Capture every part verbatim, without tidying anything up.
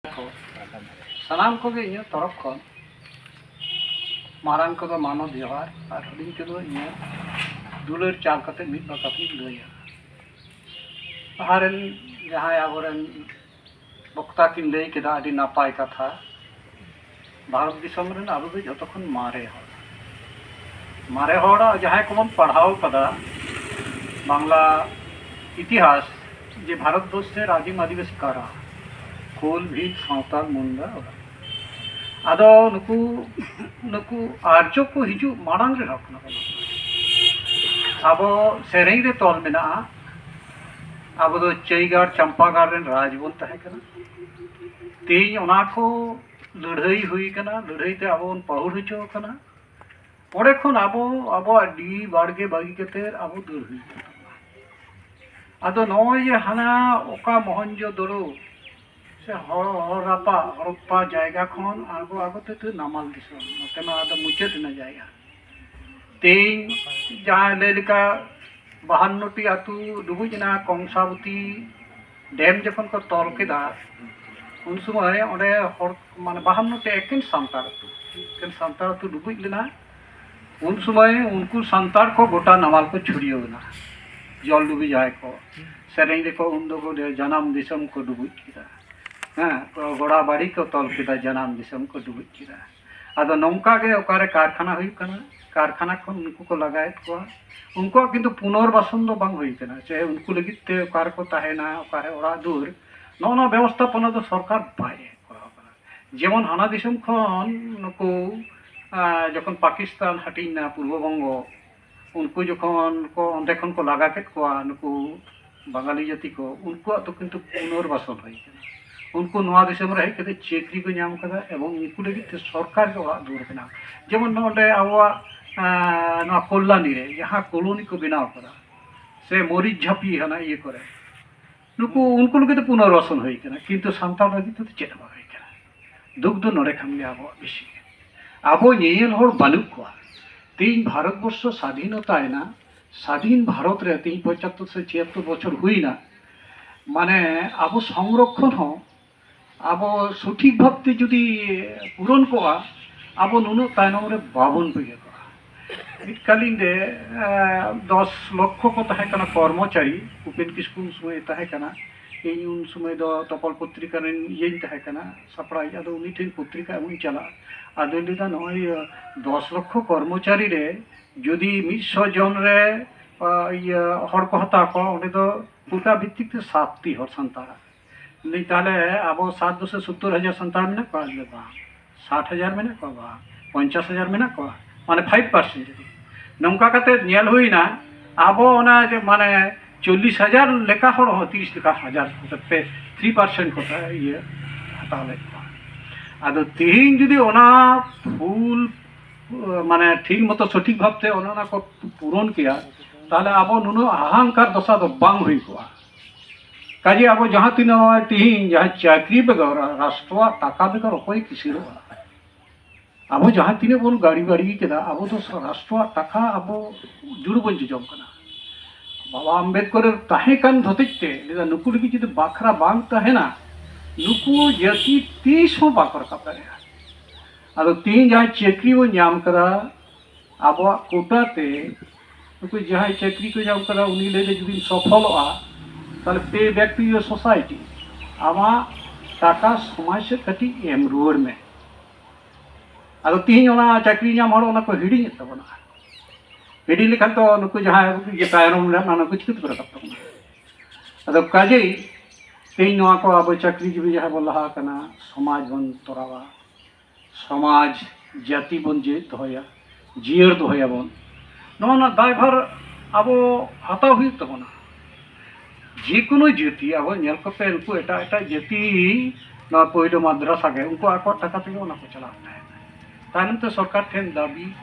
ᱠᱚ, ᱥᱟᱱᱟᱢ ᱠᱚᱜᱮ ᱤᱧᱟᱹᱜ ᱛᱚᱨᱚᱯ ᱠᱷᱚᱱ ᱢᱟᱨᱟᱝ ᱠᱚᱫᱚ ᱢᱟᱱᱚᱛ ᱡᱚᱦᱟᱨ ᱟᱨ ᱦᱩᱰᱤᱧ ᱠᱚᱫᱚ ᱤᱧᱟᱹᱜ ᱫᱩᱞᱟᱹᱲ ᱪᱟᱞ ᱠᱟᱛᱮ ᱢᱤᱫ ᱵᱟᱨ ᱠᱟᱛᱷᱟᱧ ᱞᱟᱹᱭᱟ᱾ ᱞᱟᱦᱟ ᱨᱮᱱ ᱡᱟᱦᱟᱸᱭ ᱟᱵᱚᱨᱮᱱ ᱵᱚᱠᱛᱟ ᱠᱤᱱ ᱞᱟᱹᱭ ᱠᱮᱫᱟ, ᱟᱹᱰᱤ ᱱᱟᱯᱟᱭ ᱠᱟᱛᱷᱟ᱾ ᱵᱷᱟᱨᱚᱛ ᱫᱤᱥᱚᱢ ᱨᱮᱱ ᱟᱵᱚ ᱫᱚ ᱡᱷᱚᱛᱚ ᱠᱷᱚᱱ ᱢᱟᱨᱮ ᱦᱚᱲ, ᱢᱟᱨᱮ ᱦᱚᱲᱟᱜ ᱡᱟᱦᱟᱸᱭ ᱠᱚᱵᱚᱱ ᱯᱟᱲᱦᱟᱣ ᱠᱟᱫᱟ ᱵᱟᱝᱞᱟ ᱤᱛᱤᱦᱟᱥ, ᱡᱮ ᱵᱷᱟᱨᱚᱛ ᱵᱚᱨᱥᱮᱨ ᱟᱹᱫᱤᱢ ᱟᱹᱫᱤᱵᱟᱹᱥᱤ ᱠᱟᱨᱟ, ᱠᱳᱞ, ᱵᱷᱤᱞ, ᱥᱟᱶᱛᱟᱞ, ᱢᱩᱱᱰᱟ, ᱚᱱᱟ᱾ ᱟᱫᱚ ᱱᱩᱠᱩ, ᱱᱩᱠᱩ ᱟᱨᱡᱚ ᱠᱚ ᱦᱤᱡᱩᱜ ᱢᱟᱲᱟᱝ ᱨᱮᱦᱚᱸ ᱠᱟᱱᱟ ᱵᱚᱱ᱾ ᱟᱵᱚ ᱥᱮᱨᱮᱧ ᱨᱮ ᱛᱚᱞ ᱢᱮᱱᱟᱜᱼᱟ, ᱟᱵᱚ ᱫᱚ ᱪᱟᱹᱭᱜᱟᱲ ᱪᱟᱢᱯᱟᱜᱟᱲ ᱨᱮᱱ ᱨᱟᱡᱽ ᱵᱚᱱ ᱛᱟᱦᱮᱸ ᱠᱟᱱᱟ᱾ ᱛᱮᱦᱮᱧ ᱚᱱᱟ ᱠᱚ ᱞᱟᱹᱲᱦᱟᱹᱭ ᱦᱩᱭ ᱠᱟᱱᱟ, ᱞᱟᱹᱲᱦᱟᱹᱭ ᱛᱮ ᱟᱵᱚ ᱵᱚᱱ ᱯᱟᱹᱦᱩᱲ ᱦᱚᱪᱚ ᱟᱠᱟᱱᱟ᱾ ᱚᱸᱰᱮ ᱠᱷᱚᱱ ᱟᱵᱚ ᱟᱵᱚᱣᱟᱜ ᱰᱤ ᱵᱟᱲᱜᱮ ᱵᱟᱹᱜᱤ ᱠᱟᱛᱮ ᱟᱵᱚ ᱫᱟᱹᱲ ᱦᱩᱭ ᱠᱟᱱᱟ᱾ ᱟᱫᱚ ᱱᱚᱜᱼᱚᱭ ᱡᱮ ᱦᱟᱱᱟ ᱚᱠᱟ ᱢᱚᱦᱚᱱᱡᱳᱫᱚᱲᱳ ᱥᱮ ᱦᱚ-, ᱦᱚᱨᱟᱯᱟ, ᱦᱚᱨᱚᱯᱯᱟ ᱡᱟᱭᱜᱟ ᱠᱷᱚᱱ ᱟᱬᱜᱚ ᱟᱬᱜᱚ ᱛᱮ ᱛᱮ ᱱᱟᱢᱟᱞ ᱫᱤᱥᱚᱢ, ᱱᱚᱛᱮ ᱢᱟ ᱟᱫᱚ ᱢᱩᱪᱟᱹᱫ ᱮᱱᱟ ᱡᱟᱭᱜᱟ᱾ ᱛᱮᱦᱮᱧ ᱡᱟᱦᱟᱸ ᱞᱟᱹᱭ ᱞᱮᱠᱟ ᱵᱟᱦᱟᱱᱱᱚ ᱴᱤ ᱟᱹᱛᱩ ᱰᱩᱵᱩᱡ ᱮᱱᱟ, ᱠᱚᱝᱥᱟᱵᱚᱛᱤ ᱰᱮᱢ ᱡᱚᱠᱷᱚᱱ ᱠᱚ ᱛᱚᱞ ᱠᱮᱫᱟ, ᱩᱱ ᱥᱚᱢᱚᱭ ᱚᱸᱰᱮ ᱦᱚᱲ, ᱢᱟᱱᱮ, ᱵᱟᱦᱟᱱᱱᱚ ᱴᱤ ᱮᱠᱮᱱ ᱥᱟᱱᱛᱟᱲ ᱟᱹᱛᱩ, ᱮᱠᱮᱱ ᱥᱟᱱᱛᱟᱲ ᱟᱹᱛᱩ ᱰᱩᱵᱩᱡ ᱞᱮᱱᱟ᱾ ᱩᱱ ᱥᱚᱢᱚᱭ ᱩᱱᱠᱩ ᱥᱟᱱᱛᱟᱲ ᱠᱚ ᱜᱚᱴᱟ ᱱᱟᱢᱟᱞ ᱠᱚ ᱪᱷᱩᱲᱭᱟᱹᱣ ᱮᱱᱟ, ᱡᱚᱞ ᱰᱩᱵᱤ ᱡᱟᱦᱟᱸᱭ ᱠᱚ᱾ ᱥᱮᱨᱮᱧ ᱨᱮᱠᱚ ᱩᱱ ᱫᱚᱠᱚ ᱞᱟᱹᱭᱟ, "ᱡᱟᱱᱟᱢ ᱫᱤᱥᱚᱢ ᱠᱚ ᱰᱩᱵᱩᱡ ᱠᱮᱫᱟ", ᱦᱮᱸ, ᱠᱚ ᱜᱚᱲᱟ ᱵᱟᱲᱤ ᱠᱚ ᱛᱚᱞ ᱠᱮᱫᱟ, ᱡᱟᱱᱟᱢ ᱫᱤᱥᱚᱢ ᱠᱚ ᱰᱩᱵᱩᱡ ᱠᱮᱫᱟ᱾ ᱟᱫᱚ ᱱᱚᱝᱠᱟ ᱜᱮ ᱚᱠᱟᱨᱮ ᱠᱟᱨᱠᱷᱟᱱᱟ ᱦᱩᱭᱩᱜ ᱠᱟᱱᱟ, ᱠᱟᱨᱠᱷᱟᱱᱟ ᱠᱷᱚᱱ ᱩᱱᱠᱩ ᱠᱚ ᱞᱟᱜᱟᱭᱮᱫ ᱠᱚᱣᱟ᱾ ᱩᱱᱠᱩᱣᱟᱜ ᱠᱤᱱᱛᱩ ᱯᱩᱱᱚᱨᱵᱟᱥᱚᱱ ᱫᱚ ᱵᱟᱝ ᱦᱩᱭ ᱠᱟᱱᱟ, ᱥᱮ ᱩᱱᱠᱩ ᱞᱟᱹᱜᱤᱫ ᱛᱮ ᱚᱠᱟ ᱨᱮᱠᱚ ᱛᱟᱦᱮᱱᱟ, ᱚᱠᱟᱨᱮ ᱚᱲᱟᱜ ᱫᱩᱣᱟᱹᱨ, ᱱᱚᱜᱼᱚ ᱱᱚᱣᱟ ᱵᱮᱵᱚᱥᱛᱷᱟᱯᱚᱱᱟ ᱫᱚ ᱥᱚᱨᱠᱟᱨ ᱵᱟᱭ ᱠᱚᱨᱟᱣ ᱠᱟᱱᱟ᱾ ᱡᱮᱢᱚᱱ ᱦᱟᱱᱟ ᱫᱤᱥᱚᱢ ᱠᱷᱚᱱ ᱱᱩᱠᱩ, ᱟᱸ, ᱡᱚᱠᱷᱚᱱ ᱯᱟᱠᱤᱥᱛᱟᱱ ᱦᱟᱹᱴᱤᱧ ᱮᱱᱟ ᱯᱩᱨᱵᱚ ᱵᱚᱝᱜᱚ, ᱩᱱᱠᱩ ᱡᱚᱠᱷᱚᱱ ᱠᱚ ᱚᱸᱰᱮ ᱠᱷᱚᱱ ᱠᱚ ᱞᱟᱜᱟ ᱠᱮᱫ ᱠᱚᱣᱟ ᱱᱩᱠᱩ ᱵᱟᱝᱜᱟᱞᱤ ᱡᱟᱹᱛᱤ ᱠᱚ, ᱩᱱᱠᱩᱣᱟᱜ ᱫᱚ ᱠᱤᱱᱛᱩ ᱯᱩᱱᱚᱨᱵᱟᱥᱚᱱ ᱦᱩᱭ ᱠᱟᱱᱟ᱾ ᱩᱱᱠᱩ ᱱᱚᱣᱟ ᱫᱤᱥᱚᱢ ᱨᱮ ᱦᱮᱡ ᱠᱟᱛᱮ ᱪᱟᱹᱠᱨᱤ ᱠᱚ ᱧᱟᱢ ᱠᱟᱫᱟ ᱮᱵᱚᱝ ᱩᱱᱠᱩ ᱞᱟᱹᱜᱤᱫ ᱛᱮ ᱥᱚᱨᱠᱟᱨ ᱜᱮ ᱚᱲᱟᱜ ᱫᱩᱣᱟᱹᱨ ᱵᱮᱱᱟᱣ᱾ ᱡᱮᱢᱚᱱ ᱱᱚᱰᱮ ᱟᱵᱚᱣᱟᱜ, ᱟᱸ, ᱱᱚᱣᱟ ᱠᱚᱞᱞᱟᱱᱤ ᱨᱮ ᱡᱟᱦᱟᱸ ᱠᱚᱞᱳᱱᱤ ᱠᱚ ᱵᱮᱱᱟᱣ ᱠᱟᱫᱟ, ᱥᱮ ᱢᱚᱨᱤᱪ ᱡᱷᱟᱹᱯᱤ ᱦᱟᱱᱟ ᱤᱭᱟᱹ ᱠᱚᱨᱮ, ᱱᱩᱠᱩ, ᱩᱱᱠᱩ ᱞᱟᱹᱜᱤᱫ ᱫᱚ ᱯᱩᱱᱚᱨᱵᱟᱥᱚᱱ ᱦᱩᱭ ᱠᱟᱱᱟ, ᱠᱤᱱᱛᱩ ᱥᱟᱱᱛᱟᱲ ᱞᱟᱹᱜᱤᱫ ᱛᱮᱫᱚ ᱪᱮᱫ ᱦᱚᱸ ᱵᱟᱝ ᱦᱩᱭ ᱠᱟᱱᱟ᱾ ᱫᱩᱠ ᱫᱚ ᱱᱚᱰᱮ ᱠᱷᱚᱱ ᱜᱮ ᱟᱵᱚᱣᱟᱜ ᱵᱮᱥᱤ᱾ ᱟᱵᱚ ᱧᱮᱧᱮᱞ ᱦᱚᱲ ᱵᱟᱹᱱᱩᱜ ᱠᱚᱣᱟ᱾ ᱛᱮᱦᱮᱧ ᱵᱷᱟᱨᱚᱛ ᱵᱚᱨᱥᱚ ᱥᱟᱫᱷᱤᱱᱚᱛᱟ ᱮᱱᱟ, ᱥᱟᱫᱷᱤᱱ ᱵᱷᱟᱨᱚᱛ ᱨᱮ ᱛᱮᱦᱮᱧ ᱯᱚᱸᱪᱟᱛᱛᱳᱨ ᱥᱮ ᱪᱷᱤᱭᱟᱛᱛᱳᱨ ᱵᱚᱪᱷᱚᱨ ᱦᱩᱭᱱᱟ, ᱢᱟᱱᱮ ᱟᱵᱚ ᱥᱚᱝᱨᱚᱠᱷᱚᱱ ᱦᱚᱸ ᱟᱵᱚ ᱥᱚᱴᱷᱤᱠ ᱵᱷᱟᱵᱽᱛᱮ ᱡᱩᱫᱤ ᱯᱩᱨᱚᱱ ᱠᱚᱜᱼᱟ, ᱟᱵᱚ ᱱᱩᱱᱟᱹᱜ ᱛᱟᱭᱱᱚᱢ ᱨᱮ ᱵᱟᱵᱚᱱ ᱵᱟᱹᱜᱤ ᱠᱚᱜᱼᱟ᱾ ᱢᱤᱫ ᱠᱟᱞᱤᱱ ᱨᱮ ᱫᱚᱥ ᱞᱚᱠᱷᱚ ᱠᱚ ᱛᱟᱦᱮᱸ ᱠᱟᱱᱟ ᱠᱚᱨᱢᱚᱪᱟᱨᱤ᱾ ᱩᱯᱮᱱ ᱠᱤᱥᱠᱩ ᱩᱱ ᱥᱚᱢᱚᱭ ᱛᱟᱦᱮᱸ ᱠᱟᱱᱟ, ᱤᱧ ᱩᱱ ᱥᱚᱢᱚᱭ ᱫᱚ ᱛᱚᱯᱚᱞ ᱯᱚᱛᱨᱤᱠᱟ ᱨᱮᱱ ᱤᱭᱟᱹᱧ ᱛᱟᱦᱮᱸ ᱠᱟᱱᱟ, ᱥᱟᱯᱲᱟᱣᱤᱡ᱾ ᱟᱫᱚ ᱩᱱᱤ ᱴᱷᱮᱱ ᱯᱚᱛᱨᱤᱠᱟ ᱮᱢᱚᱜ ᱤᱧ ᱪᱟᱞᱟᱜᱼᱟ᱾ ᱟᱫᱚᱧ ᱞᱟᱹᱭᱫᱟ, ᱱᱚᱜᱼᱚᱭ ᱫᱚᱥ ᱞᱚᱠᱷᱚ ᱠᱚᱨᱢᱚᱪᱟᱨᱤ ᱨᱮ ᱡᱩᱫᱤ ᱢᱤᱫ ᱥᱚ ᱡᱚᱱ ᱨᱮ ᱤᱭᱟᱹ ᱦᱚᱲ ᱠᱚ ᱦᱟᱛᱟᱣ ᱠᱚᱣᱟ, ᱚᱸᱰᱮ ᱫᱚ ᱠᱳᱴᱟ ᱵᱷᱤᱛᱛᱤᱠ ᱛᱮ ᱥᱟᱛᱴᱤ ᱦᱚᱲ ᱥᱟᱱᱛᱟᱲ᱾ ᱞᱟᱹᱭ, ᱛᱟᱦᱚᱞᱮ ᱟᱵᱚ ᱥᱟᱛ ᱫᱚᱥᱮ ᱥᱚᱛᱛᱚᱨ ᱦᱟᱡᱟᱨ ᱥᱟᱱᱛᱟᱲ ᱢᱮᱱᱟᱜ ᱠᱚᱣᱟ? ᱞᱟᱹᱭ, ᱵᱟᱝ᱾ ᱥᱟᱴ ᱦᱟᱡᱟᱨ ᱢᱮᱱᱟᱜ ᱠᱚᱣᱟ? ᱵᱟᱝ᱾ ᱯᱚᱧᱪᱟᱥ ᱦᱟᱡᱟᱨ ᱢᱮᱱᱟᱜ ᱠᱚᱣᱟ? ᱢᱟᱱᱮ ᱯᱷᱟᱭᱤᱵᱷ ᱯᱟᱨᱥᱮᱱᱴ᱾ ᱱᱚᱝᱠᱟ ᱠᱟᱛᱮ ᱧᱮᱞ ᱦᱩᱭᱱᱟ, ᱟᱵᱚ ᱚᱱᱟ ᱡᱮ ᱢᱟᱱᱮ ᱪᱚᱞᱞᱤᱥ ᱦᱟᱡᱟᱨ ᱞᱮᱠᱟ ᱦᱚᱲ ᱦᱚᱸ ᱛᱤᱨᱤᱥ ᱞᱮᱠᱟ ᱦᱟᱡᱟᱨ ᱠᱚᱛᱮ ᱯᱮ ᱛᱷᱨᱤ ᱯᱟᱨᱥᱮᱱᱴ ᱠᱚᱛᱮ ᱤᱭᱟᱹ ᱦᱟᱛᱟᱣ ᱞᱮᱫ ᱠᱚᱣᱟ᱾ ᱟᱫᱚ ᱛᱤᱦᱤᱧ ᱡᱩᱫᱤ ᱚᱱᱟ ᱯᱷᱩᱞ ᱢᱟᱱᱮ ᱴᱷᱤᱠ ᱢᱚᱛᱚ ᱥᱚᱴᱷᱤᱠ ᱵᱷᱟᱵᱽᱛᱮ ᱚᱱᱮ ᱚᱱᱟ ᱠᱚ ᱯᱩᱨᱚᱱ ᱠᱮᱭᱟ, ᱛᱟᱦᱚᱞᱮ ᱟᱵᱚ ᱱᱩᱱᱟᱹᱜ ᱦᱟᱦᱟᱝᱠᱟᱨ ᱫᱚᱥᱟ ᱫᱚ ᱵᱟᱝ ᱦᱩᱭ ᱠᱚᱜᱼᱟ᱾ ᱠᱟᱡᱮ ᱟᱵᱚ ᱡᱟᱦᱟᱸ ᱛᱤᱱᱟᱹᱜ ᱱᱚᱜᱼᱚᱭ ᱛᱤᱦᱤᱧ ᱡᱟᱦᱟᱸ ᱪᱟᱹᱠᱨᱤ ᱵᱮᱜᱚᱨ, ᱨᱟᱥᱴᱨᱚᱣᱟᱜ ᱴᱟᱠᱟ ᱵᱮᱜᱚᱨ ᱚᱠᱚᱭ ᱠᱤᱥᱟᱹᱬᱚᱜᱼᱟ? ᱟᱵᱚ ᱡᱟᱦᱟᱸ ᱛᱤᱱᱟᱹᱜ ᱵᱚᱱ ᱜᱟᱹᱲᱤ ᱵᱟᱹᱲᱤ ᱠᱮᱫᱟ, ᱟᱵᱚ ᱫᱚ ᱨᱟᱥᱴᱨᱚᱣᱟᱜ ᱴᱟᱠᱟ ᱟᱵᱚ ᱡᱩᱲᱩ ᱵᱚᱱ ᱡᱚᱡᱚᱢ ᱠᱟᱱᱟ᱾ ᱵᱟᱵᱟ ᱟᱢᱵᱮᱫᱠᱚᱨ ᱛᱟᱦᱮᱸ ᱠᱟᱱ ᱦᱚᱛᱮᱡ ᱛᱮ ᱞᱟᱹᱭᱫᱟ, ᱱᱩᱠᱩ ᱞᱟᱹᱜᱤᱫ ᱡᱩᱫᱤ ᱵᱟᱠᱷᱨᱟ ᱵᱟᱝ ᱛᱟᱦᱮᱱᱟ, ᱱᱩᱠᱩ ᱡᱟᱹᱛᱤ ᱛᱤᱥ ᱦᱚᱸ ᱵᱟᱠᱚ ᱨᱟᱠᱟᱵ ᱫᱟᱲᱮᱭᱟᱜᱼᱟ᱾ ᱟᱫᱚ ᱛᱤᱦᱤᱧ ᱡᱟᱦᱟᱸᱭ ᱪᱟᱹᱠᱨᱤ ᱵᱚᱱ ᱧᱟᱢ ᱠᱟᱫᱟ ᱟᱵᱚᱣᱟᱜ ᱠᱳᱴᱟ ᱛᱮ, ᱱᱩᱠᱩ ᱡᱟᱦᱟᱸᱭ ᱪᱟᱹᱠᱨᱤ ᱠᱚ ᱧᱟᱢ ᱠᱟᱫᱟ, ᱩᱱᱤ ᱞᱟᱹᱭᱫᱟ, ᱡᱩᱫᱤᱢ ᱥᱚᱯᱷᱚᱞᱚᱜᱼᱟ, ᱛᱟᱦᱞᱮ pay back to your society, ᱟᱢᱟᱜ ᱴᱟᱠᱟ ᱥᱚᱢᱟᱡᱽ ᱥᱮᱫ ᱠᱟᱹᱴᱤᱡ ᱮᱢ ᱨᱩᱣᱟᱹᱲ ᱢᱮ᱾ ᱟᱫᱚ ᱛᱤᱦᱤᱧ ᱚᱱᱟ ᱪᱟᱹᱠᱨᱤ ᱧᱟᱢ ᱦᱚᱲ ᱚᱱᱟ ᱠᱚ ᱦᱤᱲᱤᱧᱮᱫ ᱛᱟᱵᱚᱱᱟ᱾ ᱦᱤᱲᱤᱧ ᱞᱮᱠᱷᱟᱱ ᱛᱚ ᱱᱩᱠᱩ ᱡᱟᱦᱟᱸᱭ ᱤᱭᱟᱹ ᱛᱟᱭᱱᱚᱢ ᱨᱮ ᱢᱮᱱᱟᱜ, ᱚᱱᱟ ᱠᱚ ᱪᱤᱠᱟᱹ ᱛᱮᱠᱚ ᱨᱟᱠᱟᱵ ᱛᱟᱵᱚᱱᱟ? ᱟᱫᱚ ᱠᱟᱡᱮᱭ ᱛᱮᱦᱮᱧ ᱱᱚᱣᱟ ᱠᱚ ᱟᱵᱚ ᱪᱟᱹᱠᱨᱤ ᱡᱤᱵᱤ ᱡᱟᱦᱟᱸᱭ ᱵᱚᱱ ᱞᱟᱦᱟ ᱟᱠᱟᱱᱟ, ᱥᱚᱢᱟᱡᱽ ᱵᱚᱱ ᱛᱚᱨᱟᱣᱟ, ᱥᱚᱢᱟᱡᱽ ᱡᱟᱹᱛᱤ ᱵᱚᱱ ᱡᱤᱣᱮᱫ ᱫᱚᱦᱚᱭᱟ, ᱡᱤᱭᱟᱹᱲ ᱫᱚᱦᱚᱭᱟᱵᱚᱱ᱾ ᱱᱚᱣᱟ ᱨᱮᱱᱟᱜ ᱫᱟᱭᱵᱷᱟᱨ ᱟᱵᱚ ᱦᱟᱛᱟᱣ ᱦᱩᱭᱩᱜ ᱛᱟᱵᱚᱱᱟ᱾ ᱡᱮ ᱠᱳᱱᱳ ᱡᱟᱹᱛᱤ ᱟᱵᱚ ᱧᱮᱞ ᱠᱚᱯᱮ, ᱩᱱᱠᱩ ᱮᱴᱟᱜ ᱮᱴᱟᱜ ᱡᱟᱹᱛᱤ ᱱᱚᱣᱟ ᱯᱳᱭᱞᱳ ᱢᱟᱫᱽᱨᱟᱥᱟ ᱜᱮ ᱩᱱᱠᱩ ᱟᱠᱚᱣᱟᱜ ᱴᱟᱠᱟ ᱛᱮᱜᱮ ᱚᱱᱟ ᱠᱚ ᱪᱟᱞᱟᱣ ᱛᱟᱦᱮᱸᱫ᱾ ᱛᱟᱭᱱᱚᱢ ᱛᱮ ᱥᱚᱨᱠᱟᱨ ᱴᱷᱮᱱ ᱫᱟᱹᱵᱤ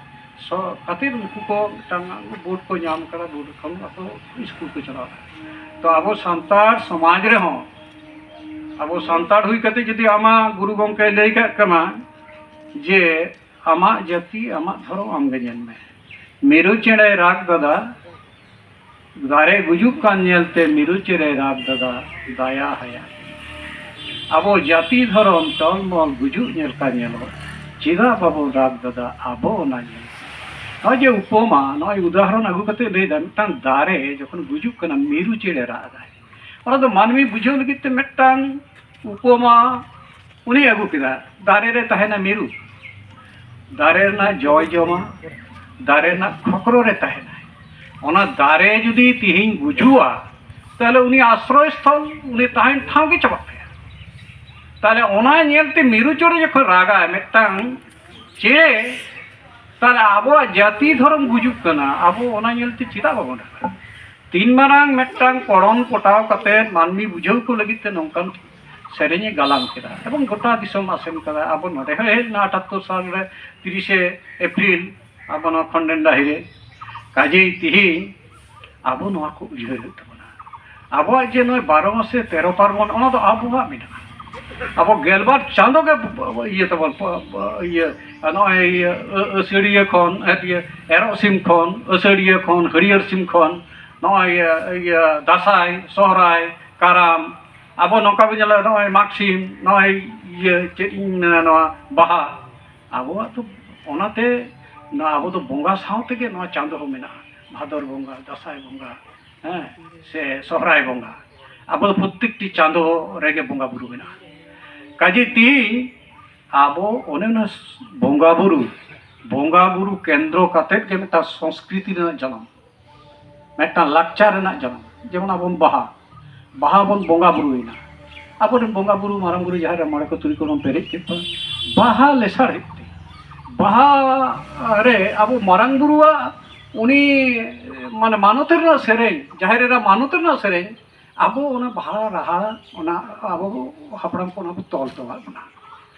ᱥᱚ-, ᱠᱟᱛᱮᱫ ᱩᱱᱠᱩ ᱠᱚ ᱢᱤᱫᱴᱟᱝ ᱵᱳᱨᱰ ᱠᱚ ᱧᱟᱢ ᱠᱟᱫᱟ, ᱵᱳᱨᱰ ᱠᱷᱚᱱ ᱟᱠᱚ ᱥᱠᱩᱞ ᱠᱚ ᱪᱟᱞᱟᱣ ᱛᱟᱦᱮᱸᱫ᱾ ᱛᱚ ᱟᱵᱚ ᱥᱟᱱᱛᱟᱲ ᱥᱚᱢᱟᱡᱽ ᱨᱮᱦᱚᱸ, ᱟᱵᱚ ᱥᱟᱱᱛᱟᱲ ᱦᱩᱭ ᱠᱟᱛᱮ ᱡᱩᱫᱤ ᱟᱢᱟᱜ ᱜᱩᱨᱩ ᱜᱚᱢᱠᱮᱭ ᱞᱟᱹᱭ ᱠᱟᱜ ᱠᱟᱱᱟ ᱡᱮ ᱟᱢᱟᱜ ᱡᱟᱹᱛᱤ ᱟᱢᱟᱜ ᱫᱷᱚᱨᱚᱢ ᱟᱢᱜᱮ ᱧᱮᱞ ᱢᱮ, ᱢᱤᱨᱩ ᱪᱮᱬᱮᱭ ᱨᱟᱜᱽ ᱫᱟᱫᱟ, ᱫᱟᱨᱮ ᱜᱩᱡᱩᱜ ᱠᱟᱱ ᱧᱮᱞᱛᱮ ᱢᱤᱨᱩ ᱪᱮᱬᱮᱭ ᱨᱟᱜᱽ ᱫᱟᱫᱟ, ᱫᱟᱭᱟ ᱦᱟᱭᱟ᱾ ᱟᱵᱚ ᱡᱟᱹᱛᱤ ᱫᱷᱚᱨᱚᱢ ᱴᱚᱞᱢᱚᱞ ᱜᱩᱡᱩᱜ ᱧᱮᱞ ᱠᱟ ᱧᱮᱞᱚᱜ, ᱪᱮᱫᱟᱜ ᱵᱟᱵᱚᱱ ᱨᱟᱜᱽ ᱫᱟᱫᱟ ᱟᱵᱚ ᱚᱱᱟ ᱧᱮᱞ? ᱱᱚᱜᱼᱚᱭ ᱡᱮ ᱩᱯᱚᱢᱟ, ᱱᱚᱜᱼᱚᱭ ᱩᱫᱟᱦᱚᱨᱚᱱ ᱟᱹᱜᱩ ᱠᱟᱛᱮ ᱞᱟᱹᱭ ᱫᱟ, ᱢᱤᱫᱴᱟᱝ ᱫᱟᱨᱮ ᱡᱚᱠᱷᱚᱱ ᱜᱩᱡᱩᱜ ᱠᱟᱱᱟ, ᱢᱤᱨᱩ ᱪᱮᱬᱮ ᱨᱟᱜ ᱫᱟᱭ᱾ ᱚᱱᱟ ᱫᱚ ᱢᱟᱹᱱᱢᱤ ᱵᱩᱡᱷᱟᱹᱣ ᱞᱟᱹᱜᱤᱫ ᱛᱮ ᱢᱤᱫᱴᱟᱝ ᱩᱯᱚᱢᱟ ᱩᱱᱤ ᱟᱹᱜᱩ ᱠᱮᱫᱟ᱾ ᱫᱟᱨᱮ ᱨᱮ ᱛᱟᱦᱮᱱᱟ ᱢᱤᱨᱩ, ᱫᱟᱨᱮ ᱨᱮᱱᱟᱜ ᱡᱚᱭ ᱡᱚᱢᱟ, ᱫᱟᱨᱮ ᱨᱮᱱᱟᱜ ᱠᱷᱚᱠᱨᱚ ᱨᱮ ᱛᱟᱦᱮᱱᱟᱭ᱾ ᱚᱱᱟ ᱫᱟᱨᱮ ᱡᱩᱫᱤ ᱛᱤᱦᱤᱧ ᱜᱩᱡᱩᱜᱼᱟ, ᱛᱟᱦᱞᱮ ᱩᱱᱤ ᱟᱥᱨᱚᱭ ᱥᱛᱷᱚᱞ, ᱩᱱᱤ ᱛᱟᱦᱮᱱ ᱴᱷᱟᱶ ᱜᱮ ᱪᱟᱵᱟᱜ ᱛᱟᱭᱟ᱾ ᱛᱟᱦᱞᱮ ᱚᱱᱟ ᱧᱮᱞᱛᱮ ᱢᱤᱨᱩ ᱪᱮᱬᱮ ᱡᱚᱠᱷᱚᱱ ᱨᱟᱜᱟᱭ ᱢᱤᱫᱴᱟᱝ ᱪᱮᱬᱮ, ᱛᱟᱦᱞᱮ ᱟᱵᱚᱣᱟᱜ ᱡᱟᱹᱛᱤ ᱫᱷᱚᱨᱚᱢ ᱜᱩᱡᱩᱜ ᱠᱟᱱᱟ, ᱟᱵᱚ ᱚᱱᱟ ᱧᱮᱞᱛᱮ ᱪᱮᱫᱟᱜ ᱵᱟᱵᱚᱱ ᱨᱟᱜᱟ? ᱛᱤᱱ ᱢᱟᱨᱟᱝ ᱢᱤᱫᱴᱟᱝ ᱯᱚᱲᱚᱱ ᱯᱚᱴᱟᱣ ᱠᱟᱛᱮ ᱢᱟᱹᱱᱢᱤ ᱵᱩᱡᱷᱟᱹᱣ ᱠᱚ ᱞᱟᱹᱜᱤᱫ ᱛᱮ ᱱᱚᱝᱠᱟᱱ ᱥᱮᱨᱮᱧᱮ ᱜᱟᱞᱟᱝ ᱠᱮᱫᱟ ᱮᱵᱚᱝ ᱜᱚᱴᱟ ᱫᱤᱥᱚᱢ ᱟᱥᱮᱱ ᱠᱟᱫᱟ᱾ ᱟᱵᱚ ᱱᱚᱰᱮ ᱦᱚᱸ ᱦᱮᱡ ᱞᱮᱱᱟ ᱟᱴᱟᱛᱛᱳᱨ ᱥᱟᱞ ᱨᱮ, ᱛᱤᱨᱤᱥᱮ ᱮᱯᱨᱤᱞ, ᱟᱵᱚ ᱱᱚᱣᱟ ᱠᱷᱚᱱᱰᱮᱱ ᱰᱟᱹᱦᱤ ᱨᱮ᱾ ᱠᱟᱡᱮᱭ ᱛᱤᱦᱤᱧ ᱟᱵᱚ ᱱᱚᱣᱟ ᱠᱚ ᱩᱭᱦᱟᱹᱨ ᱦᱩᱭᱩᱜ ᱛᱟᱵᱚᱱᱟ᱾ ᱟᱵᱚᱣᱟᱜ ᱡᱮ ᱱᱚᱜᱼᱚᱭ ᱵᱟᱨᱚ ᱢᱟᱥᱮ ᱛᱮᱨᱚ ᱯᱟᱨᱵᱚᱱ, ᱚᱱᱟ ᱫᱚ ᱟᱵᱚᱣᱟᱜ ᱢᱮᱱᱟᱜᱼᱟ᱾ ᱟᱵᱚ ᱜᱮᱞᱵᱟᱨ ᱪᱟᱸᱫᱚ ᱜᱮ ᱤᱭᱟᱹ ᱛᱟᱵᱚᱱ, ᱤᱭᱟᱹ, ᱱᱚᱜᱼᱚᱭ ᱤᱭᱟᱹ, ᱟᱹ-, ᱟᱹᱥᱟᱹᱲᱤᱭᱟᱹ ᱠᱷᱚᱱ, ᱤᱭᱟᱹ, ᱮᱨᱚᱜ ᱥᱤᱢ ᱠᱷᱚᱱ, ᱟᱹᱥᱟᱹᱲᱤᱭᱟᱹ ᱠᱷᱚᱱ, ᱦᱟᱹᱨᱭᱟᱹᱲ ᱥᱤᱢ ᱠᱷᱚᱱ, ᱱᱚᱜᱼᱚᱭ ᱤᱭᱟᱹ, ᱤᱭᱟᱹ, ᱫᱟᱸᱥᱟᱭ, ᱥᱚᱦᱨᱟᱭ, ᱠᱟᱨᱟᱢ, ᱟᱵᱚ ᱱᱚᱝᱠᱟ ᱵᱚᱱ ᱧᱮᱞᱟ, ᱱᱚᱜᱼᱚᱭ ᱢᱟᱜᱽ ᱥᱤᱢ, ᱱᱚᱜᱼᱚᱭ ᱤᱭᱟᱹ, ᱪᱮᱫ ᱤᱧ ᱢᱮᱱᱟ, ᱱᱚᱣᱟ ᱵᱟᱦᱟ, ᱟᱵᱚᱣᱟᱜ ᱫᱚ ᱚᱱᱟᱛᱮ ᱱᱚᱣᱟ ᱟᱵᱚ ᱫᱚ ᱵᱚᱸᱜᱟ ᱥᱟᱶ ᱛᱮᱜᱮ ᱱᱚᱣᱟ ᱪᱟᱸᱫᱚ ᱦᱚᱸ ᱢᱮᱱᱟᱜᱼᱟ᱾ ᱵᱷᱟᱫᱚᱨ ᱵᱚᱸᱜᱟ, ᱫᱟᱸᱥᱟᱭ ᱵᱚᱸᱜᱟ, ᱦᱮᱸ, ᱥᱮ ᱥᱚᱦᱨᱟᱭ ᱵᱚᱸᱜᱟ, ᱟᱵᱚ ᱫᱚ ᱯᱨᱚᱛᱮᱠᱴᱤ ᱪᱟᱸᱫᱚ ᱨᱮᱜᱮ ᱵᱚᱸᱜᱟ ᱵᱩᱨᱩ ᱢᱮᱱᱟᱜᱼᱟ᱾ ᱠᱟᱡᱮ ᱛᱤᱦᱤᱧ ᱟᱵᱚ ᱚᱱᱮ ᱚᱱᱟ ᱵᱚᱸᱜᱟ ᱵᱩᱨᱩ, ᱵᱚᱸᱜᱟ ᱵᱩᱨᱩ ᱠᱮᱱᱫᱨᱚ ᱠᱟᱛᱮᱫ ᱜᱮ ᱢᱤᱫᱴᱟᱝ ᱥᱚᱝᱥᱠᱨᱤᱛᱤ ᱨᱮᱱᱟᱜ ᱡᱟᱱᱟᱢ, ᱢᱤᱫᱴᱟᱝ ᱞᱟᱠᱪᱟᱨ ᱨᱮᱱᱟᱜ ᱡᱟᱱᱟᱢ᱾ ᱡᱮᱢᱚᱱ ᱟᱵᱚᱱ ᱵᱟᱦᱟ, ᱵᱟᱦᱟ ᱵᱚᱱ ᱵᱚᱸᱜᱟ ᱵᱩᱨᱩᱭᱮᱱᱟ, ᱟᱵᱚᱨᱮᱱ ᱵᱚᱸᱜᱟ ᱵᱩᱨᱩ, ᱢᱟᱨᱟᱝ ᱵᱩᱨᱩ, ᱡᱟᱦᱮᱨ ᱨᱮ ᱢᱚᱬᱮ ᱠᱚ ᱛᱩᱨᱩᱭ ᱠᱚ ᱵᱚᱱ ᱯᱮᱨᱮᱡ ᱠᱮᱫ ᱠᱚᱣᱟ᱾ ᱵᱟᱦᱟ ᱞᱮᱥᱟᱲᱦᱮᱫ ᱛᱮ, ᱵᱟᱦᱟ ᱨᱮ ᱟᱵᱚ ᱢᱟᱨᱟᱝ ᱵᱩᱨᱩᱣᱟᱜ ᱩᱱᱤ ᱢᱟᱱᱮ ᱢᱟᱱᱚᱛ ᱨᱮᱱᱟᱜ ᱥᱮᱨᱮᱧ, ᱡᱟᱦᱮᱨ ᱮᱨᱟ ᱢᱟᱱᱚᱛ ᱨᱮᱱᱟᱜ ᱥᱮᱨᱮᱧ, ᱟᱵᱚ ᱚᱱᱟ ᱵᱟᱦᱟ ᱨᱟᱦᱟ, ᱚᱱᱟ ᱟᱵᱚ ᱦᱟᱯᱲᱟᱢ ᱠᱚ ᱚᱱᱟ ᱠᱚ ᱛᱚᱞ ᱦᱚᱴᱚ ᱟᱠᱟᱫ ᱵᱚᱱᱟ᱾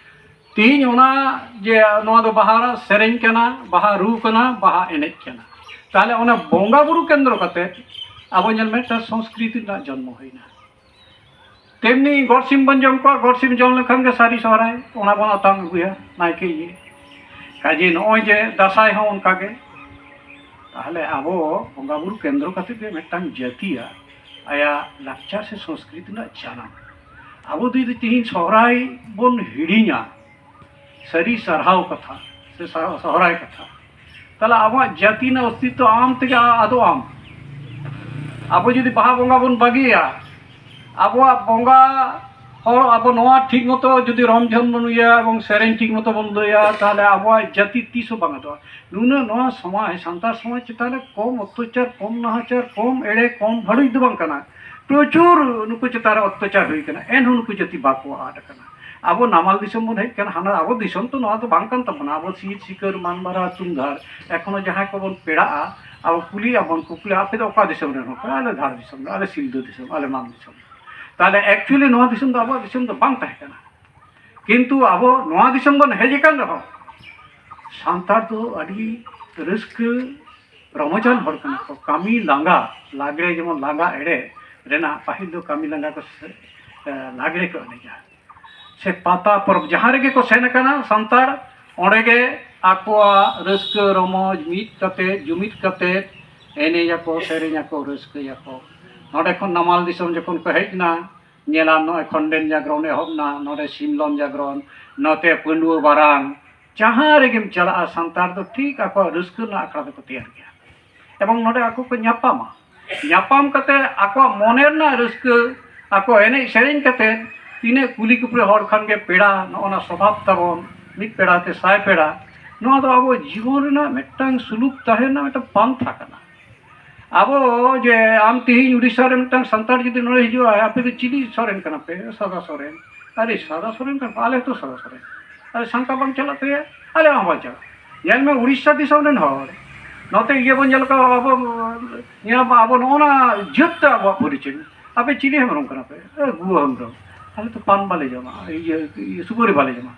ᱛᱤᱦᱤᱧ ᱚᱱᱟ ᱡᱮ ᱱᱚᱣᱟ ᱫᱚ ᱵᱟᱦᱟ ᱥᱮᱨᱮᱧ ᱠᱟᱱᱟ, ᱵᱟᱦᱟ ᱨᱩ ᱠᱟᱱᱟ, ᱵᱟᱦᱟ ᱮᱱᱮᱡ ᱠᱟᱱᱟ, ᱛᱟᱦᱞᱮ ᱚᱱᱟ ᱵᱚᱸᱜᱟ ᱵᱩᱨᱩ ᱠᱮᱱᱫᱨᱚ ᱠᱟᱛᱮ ᱟᱵᱚ ᱧᱮᱞ ᱢᱮ, ᱢᱤᱫᱴᱟᱝ ᱥᱚᱝᱥᱠᱨᱤᱛᱤ ᱨᱮᱱᱟᱜ ᱡᱚᱱᱢᱚ ᱦᱩᱭᱱᱟ᱾ ᱛᱮᱢᱱᱤ ᱜᱚᱰ ᱥᱤᱢ ᱵᱚᱱ ᱡᱚᱢ ᱠᱚᱣᱟ, ᱜᱚᱰ ᱥᱤᱢ ᱡᱚᱢ ᱞᱮᱠᱷᱟᱱ ᱜᱮ ᱥᱟᱹᱨᱤ ᱥᱚᱦᱨᱟᱭ, ᱚᱱᱟ ᱵᱚᱱ ᱟᱛᱟᱝ ᱟᱹᱜᱩᱭᱟ ᱱᱟᱭᱠᱮ ᱤᱭᱟᱹ᱾ ᱠᱟᱡᱮ ᱱᱚᱜᱼᱚᱭ ᱡᱮ ᱫᱟᱸᱥᱟᱭ ᱦᱚᱸ ᱚᱱᱠᱟ ᱜᱮ᱾ ᱛᱟᱦᱞᱮ ᱟᱵᱚ ᱵᱚᱸᱜᱟ ᱵᱩᱨᱩ ᱠᱮᱱᱫᱨᱚ ᱠᱟᱛᱮ ᱜᱮ ᱢᱤᱫᱴᱟᱝ ᱡᱟᱹᱛᱤᱭᱟᱜ ᱟᱭᱟᱜ ᱞᱟᱠᱪᱟᱨ ᱥᱮ ᱥᱚᱝᱥᱠᱨᱤᱛᱤ ᱨᱮᱱᱟᱜ ᱡᱟᱱᱟᱢ᱾ ᱟᱵᱚ ᱡᱩᱫᱤ ᱛᱮᱦᱮᱧ ᱥᱚᱦᱨᱟᱭ ᱵᱚᱱ ᱦᱤᱲᱤᱧᱟ, ᱥᱟᱹᱨᱤ ᱥᱟᱨᱦᱟᱣ ᱠᱟᱛᱷᱟ ᱥᱮ ᱥᱟ- ᱥᱚᱦᱨᱟᱭ ᱠᱟᱛᱷᱟ, ᱛᱟᱦᱞᱮ ᱟᱵᱚᱣᱟᱜ ᱡᱟᱹᱛᱤ ᱨᱮᱱᱟᱜ ᱚᱥᱛᱤᱛᱛᱚ ᱟᱢ ᱛᱮᱜᱮ ᱟᱫᱚᱜ ᱟᱢ᱾ ᱟᱵᱚ ᱡᱩᱫᱤ ᱵᱟᱦᱟ ᱵᱚᱸᱜᱟ ᱵᱚᱱ ᱵᱟᱹᱜᱤᱭᱟ, ᱟᱵᱚᱣᱟᱜ ᱵᱚᱸᱜᱟ ᱦᱚᱲ ᱟᱵᱚ ᱱᱚᱣᱟ ᱴᱷᱤᱠ ᱢᱚᱛᱚ ᱡᱩᱫᱤ ᱨᱚᱢᱡᱷᱚᱱ ᱵᱚᱱ ᱤᱭᱟᱹᱭᱟ ᱮᱵᱚᱝ ᱥᱮᱨᱮᱧ ᱴᱷᱤᱠ ᱢᱚᱛᱚ ᱵᱚᱱ ᱞᱟᱹᱭᱟ, ᱛᱟᱦᱞᱮ ᱟᱵᱚᱣᱟᱜ ᱡᱟᱹᱛᱤ ᱛᱤᱥ ᱦᱚᱸ ᱵᱟᱝ ᱟᱫᱚᱜᱼᱟ᱾ ᱱᱩᱱᱟᱹᱜ ᱱᱚᱣᱟ ᱥᱚᱢᱟᱡᱽ, ᱥᱟᱱᱛᱟᱲ ᱥᱚᱢᱟᱡᱽ ᱪᱮᱛᱟᱱ ᱨᱮ ᱠᱚᱢ ᱚᱛᱛᱟᱪᱟᱨ, ᱠᱚᱢ ᱱᱟᱦᱟᱪᱟᱨ, ᱠᱚᱢ ᱮᱲᱮ, ᱠᱚᱢ ᱵᱷᱟᱹᱲᱩᱡ ᱫᱚ ᱵᱟᱝ ᱠᱟᱱᱟ᱾ ᱯᱨᱚᱪᱩᱨ ᱱᱩᱠᱩ ᱪᱮᱛᱟᱱ ᱨᱮ ᱚᱛᱛᱟᱪᱟᱨ ᱦᱩᱭ ᱠᱟᱱᱟ, ᱮᱱᱦᱚᱸ ᱱᱩᱠᱩ ᱡᱟᱹᱛᱤ ᱵᱟᱠᱚ ᱟᱫ ᱟᱠᱟᱱᱟ᱾ ᱟᱵᱚ ᱱᱟᱢᱟᱞ ᱫᱤᱥᱚᱢ ᱵᱚᱱ ᱦᱮᱡ ᱠᱟᱱᱟ, ᱦᱟᱱᱟ ᱟᱵᱚ ᱫᱤᱥᱚᱢ ᱛᱚ ᱱᱚᱣᱟ ᱫᱚ ᱵᱟᱝ ᱠᱟᱱ ᱛᱟᱵᱚᱱᱟ᱾ ᱟᱵᱚ ᱥᱤᱨ ᱥᱤᱠᱟᱹᱨ, ᱢᱟᱱ ᱢᱟᱨᱟ, ᱛᱩᱢᱫᱟᱲ, ᱮᱠᱷᱚᱱᱳ ᱡᱟᱦᱟᱸᱭ ᱠᱚᱵᱚᱱ ᱯᱮᱲᱟᱜᱼᱟ, ᱟᱵᱚ ᱠᱩᱞᱤ ᱟᱵᱚᱱ ᱠᱚ, ᱠᱩᱞᱤ, "ᱟᱯᱮ ᱫᱚ ᱚᱠᱟ ᱫᱤᱥᱚᱢ ᱨᱮᱱ ᱦᱚᱲ ᱠᱟᱱᱟ?" "ᱟᱞᱮ ᱫᱷᱟᱲ ᱫᱤᱥᱚᱢ ᱨᱮ, ᱟᱞᱮ ᱥᱤᱞᱫᱟᱹ ᱫᱤᱥᱚᱢ, ᱟᱞᱮ ᱢᱟᱱ ᱫᱤᱥᱚᱢ ᱨᱮ᱾" ᱛᱟᱦᱞᱮ actually ᱱᱚᱣᱟ ᱫᱤᱥᱚᱢ ᱫᱚ ᱟᱵᱚᱣᱟᱜ ᱫᱤᱥᱚᱢ ᱫᱚ ᱵᱟᱝ ᱛᱟᱦᱮᱸ ᱠᱟᱱᱟ᱾ ᱠᱤᱱᱛᱩ ᱟᱵᱚ ᱱᱚᱣᱟ ᱫᱤᱥᱚᱢ ᱵᱚᱱ ᱦᱮᱡ ᱟᱠᱟᱱ ᱨᱮᱦᱚᱸ, ᱥᱟᱱᱛᱟᱲ ᱫᱚ ᱟᱹᱰᱤ ᱨᱟᱹᱥᱠᱟᱹ ᱨᱚᱢᱚᱡᱟᱱ ᱦᱚᱲ ᱠᱟᱱᱟ ᱠᱚ᱾ ᱠᱟᱹᱢᱤ ᱞᱟᱸᱜᱟ, ᱞᱟᱜᱽᱲᱮ ᱡᱮᱢᱚᱱ ᱞᱟᱸᱜᱟ ᱮᱲᱮ ᱨᱮᱱᱟᱜ, ᱯᱟᱹᱦᱤᱞ ᱫᱚ ᱠᱟᱹᱢᱤ ᱞᱟᱸᱜᱟ ᱠᱚ ᱥᱮ, ᱮ, ᱞᱟᱜᱽᱲᱮ ᱠᱚ ᱮᱱᱮᱡᱟ᱾ ᱥᱮ ᱯᱟᱛᱟ ᱯᱚᱨᱚᱵᱽ ᱡᱟᱦᱟᱸ ᱨᱮᱜᱮ ᱠᱚ ᱥᱮᱱ ᱟᱠᱟᱱᱟ ᱥᱟᱱᱛᱟᱲ, ᱚᱸᱰᱮ ᱜᱮ ᱟᱠᱚᱣᱟᱜ ᱨᱟᱹᱥᱠᱟᱹ ᱨᱚᱢᱚᱡᱽ ᱢᱤᱫ ᱠᱟᱛᱮ, ᱡᱩᱢᱤᱫ ᱠᱟᱛᱮ ᱮᱱᱮᱡ ᱟᱠᱚ, ᱥᱮᱨᱮᱧ ᱟᱠᱚ, ᱨᱟᱹᱥᱠᱟᱹᱭᱟᱠᱚ᱾ ᱱᱚᱸᱰᱮ ᱠᱷᱚᱱ ᱱᱟᱢᱟᱞ ᱫᱤᱥᱚᱢ ᱡᱚᱠᱷᱚᱱ ᱠᱚ ᱦᱮᱡ ᱮᱱᱟ, ᱧᱮᱞᱟ ᱱᱚᱜᱼᱚᱭ ᱠᱷᱚᱸᱰᱮᱱ ᱡᱟᱜᱽᱨᱚᱱ ᱮᱦᱚᱵ ᱮᱱᱟ, ᱱᱚᱸᱰᱮ ᱥᱤᱢᱞᱚᱱ ᱡᱟᱜᱽᱨᱚᱱ, ᱱᱚᱛᱮ ᱯᱟᱺᱰᱩᱣᱟᱹ ᱵᱟᱨᱟᱝ, ᱡᱟᱦᱟᱸ ᱨᱮᱜᱮᱢ ᱪᱟᱞᱟᱜᱼᱟ, ᱥᱟᱱᱛᱟᱲ ᱫᱚ ᱴᱷᱤᱠ ᱟᱠᱚᱣᱟᱜ ᱨᱟᱹᱥᱠᱟᱹ ᱨᱮᱱᱟᱜ ᱟᱠᱷᱲᱟ ᱫᱚᱠᱚ ᱛᱮᱭᱟᱨ ᱜᱮᱭᱟ᱾ ᱮᱵᱚᱝ ᱱᱚᱰᱮ ᱟᱠᱚ ᱠᱚ ᱧᱟᱯᱟᱢᱟ, ᱧᱟᱯᱟᱢ ᱠᱟᱛᱮ ᱟᱠᱚᱣᱟᱜ ᱢᱚᱱᱮ ᱨᱮᱱᱟᱜ ᱨᱟᱹᱥᱠᱟᱹ, ᱟᱠᱚ ᱮᱱᱮᱡ ᱥᱮᱨᱮᱧ ᱠᱟᱛᱮ ᱛᱤᱱᱟᱹᱜ ᱠᱩᱞᱤ ᱠᱩᱯᱞᱤ ᱦᱚᱲ ᱠᱷᱟᱱ ᱜᱮ ᱯᱮᱲᱟ, ᱱᱚᱜᱼᱚ ᱱᱟ ᱥᱚᱵᱷᱟᱵ ᱛᱟᱵᱚᱱ, ᱢᱤᱫ ᱯᱮᱲᱟ ᱛᱮ ᱥᱟᱭ ᱯᱮᱲᱟ, ᱱᱚᱣᱟ ᱫᱚ ᱟᱵᱚ ᱡᱤᱵᱚᱱ ᱨᱮᱱᱟᱜ ᱢᱤᱫᱴᱟᱝ ᱥᱩᱞᱩᱠ ᱛᱟᱦᱮᱸ ᱨᱮᱱᱟᱜ ᱢᱤᱫᱴᱟᱝ ᱯᱟᱱᱛᱷᱟ ᱠᱟᱱᱟ᱾ ᱟᱵᱚ ᱡᱮ ᱟᱢ ᱛᱤᱦᱤᱧ ᱩᱲᱤᱥᱥᱟ ᱨᱮ ᱢᱤᱫᱴᱟᱝ ᱥᱟᱱᱛᱟᱲ ᱡᱩᱫᱤ ᱱᱚᱰᱮ ᱦᱤᱡᱩᱜᱼᱟᱭ, "ᱟᱯᱮ ᱫᱚ ᱪᱤᱞᱤ ᱥᱚᱨᱮᱱ ᱠᱟᱱᱟ ᱯᱮ?" "ᱥᱟᱫᱟ ᱥᱚᱨᱮᱱ᱾" "ᱟᱨᱮ ᱥᱟᱫᱟ ᱥᱚᱨᱮᱱ ᱠᱟᱱᱟ ᱯᱮ, ᱟᱞᱮ ᱦᱚᱸᱛᱚ ᱥᱟᱫᱟ ᱥᱚᱨᱮᱱ᱾" "ᱟᱨᱮ ᱥᱟᱝᱠᱟ ᱵᱟᱝ ᱪᱟᱞᱟᱜ ᱛᱟᱭᱟ?" "ᱟᱞᱮ ᱦᱚᱸ ᱵᱟᱝ ᱪᱟᱞᱟᱜ᱾" ᱧᱮᱞ ᱢᱮ ᱩᱲᱤᱥᱥᱟ ᱫᱤᱥᱚᱢ ᱨᱮᱱ ᱦᱚᱲ, ᱱᱚᱛᱮ ᱤᱭᱟᱹ ᱵᱚᱱ ᱧᱮᱞ ᱠᱚᱣᱟ ᱟᱵᱚ, ᱧᱮᱞ ᱢᱟ ᱟᱵᱚ ᱱᱚᱜᱼᱚ ᱱᱟ ᱡᱟᱹᱛ ᱛᱮ ᱟᱵᱚᱣᱟᱜ ᱯᱚᱨᱤᱪᱚᱭ᱾ "ᱟᱯᱮ ᱪᱤᱞᱤ ᱦᱮᱢᱵᱨᱚᱢ ᱠᱟᱱᱟ ᱯᱮ?" "ᱮ, ᱜᱩᱣᱟᱹ ᱦᱮᱢᱵᱨᱚᱢ᱾" "ᱟᱞᱮ ᱫᱚ ᱯᱟᱱ ᱵᱟᱞᱮ ᱡᱚᱢᱟ, ᱤᱭᱟᱹ, ᱤᱭᱟᱹ, ᱥᱩᱯᱟᱹᱨᱤ ᱵᱟᱞᱮ ᱡᱚᱢᱟ᱾"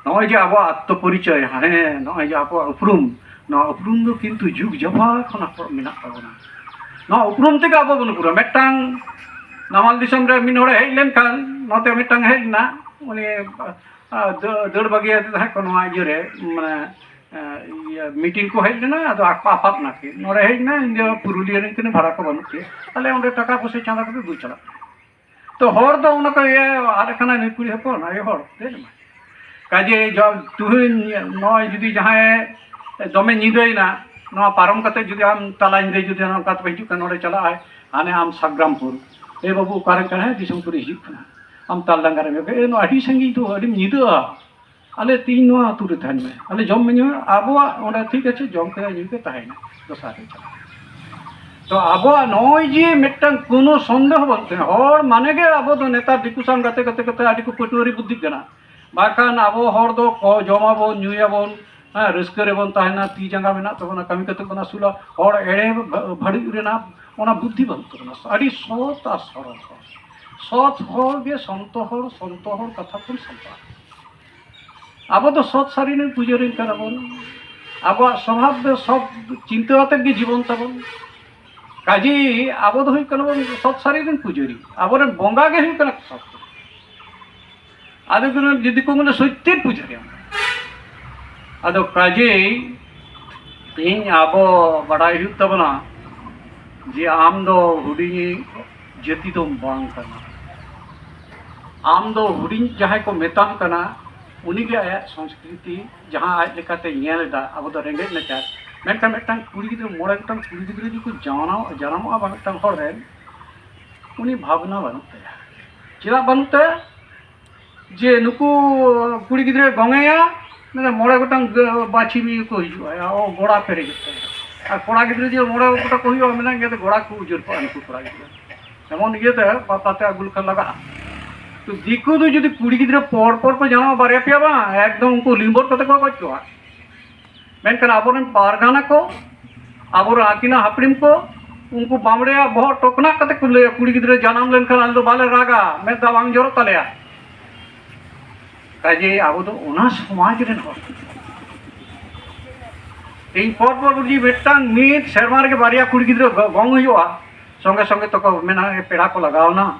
ᱱᱚᱜᱼᱚᱭ ᱡᱮ ᱟᱵᱚᱣᱟᱜ ᱟᱛᱛᱚ ᱯᱚᱨᱤᱪᱚᱭ, ᱦᱮᱸ, ᱱᱚᱜᱼᱚᱭ ᱡᱮ ᱟᱵᱚᱣᱟᱜ ᱩᱯᱨᱩᱢ, ᱱᱚᱣᱟ ᱩᱯᱨᱩᱢ ᱫᱚ ᱠᱤᱱᱛᱩ ᱡᱩᱜᱽ ᱡᱟᱯᱷᱟ ᱠᱷᱚᱱᱟᱜ ᱢᱮᱱᱟᱜ ᱛᱟᱵᱚᱱᱟ᱾ ᱱᱚᱣᱟ ᱩᱯᱨᱩᱢ ᱛᱮᱜᱮ ᱟᱵᱚ ᱵᱚᱱ ᱩᱯᱨᱩᱢᱟ᱾ ᱢᱤᱫᱴᱟᱝ ᱱᱟᱢᱟᱞ ᱫᱤᱥᱚᱢ ᱨᱮ ᱢᱤᱫ ᱦᱚᱲᱮ ᱦᱮᱡ ᱞᱮᱱᱠᱷᱟᱱ, ᱱᱚᱛᱮ ᱢᱤᱫᱴᱟᱝ ᱦᱮᱡ ᱮᱱᱟ, ᱩᱱᱤ, ᱟ, ᱫᱟᱹ-, ᱫᱟᱹᱲ ᱵᱟᱹᱜᱤᱭᱟᱛᱮ ᱛᱟᱦᱮᱸ ᱠᱚ ᱱᱚᱣᱟ ᱤᱭᱟᱹ ᱨᱮ, ᱢᱟᱱᱮ, ᱟ, ᱤᱭᱟᱹ, meeting ᱠᱚ ᱦᱮᱡ ᱞᱮᱱᱟ, ᱟᱫᱚ ᱟᱠᱚ ᱟᱯᱟᱛ ᱱᱟᱠᱤ ᱱᱚᱰᱮ ᱦᱮᱡ ᱮᱱᱟ, ᱤᱧ ᱫᱚ ᱯᱩᱨᱩᱞᱤᱭᱟᱹ ᱨᱮᱱ ᱠᱟᱹᱱᱟᱹᱧ, ᱵᱷᱟᱲᱟ ᱠᱚ ᱵᱟᱹᱱᱩᱜ ᱛᱤᱧᱟ, ᱛᱟᱦᱞᱮ ᱚᱸᱰᱮ ᱴᱟᱠᱟ ᱯᱚᱭᱥᱟ ᱪᱟᱸᱫᱟ ᱠᱟᱛᱮ ᱫᱩ ᱪᱟᱞᱟᱜ ᱠᱟᱱᱟ᱾ ᱛᱚ ᱦᱚᱲ ᱫᱚ ᱚᱱᱟ ᱠᱚ ᱤᱭᱟᱹ ᱟᱫ ᱟᱠᱟᱱᱟ ᱱᱩᱭ ᱠᱩᱲᱤ ᱦᱚᱯᱚᱱ, ᱟᱭᱳ ᱦᱚᱲ ᱪᱮᱫ ᱮᱢ ᱢᱮᱱᱟ? ᱠᱟᱡᱮ ᱡᱚ-, ᱛᱩᱦᱩᱧ ᱱᱚᱜᱼᱚᱭ ᱡᱩᱫᱤ ᱡᱟᱦᱟᱸᱭ ᱫᱚᱢᱮ ᱧᱤᱫᱟᱹᱭᱮᱱᱟ, ᱱᱚᱣᱟ ᱯᱟᱨᱚᱢ ᱠᱟᱛᱮ ᱡᱩᱫᱤ ᱟᱢ ᱛᱟᱞᱟ ᱧᱤᱫᱟᱹ ᱡᱩᱫᱤ ᱱᱚᱝᱠᱟ ᱛᱮᱯᱮ ᱦᱤᱡᱩᱜ ᱠᱟᱱᱟ, ᱱᱚᱰᱮ ᱪᱟᱞᱟᱜᱼᱟᱭ, ᱦᱟᱱᱮ ᱟᱢ ᱥᱟᱜᱽᱨᱟᱢᱯᱩᱨ, "ᱮ ᱵᱟᱹᱵᱩ, ᱚᱠᱟᱨᱮ ᱠᱟᱱᱟ?" "ᱦᱮᱸ, ᱫᱤᱥᱚᱢ ᱠᱚᱨᱮ ᱦᱤᱡᱩᱜ ᱠᱟᱱᱟ᱾" ᱟᱢ ᱛᱟᱞ ᱰᱟᱸᱜᱟ ᱨᱮ, "ᱮ, ᱱᱚᱣᱟ ᱟᱹᱰᱤ ᱥᱟᱺᱜᱤᱧ ᱫᱚ, ᱟᱹᱰᱤᱢ ᱧᱤᱫᱟᱹᱜᱼᱟ, ᱟᱞᱮ ᱛᱤᱦᱤᱧ ᱱᱚᱣᱟ ᱟᱹᱛᱩ ᱨᱮ ᱛᱟᱦᱮᱱ ᱢᱮ, ᱟᱞᱮ ᱡᱚᱢ ᱢᱮ ᱧᱩ ᱢᱮ, ᱟᱵᱚᱣᱟᱜ ᱚᱸᱰᱮ ᱴᱷᱤᱠ ᱟᱪᱷᱮ ᱡᱚᱢ ᱠᱮᱫᱟ, ᱧᱩ ᱠᱮᱫᱟ, ᱛᱟᱦᱮᱸᱭᱮᱱᱟ, ᱫᱚᱥᱟᱨ ᱨᱮ ᱪᱟᱞᱟᱜᱼᱟ᱾" ᱛᱚ ᱟᱵᱚᱣᱟᱜ ᱱᱚᱜᱼᱚᱭ ᱡᱮ ᱢᱤᱫᱴᱟᱝ ᱠᱳᱱᱳ ᱥᱚᱱᱫᱮᱦᱚ ᱵᱟᱹᱱᱩᱜ ᱛᱟᱵᱚᱱᱟ, ᱦᱚᱲ ᱢᱟᱱᱮ ᱜᱮ ᱟᱵᱚ ᱫᱚ ᱱᱮᱛᱟᱨ ᱫᱤᱠᱩ ᱥᱟᱶ ᱜᱟᱛᱮ ᱜᱟᱛᱮ ᱠᱟᱛᱮ ᱟᱹᱰᱤ ᱠᱚ ᱯᱟᱹᱴᱩᱣᱟᱹᱨᱤ ᱵᱩᱫᱽᱫᱷᱤᱜ ᱠᱟᱱᱟ᱾ ᱵᱟᱠᱷᱟᱱ ᱟᱵᱚ ᱦᱚᱲ ᱫᱚ ᱠᱚ ᱡᱚᱢᱟᱵᱚᱱ, ᱧᱩᱭᱟᱵᱚᱱ, ᱦᱮᱸ, ᱨᱟᱹᱥᱠᱟᱹ ᱨᱮᱵᱚᱱ ᱛᱟᱦᱮᱱᱟ, ᱛᱤ ᱡᱟᱸᱜᱟ ᱢᱮᱱᱟᱜ ᱛᱟᱵᱚᱱᱟ, ᱠᱟᱹᱢᱤ ᱠᱟᱛᱮ ᱵᱚᱱ ᱟᱹᱥᱩᱞᱟ, ᱦᱚᱲ ᱮᱲᱮ ᱵᱷᱟ-, ᱵᱷᱟᱹᱲᱩᱡ ᱨᱮᱱᱟᱜ ᱚᱱᱟ ᱵᱩᱫᱽᱫᱷᱤ ᱵᱟᱹᱱᱩᱜ ᱛᱟᱵᱚᱱᱟ᱾ ᱟᱹᱰᱤ ᱥᱚᱛ ᱟᱨ ᱥᱚᱨᱚᱞ ᱦᱚᱲ, ᱥᱚᱛ ᱦᱚᱲ ᱜᱮ ᱥᱚᱱᱛᱚ ᱦᱚᱲ, ᱥᱚᱱᱛᱚ ᱦᱚᱲ ᱠᱟᱛᱷᱟ ᱠᱷᱚᱱ ᱥᱟᱱᱛᱟᱲ᱾ ᱟᱵᱚ ᱫᱚ ᱥᱚᱛ ᱥᱟᱹᱨᱤ ᱨᱮᱱ ᱯᱩᱡᱟᱹᱨᱤ ᱠᱟᱱᱟ ᱵᱚᱱ᱾ ᱟᱵᱚᱣᱟᱜ ᱥᱚᱵᱷᱟᱵ ᱫᱚ ᱥᱚᱛ ᱪᱤᱱᱛᱟᱹ ᱟᱛᱮᱫ ᱜᱮ ᱡᱤᱵᱚᱱ ᱛᱟᱵᱚᱱ᱾ ᱠᱟᱡᱮ ᱟᱵᱚ ᱫᱚ ᱦᱩᱭᱩᱜ ᱠᱟᱱᱟ ᱵᱚᱱ ᱥᱚᱛ ᱥᱟᱹᱨᱤ ᱨᱮᱱ ᱯᱩᱡᱟᱹᱨᱤ, ᱟᱵᱚᱨᱮᱱ ᱵᱚᱸᱜᱟ ᱜᱮ ᱦᱩᱭᱩᱜ ᱠᱟᱱᱟ ᱥᱚᱛ᱾ ᱟᱫᱚ ᱠᱚ ᱡᱩᱫᱤ ᱠᱚ ᱢᱮᱱᱟ ᱥᱚᱛᱭᱮᱨ ᱯᱩᱡᱟᱹᱨᱤ, ᱟᱫᱚ ᱠᱟᱡᱮ ᱛᱮᱦᱮᱧ ᱟᱵᱚ ᱵᱟᱰᱟᱭ ᱦᱩᱭᱩᱜ ᱛᱟᱵᱚᱱᱟ ᱡᱮ ᱟᱢ ᱫᱚ ᱦᱩᱰᱤᱧᱤᱡ ᱡᱟᱹᱛᱤ ᱫᱚᱢ ᱵᱟᱝ ᱠᱟᱱᱟ᱾ ᱟᱢ ᱫᱚ ᱦᱩᱰᱤᱧ ᱡᱟᱦᱟᱸᱭ ᱠᱚ ᱢᱮᱛᱟᱢ ᱠᱟᱱᱟ, ᱩᱱᱤᱜᱮ ᱟᱭᱟᱜ ᱥᱚᱝᱥᱠᱨᱤᱛᱤ ᱡᱟᱦᱟᱸ ᱟᱡ ᱞᱮᱠᱟᱛᱮ ᱧᱮᱞ ᱮᱫᱟ, ᱟᱵᱚ ᱫᱚ ᱨᱮᱸᱜᱮᱡ ᱱᱟᱪᱟᱨ᱾ ᱢᱮᱱᱠᱷᱟᱱ ᱢᱤᱫᱴᱟᱝ ᱠᱩᱲᱤ ᱜᱤᱫᱽᱨᱟᱹ, ᱢᱚᱬᱮ ᱜᱚᱴᱟᱝ ᱠᱩᱲᱤ ᱜᱤᱫᱽᱨᱟᱹ ᱡᱩᱫᱤ ᱠᱚ ᱡᱟᱱᱟᱢ, ᱡᱟᱱᱟᱢᱚᱜᱼᱟ ᱵᱟᱝ ᱢᱤᱫᱴᱟᱝ ᱦᱚᱲ ᱨᱮᱱ, ᱩᱱᱤ ᱵᱷᱟᱵᱽᱱᱟ ᱵᱟᱹᱱᱩᱜ ᱛᱟᱭᱟ᱾ ᱪᱮᱫᱟᱜ ᱵᱟᱹᱱᱩᱜ ᱛᱟᱭᱟ? ᱡᱮ ᱱᱩᱠᱩ ᱠᱩᱲᱤ ᱜᱤᱫᱽᱨᱟᱹ ᱜᱚᱝᱮᱭᱟ, ᱢᱟᱱᱮ ᱢᱚᱬᱮ ᱜᱚᱴᱟᱝ ᱜᱟᱹ-, ᱵᱟᱹᱪᱷᱤ ᱠᱚ ᱦᱤᱡᱩᱜᱼᱟ, ᱚ, ᱜᱚᱲᱟ ᱯᱮᱨᱮᱡᱚᱜ ᱛᱟᱭᱟ᱾ ᱟᱨ ᱠᱚᱲᱟ ᱜᱤᱫᱽᱨᱟᱹ ᱡᱮ ᱢᱚᱬᱮ ᱜᱚᱴᱟ ᱠᱚ ᱦᱩᱭᱩᱜᱼᱟ, ᱢᱮᱱᱟᱜ ᱜᱮᱭᱟ, ᱜᱚᱲᱟ ᱠᱚ ᱩᱡᱟᱹᱲ ᱠᱚᱜᱼᱟ ᱱᱩᱠᱩ ᱠᱚᱲᱟ ᱜᱤᱫᱽᱨᱟᱹ᱾ ᱮᱢᱚᱱ ᱤᱭᱟᱹᱛᱮ ᱵᱟᱯᱞᱟ ᱛᱮ ᱟᱹᱜᱩ ᱞᱮᱠᱷᱟᱱ ᱞᱟᱜᱟᱜᱼᱟ᱾ ᱛᱚ ᱫᱤᱠᱩ ᱫᱚ ᱡᱩᱫᱤ ᱠᱩᱲᱤ ᱜᱤᱫᱽᱨᱟᱹ ᱯᱚᱨ ᱯᱚᱨ ᱠᱚ ᱡᱟᱱᱟᱢᱟ ᱵᱟᱨᱭᱟ ᱯᱮᱭᱟ ᱵᱟᱝ, ᱮᱠᱫᱚᱢ ᱩᱱᱠᱩ ᱞᱤᱢᱵᱚᱨ ᱠᱟᱛᱮ ᱠᱚ ᱜᱚᱡ ᱠᱚᱣᱟ᱾ ᱢᱮᱱᱠᱷᱟᱱ ᱟᱵᱚᱨᱮᱱ ᱯᱟᱨᱜᱟᱱᱟ ᱠᱚ, ᱟᱵᱚᱨᱮᱱ ᱟᱹᱠᱤᱱᱟᱜ ᱦᱟᱯᱲᱤᱢ ᱠᱚ, ᱩᱱᱠᱩ ᱵᱟᱢᱲᱮᱭᱟᱜ ᱵᱚᱦᱚᱜ ᱴᱚᱠᱱᱟᱜ ᱠᱟᱛᱮ ᱠᱚ ᱞᱟᱹᱭᱟ, "ᱠᱩᱲᱤ ᱜᱤᱫᱽᱨᱟᱹ ᱡᱟᱱᱟᱢ ᱞᱮᱱᱠᱷᱟᱱ ᱟᱞᱮ ᱫᱚ ᱵᱟᱞᱮ ᱨᱟᱜᱟ, ᱢᱮᱫ ᱫᱟᱜ ᱵᱟᱝ ᱡᱚᱨᱚᱜ ᱛᱟᱞᱮᱭᱟ᱾" ᱠᱟᱡᱮ ᱟᱵᱚ ᱫᱚ ᱚᱱᱟ ᱥᱚᱢᱟᱡᱽ ᱨᱮᱱ ᱦᱚᱲ᱾ ᱛᱮᱦᱮᱧ ᱯᱚᱨ ᱯᱚᱨ ᱡᱩᱫᱤ ᱢᱤᱫᱴᱟᱝ ᱢᱤᱫ ᱥᱮᱨᱢᱟ ᱨᱮᱜᱮ ᱵᱟᱨᱭᱟ ᱠᱩᱲᱤ ᱜᱤᱫᱽᱨᱟᱹ ᱜᱚ-, ᱜᱚᱝ ᱦᱩᱭᱩᱜᱼᱟ, ᱥᱚᱸᱜᱮ ᱥᱚᱸᱜᱮ ᱛᱮᱠᱚ ᱢᱮᱱᱟ, "ᱮ, ᱯᱮᱲᱟ ᱠᱚ ᱞᱟᱜᱟᱣ ᱮᱱᱟ᱾"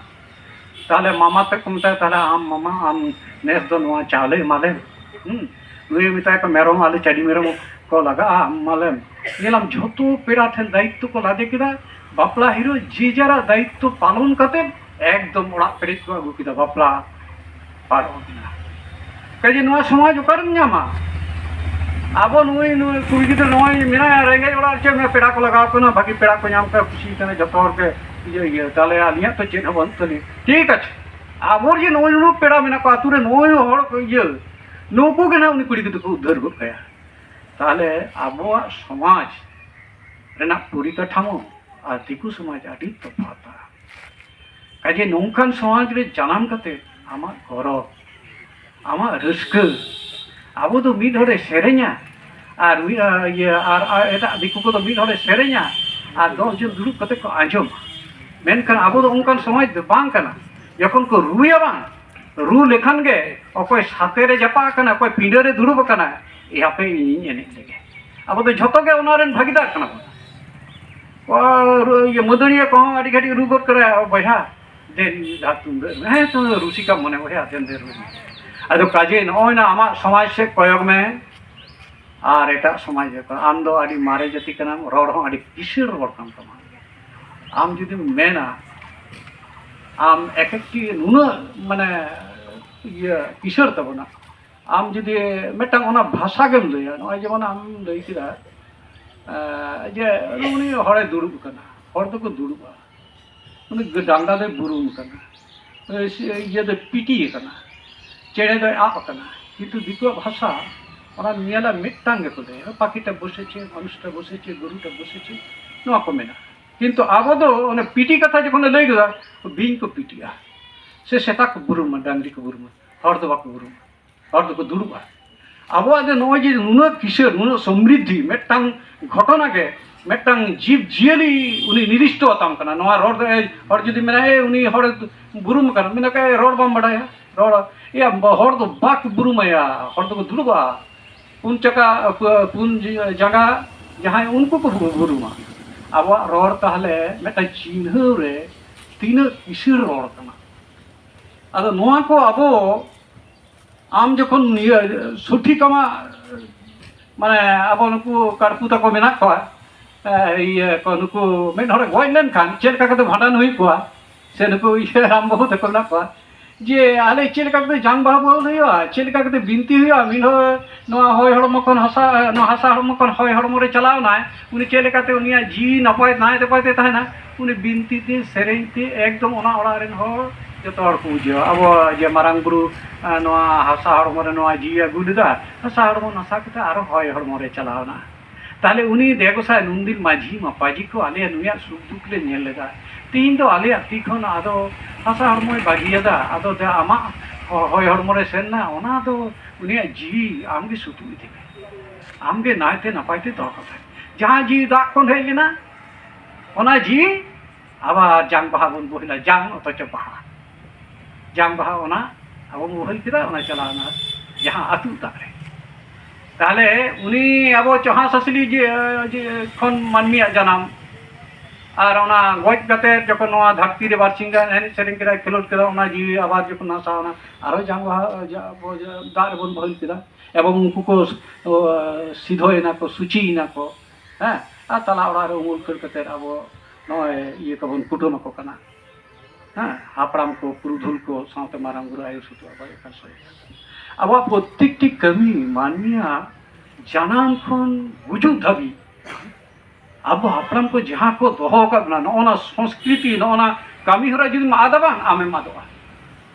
ᱛᱟᱦᱞᱮ ᱢᱟᱢᱟ ᱛᱮᱠᱚ ᱢᱮᱛᱟᱭᱟ, "ᱛᱟᱦᱞᱮ ᱟᱢ ᱢᱟᱢᱟ, ᱟᱢ ᱱᱮᱥ ᱫᱚ ᱱᱚᱣᱟ ᱪᱟᱣᱞᱮ ᱮᱢᱟᱞᱮᱢ, ᱦᱩᱸ, ᱱᱩᱭ ᱢᱮᱛᱟᱭ ᱠᱚ ᱢᱮᱨᱚᱢ, ᱟᱞᱮ ᱪᱟᱹᱰᱤ ᱢᱮᱨᱚᱢ ᱠᱚ ᱞᱟᱜᱟᱜᱼᱟ, ᱟᱢ ᱮᱢᱟᱞᱮᱢ᱾" ᱧᱮᱞᱟᱢ, ᱡᱷᱚᱛᱚ ᱯᱮᱲᱟ ᱴᱷᱮᱱ ᱫᱟᱭᱤᱛᱛᱚ ᱠᱚ ᱞᱟᱫᱮ ᱠᱮᱫᱟ, ᱵᱟᱯᱞᱟ ᱦᱤᱞᱳᱜ ᱡᱮ ᱡᱟᱨᱟᱜ ᱫᱟᱭᱤᱛᱛᱚ ᱯᱟᱞᱚᱱ ᱠᱟᱛᱮ ᱮᱠᱫᱚᱢ ᱚᱲᱟᱜ ᱯᱮᱨᱮᱡ ᱠᱚ ᱟᱹᱜᱩ ᱠᱮᱫᱟ, ᱵᱟᱯᱞᱟ ᱯᱟᱨᱚᱢ ᱮᱱᱟ᱾ ᱠᱟᱡᱮ ᱱᱚᱣᱟ ᱥᱚᱢᱟᱡᱽ ᱚᱠᱟᱨᱮᱢ ᱧᱟᱢᱟ? ᱟᱵᱚ ᱱᱩᱭ, ᱱᱩᱭ ᱠᱩᱲᱤ ᱜᱤᱫᱽᱨᱟᱹ ᱱᱚᱜᱼᱚᱭ ᱢᱮᱱᱟᱭᱟ, ᱨᱮᱸᱜᱮᱡ ᱚᱲᱟᱜ ᱨᱮ ᱪᱮᱫ ᱢᱮᱱᱟ, ᱯᱮᱲᱟ ᱠᱚ ᱞᱟᱜᱟᱣ ᱠᱟᱱᱟ, ᱵᱷᱟᱹᱜᱤ ᱯᱮᱲᱟ ᱠᱚ ᱧᱟᱢ ᱠᱟᱱᱟ, ᱠᱩᱥᱤ ᱠᱟᱱᱟ ᱡᱚᱛᱚ ᱦᱚᱲ ᱜᱮ, ᱤᱭᱟᱹ, ᱤᱭᱟᱹ, ᱛᱟᱦᱞᱮ ᱟᱹᱞᱤᱧᱟᱜ ᱛᱚ ᱪᱮᱫ ᱦᱚᱸ ᱵᱟᱹᱱᱩᱜ ᱛᱟᱹᱞᱤᱧ᱾ ᱴᱷᱤᱠ ᱟᱪᱷᱮ, ᱟᱵᱚ ᱡᱮ ᱱᱩᱭ, ᱱᱩᱭ ᱯᱮᱲᱟ ᱢᱮᱱᱟᱜ ᱠᱚᱣᱟ ᱟᱹᱛᱩ ᱨᱮ, ᱱᱩᱭ ᱦᱚᱲ ᱠᱚ ᱤᱭᱟᱹ, ᱱᱩᱠᱩ ᱜᱮ ᱱᱟᱜ ᱩᱱᱤ ᱠᱩᱲᱤ ᱜᱤᱫᱽᱨᱟᱹ ᱠᱚ ᱩᱫᱽᱫᱷᱟᱹᱨ ᱜᱚᱫ ᱠᱟᱭᱟ᱾ ᱛᱟᱦᱞᱮ ᱟᱵᱚᱣᱟᱜ ᱥᱚᱢᱟᱡᱽ ᱨᱮᱱᱟᱜ ᱯᱚᱨᱤᱠᱟᱴᱷᱟᱢᱳ ᱟᱨ ᱫᱤᱠᱩ ᱥᱚᱢᱟᱡᱽ ᱟᱹᱰᱤ ᱛᱚᱯᱷᱟᱛᱟ᱾ ᱠᱟᱡᱮ ᱱᱚᱝᱠᱟᱱ ᱥᱚᱢᱟᱡᱽ ᱨᱮ ᱡᱟᱱᱟᱢ ᱠᱟᱛᱮ ᱟᱢᱟᱜ ᱜᱚᱨᱚᱵᱽ, ᱟᱢᱟᱜ ᱨᱟᱹᱥᱠᱟᱹ, ᱟᱵᱚ ᱫᱚ ᱢᱤᱫ ᱦᱚᱲᱮ ᱥᱮᱨᱮᱧᱟ ᱟᱨ ᱢᱤᱫ, ᱤᱭᱟᱹ, ᱟᱨ, ᱟᱨ ᱮᱴᱟᱜ ᱫᱤᱠᱩ ᱠᱚᱫᱚ ᱢᱤᱫ ᱦᱚᱲᱮ ᱥᱮᱨᱮᱧᱟ ᱟᱨ ᱫᱚᱥ ᱡᱚᱱ ᱫᱩᱲᱩᱵ ᱠᱟᱛᱮ ᱠᱚ ᱟᱸᱡᱚᱢᱟ᱾ ᱢᱮᱱᱠᱷᱟᱱ ᱟᱵᱚ ᱫᱚ ᱚᱱᱠᱟᱱ ᱥᱚᱢᱟᱡᱽ ᱫᱚ ᱵᱟᱝ ᱠᱟᱱᱟ᱾ ᱡᱚᱠᱷᱚᱱ ᱠᱚ ᱨᱩᱭᱟ ᱵᱟᱝ, ᱨᱩ ᱞᱮᱠᱷᱟᱱ ᱜᱮ ᱚᱠᱚᱭ ᱥᱟᱛᱮ ᱨᱮ ᱡᱟᱯᱟᱜ ᱟᱠᱟᱱᱟ, ᱚᱠᱚᱭ ᱯᱤᱸᱰᱟᱹ ᱨᱮ ᱫᱩᱲᱩᱵ ᱟᱠᱟᱱᱟ, "ᱮ ᱦᱟᱯᱮ ᱤᱧᱤᱧ ᱮᱱᱮᱡ ᱞᱮᱜᱮ᱾" ᱟᱵᱚ ᱫᱚ ᱡᱷᱚᱛᱚ ᱜᱮ ᱚᱱᱟ ᱨᱮᱱ ᱵᱷᱟᱹᱜᱤᱫᱟᱨ ᱠᱟᱱᱟ ᱵᱚᱱ᱾ ᱚ, ᱨᱩ-, ᱤᱭᱟᱹ, ᱢᱟᱹᱫᱟᱹᱲᱤᱭᱟᱹ ᱠᱚᱦᱚᱸ ᱟᱹᱰᱤ ᱜᱷᱟᱹᱲᱤᱡ ᱨᱩ ᱜᱚᱫ ᱠᱟᱫᱟᱭ, "ᱵᱚᱭᱦᱟ, ᱫᱮᱱ ᱢᱤᱫ ᱫᱷᱟᱣ ᱛᱩᱢᱫᱟᱹᱜ ᱨᱩ ᱢᱮ, ᱦᱮᱸ, ᱛᱩᱢᱫᱟᱹᱜ ᱨᱩᱥᱤᱠᱟ ᱢᱚᱱᱮ ᱵᱚᱭᱦᱟ, ᱫᱮᱱ ᱫᱮᱱ ᱨᱩ ᱢᱮ᱾" ᱟᱫᱚ ᱠᱟᱡᱮ ᱱᱚᱜᱼᱚᱭ ᱱᱟ ᱟᱢᱟᱜ ᱥᱚᱢᱟᱡᱽ ᱥᱮᱫ ᱠᱚᱭᱚᱜ ᱢᱮ, ᱟᱨ ᱮᱴᱟᱜ ᱥᱚᱢᱟᱡᱽ ᱨᱮ ᱟᱢ ᱫᱚ ᱟᱹᱰᱤ ᱢᱟᱨᱮ ᱡᱟᱹᱛᱤ ᱠᱟᱱᱟᱢ, ᱨᱚᱲ ᱦᱚᱸ ᱟᱹᱰᱤ ᱠᱤᱥᱟᱹᱬ ᱨᱚᱲ ᱠᱟᱱ ᱛᱟᱢᱟ᱾ ᱟᱢ ᱡᱩᱫᱤᱢ ᱢᱮᱱᱟ, ᱟᱢ ᱮᱠ ᱮᱠᱴᱤ ᱱᱩᱱᱟᱹᱜ, ᱢᱟᱱᱮ, ᱤᱭᱟᱹ, ᱠᱤᱥᱟᱹᱬ ᱛᱟᱵᱚᱱᱟ, ᱟᱢ ᱡᱩᱫᱤ ᱢᱤᱫᱴᱟᱝ ᱚᱱᱟ ᱵᱷᱟᱥᱟ ᱜᱮᱢ ᱞᱟᱹᱭᱟ, ᱱᱚᱜᱼᱚᱭ ᱡᱮᱢᱚᱱ ᱟᱢ ᱞᱟᱹᱭ ᱠᱮᱫᱟ, ᱮᱸ, ᱡᱮ ᱩᱱᱤ ᱦᱚᱲᱮ ᱫᱩᱲᱩᱵ ᱟᱠᱟᱱᱟ, ᱦᱚᱲ ᱫᱚᱠᱚ ᱫᱩᱲᱩᱵᱼᱟ, ᱩᱱᱤ ᱰᱟᱝᱜᱟ ᱫᱚᱭ ᱵᱩᱨᱩᱢ ᱟᱠᱟᱱᱟ, ᱮ, ᱥᱮ ᱤᱭᱟᱹ ᱫᱚᱭ ᱯᱤᱴᱤ ᱟᱠᱟᱱᱟ, ᱪᱮᱬᱮ ᱫᱚᱭ ᱟᱵ ᱟᱠᱟᱱᱟ, ᱠᱤᱱᱛᱩ ᱫᱤᱠᱩᱣᱟᱜ ᱵᱷᱟᱥᱟ ᱚᱱᱟ ᱧᱮᱞᱟ ᱢᱤᱫᱴᱟᱝ ᱜᱮᱠᱚ ᱞᱟᱹᱭᱟ, "ᱯᱟᱠᱷᱤᱴᱟ ᱵᱚᱥᱮᱪᱷᱮ, ᱢᱟᱱᱩᱥᱴᱟ ᱵᱚᱥᱮᱪᱷᱮ, ᱜᱚᱨᱩᱴᱟ ᱵᱚᱥᱮᱪᱷᱮ", ᱱᱚᱣᱟ ᱠᱚ ᱢᱮᱱᱟᱜᱼᱟ᱾ ᱠᱤᱱᱛᱩ ᱟᱵᱚ ᱫᱚ ᱚᱱᱮ ᱯᱤᱴᱤ ᱠᱟᱛᱷᱟ ᱡᱚᱠᱷᱚᱱ ᱞᱮ ᱞᱟᱹᱭ ᱜᱚᱫᱟ, ᱵᱤᱧ ᱠᱚ ᱯᱤᱴᱤᱜᱼᱟ, ᱥᱮ ᱥᱮᱛᱟ ᱠᱚ ᱵᱩᱨᱩᱢᱟ, ᱰᱟᱝᱨᱤ ᱠᱚ ᱵᱩᱨᱩᱢᱟ, ᱦᱚᱲ ᱫᱚ ᱵᱟᱠᱚ ᱵᱩᱨᱩᱢᱟ᱾ ᱦᱚᱲ ᱫᱚᱠᱚ ᱫᱩᱲᱩᱵᱼᱟ᱾ ᱟᱵᱚᱣᱟᱜ ᱫᱚ ᱱᱚᱜᱼᱚᱭ ᱡᱮ ᱱᱩᱱᱟᱹᱜ ᱠᱤᱥᱟᱹᱬ, ᱱᱩᱱᱟᱹᱜ ᱥᱚᱢᱨᱤᱫᱷᱤ, ᱢᱤᱫᱴᱟᱝ ᱜᱷᱚᱴᱚᱱᱟ ᱜᱮ ᱢᱤᱫᱴᱟᱝ ᱡᱤᱵᱽ ᱡᱤᱭᱟᱹᱞᱤ ᱩᱱᱤ ᱱᱤᱨᱫᱤᱥᱴᱚ ᱟᱛᱟᱢ ᱠᱟᱱᱟ᱾ ᱱᱚᱣᱟ ᱨᱚᱲ ᱫᱚ, ᱮᱭ, ᱦᱚᱲ ᱡᱩᱫᱤ ᱢᱮᱱᱟ, "ᱮᱭ, ᱩᱱᱤ ᱦᱚᱲᱮ ᱵᱩᱨᱩᱢ ᱟᱠᱟᱱᱟ", ᱢᱮᱱᱟ ᱠᱚ, "ᱮᱭ, ᱨᱚᱲ ᱵᱟᱢ ᱵᱟᱰᱟᱭᱟ, ᱨᱚᱲ, ᱮᱭᱟ, ᱦᱚᱲ ᱫᱚ ᱵᱟᱠᱚ ᱵᱩᱨᱩᱢᱟᱭᱟ, ᱦᱚᱲ ᱫᱚᱠᱚ ᱫᱩᱲᱩᱵᱼᱟ, ᱯᱩᱱ ᱪᱟᱠᱟ, ᱯᱩ-, ᱯᱩᱱ ᱡᱟᱸᱜᱟ ᱡᱟᱦᱟᱸᱭ, ᱩᱱᱠᱩ ᱠᱚ ᱵᱩ-, ᱵᱩᱨᱩᱢᱟ᱾" ᱟᱵᱚᱣᱟᱜ ᱨᱚᱲ ᱛᱟᱦᱞᱮ ᱢᱤᱫᱴᱟᱝ ᱪᱤᱱᱦᱟᱹᱣ ᱨᱮ ᱛᱤᱱᱟᱹᱜ ᱠᱤᱥᱟᱹᱬ ᱨᱚᱲ ᱠᱟᱱᱟ᱾ ᱟᱫᱚ ᱱᱚᱣᱟ ᱠᱚ ᱟᱵᱚ ᱟᱢ ᱡᱚᱠᱷᱚᱱ ᱤᱭᱟᱹ ᱥᱚᱴᱷᱤᱠ ᱟᱢᱟᱜ, ᱢᱟᱱᱮ, ᱟᱵᱚ ᱱᱩᱠᱩ ᱠᱟᱲᱯᱩ ᱛᱟᱠᱚ ᱢᱮᱱᱟᱜ ᱠᱚᱣᱟ, ᱮ, ᱤᱭᱟᱹ ᱠᱚ, ᱱᱩᱠᱩ ᱢᱤᱫ ᱦᱚᱲᱮ ᱜᱚᱡ ᱞᱮᱱᱠᱷᱟᱱ ᱪᱮᱫ ᱞᱮᱠᱟ ᱠᱟᱛᱮ ᱵᱷᱟᱸᱰᱟᱱ ᱦᱩᱭ ᱠᱚᱣᱟ, ᱥᱮ ᱱᱩᱠᱩ ᱤᱭᱟᱹ ᱨᱟᱢ ᱵᱟᱹᱵᱩ ᱛᱟᱠᱚ ᱢᱮᱱᱟᱜ ᱠᱚᱣᱟ, ᱡᱮ ᱟᱞᱮ ᱪᱮᱫ ᱞᱮᱠᱟ ᱠᱟᱛᱮ ᱡᱟᱝ ᱵᱟᱦᱟ ᱵᱚᱦᱮᱞ ᱦᱩᱭᱩᱜᱼᱟ, ᱪᱮᱫ ᱞᱮᱠᱟ ᱠᱟᱛᱮ ᱵᱤᱱᱛᱤ ᱦᱩᱭᱩᱜᱼᱟ, ᱢᱤᱫ ᱦᱚᱲ ᱱᱚᱣᱟ ᱦᱚᱭ ᱦᱚᱲᱢᱚ ᱠᱷᱚᱱ ᱦᱟᱥᱟ, ᱱᱚᱣᱟ ᱦᱟᱥᱟ ᱦᱚᱲᱢᱚ ᱠᱷᱚᱱ ᱦᱚᱭ ᱦᱚᱲᱢᱚ ᱨᱮ ᱪᱟᱞᱟᱣ ᱮᱱᱟᱭ, ᱩᱱᱤ ᱪᱮᱫ ᱞᱮᱠᱟᱛᱮ ᱩᱱᱤᱭᱟᱜ ᱡᱤᱣᱤ ᱱᱟᱯᱟᱭ ᱱᱟᱭ ᱱᱟᱯᱟᱭ ᱛᱮ ᱛᱟᱦᱮᱱᱟ, ᱩᱱᱤ ᱵᱤᱱᱛᱤ ᱛᱮ, ᱥᱮᱨᱮᱧ ᱛᱮ ᱮᱠᱫᱚᱢ ᱚᱱᱟ ᱚᱲᱟᱜ ᱨᱮᱱ ᱦᱚᱲ ᱡᱚᱛᱚ ᱦᱚᱲ ᱠᱚ ᱵᱩᱡᱷᱟᱹᱣᱟ᱾ ᱟᱵᱚ ᱡᱮ ᱢᱟᱨᱟᱝ ᱵᱩᱨᱩ, ᱟᱸ, ᱱᱚᱣᱟ ᱦᱟᱥᱟ ᱦᱚᱲᱢᱚ ᱨᱮ ᱱᱚᱣᱟ ᱡᱤᱣᱤ ᱟᱹᱜᱩ ᱞᱮᱫᱟ, ᱦᱟᱥᱟ ᱦᱚᱲᱢᱚ ᱱᱟᱥᱟ ᱠᱟᱛᱮ ᱟᱨᱚ ᱦᱚᱭ ᱦᱚᱲᱢᱚ ᱨᱮ ᱪᱟᱞᱟᱣ ᱮᱱᱟ᱾ ᱛᱟᱦᱞᱮ ᱩᱱᱤ ᱫᱮ ᱜᱚᱸᱥᱟᱭ ᱱᱩᱱᱫᱤᱱ ᱢᱟᱹᱡᱷᱤ ᱢᱟᱯᱟᱡᱷᱤ ᱠᱚ ᱟᱞᱮᱭᱟᱜ ᱱᱩᱭᱟᱜ ᱥᱩᱠ ᱫᱩᱠ ᱞᱮ ᱧᱮᱞ ᱞᱮᱫᱟ, ᱛᱮᱦᱮᱧ ᱫᱚ ᱟᱞᱮᱭᱟᱜ ᱛᱤ ᱠᱷᱚᱱ ᱟᱫᱚ ᱦᱟᱥᱟ ᱦᱚᱲᱢᱚᱭ ᱵᱟᱹᱜᱤᱭᱟᱫᱟ, ᱟᱫᱚ ᱫᱮ ᱟᱢᱟᱜ ᱦᱚ-, ᱦᱚᱭ ᱦᱚᱲᱢᱚ ᱨᱮ ᱥᱮᱱ ᱱᱟ, ᱚᱱᱟ ᱫᱚ ᱩᱱᱤᱭᱟᱜ ᱡᱤᱣᱤ ᱟᱢᱜᱮ ᱥᱩᱛᱩᱜ ᱤᱫᱤ ᱢᱮ, ᱟᱢᱜᱮ ᱱᱟᱭᱛᱮ ᱱᱟᱯᱟᱭ ᱛᱮ ᱫᱚᱦᱚ ᱠᱟᱛᱟᱭ᱾ ᱡᱟᱦᱟᱸ ᱡᱤᱣᱤ ᱫᱟᱜ ᱠᱷᱚᱱ ᱦᱮᱡ ᱞᱮᱱᱟ, ᱚᱱᱟ ᱡᱤᱣᱤ ᱟᱵᱟᱨ ᱡᱟᱝ ᱵᱟᱦᱟ ᱵᱚᱱ ᱵᱚᱦᱮᱞᱟ, ᱡᱟᱝ ᱚᱛᱷᱚᱪᱚ ᱵᱟᱦᱟ᱾ ᱡᱟᱝ ᱵᱟᱦᱟ ᱚᱱᱟ ᱟᱵᱚ ᱵᱚᱱ ᱵᱚᱦᱮᱞ ᱠᱮᱫᱟ, ᱚᱱᱟ ᱪᱟᱞᱟᱣᱱᱟ ᱡᱟᱦᱟᱸ ᱟᱹᱛᱩ ᱚᱲᱟᱜ ᱨᱮ᱾ ᱛᱟᱦᱞᱮ ᱩᱱᱤ ᱟᱵᱚ ᱪᱚᱦᱟ ᱥᱟᱥᱞᱤ ᱡᱮ, ᱡᱮ ᱠᱷᱚᱱ ᱢᱟᱹᱱᱢᱤᱭᱟᱜ ᱡᱟᱱᱟᱢ, ᱟᱨ ᱚᱱᱟ ᱜᱚᱡ ᱠᱟᱛᱮ ᱡᱚᱠᱷᱚᱱ ᱱᱚᱣᱟ ᱫᱷᱟᱹᱨᱛᱤ ᱨᱮ ᱵᱟᱨ ᱥᱤᱧ ᱜᱟᱱ ᱮᱱᱮᱡ ᱥᱮᱨᱮᱧ ᱠᱮᱫᱟᱭ, ᱠᱷᱮᱞᱳᱰ ᱠᱮᱫᱟ, ᱚᱱᱟ ᱡᱤᱣᱤ ᱟᱵᱟᱨ ᱡᱚᱠᱷᱚᱱ ᱱᱟᱥᱟᱣᱱᱟ, ᱟᱨᱚ ᱡᱟᱝ ᱵᱟᱦᱟ, ᱡᱟ-, ᱟᱵᱚ ᱡᱟ-, ᱫᱟᱜ ᱨᱮᱵᱚᱱ ᱵᱚᱦᱮᱞ ᱠᱮᱫᱟ, ᱮᱵᱚᱝ ᱩᱱᱠᱩ ᱠᱚ, ᱚ, ᱥᱤᱫᱷᱚᱭᱮᱱᱟ ᱠᱚ, ᱥᱩᱪᱤᱭᱮᱱᱟ ᱠᱚ, ᱦᱮᱸ, ᱟᱨ ᱛᱟᱞᱟ ᱚᱲᱟᱜ ᱨᱮ ᱩᱢᱩᱞ ᱠᱷᱟᱹᱲ ᱠᱟᱛᱮ ᱟᱵᱚ ᱱᱚᱜᱼᱚᱭ ᱤᱭᱟᱹ ᱠᱚᱵᱚᱱ ᱠᱩᱴᱟᱹᱢ ᱟᱠᱚ ᱠᱟᱱᱟ᱾ ᱦᱮᱸ, ᱦᱟᱯᱲᱟᱢ ᱠᱚ, ᱯᱩᱨᱩᱫᱷᱩᱞ ᱠᱚ ᱥᱟᱶᱛᱮ ᱢᱟᱨᱟᱝ ᱵᱩᱨᱩ ᱟᱭᱳ ᱥᱩᱛᱩ ᱟᱵᱚ ᱮᱠᱟᱞ ᱥᱚᱦᱮ᱾ ᱟᱵᱚᱣᱟᱜ ᱯᱨᱚᱛᱮᱠᱴᱤ ᱠᱟᱹᱢᱤ ᱢᱟᱹᱱᱢᱤᱭᱟᱜ ᱡᱟᱱᱟᱢ ᱠᱷᱚᱱ ᱜᱩᱡᱩᱜ ᱫᱷᱟᱹᱵᱤᱡ ᱟᱵᱚ ᱦᱟᱯᱲᱟᱢ ᱠᱚ ᱡᱟᱦᱟᱸ ᱠᱚ ᱫᱚᱦᱚ ᱟᱠᱟᱫ ᱵᱚᱱᱟ, ᱱᱚᱜᱼᱚ ᱱᱟ ᱥᱚᱝᱥᱠᱨᱤᱛᱤ, ᱱᱚᱜᱼᱚ ᱱᱟ ᱠᱟᱹᱢᱤ ᱦᱚᱨᱟ ᱡᱩᱫᱤᱢ ᱟᱫᱟ ᱵᱟᱝ, ᱟᱢᱮᱢ ᱟᱫᱚᱜᱼᱟ᱾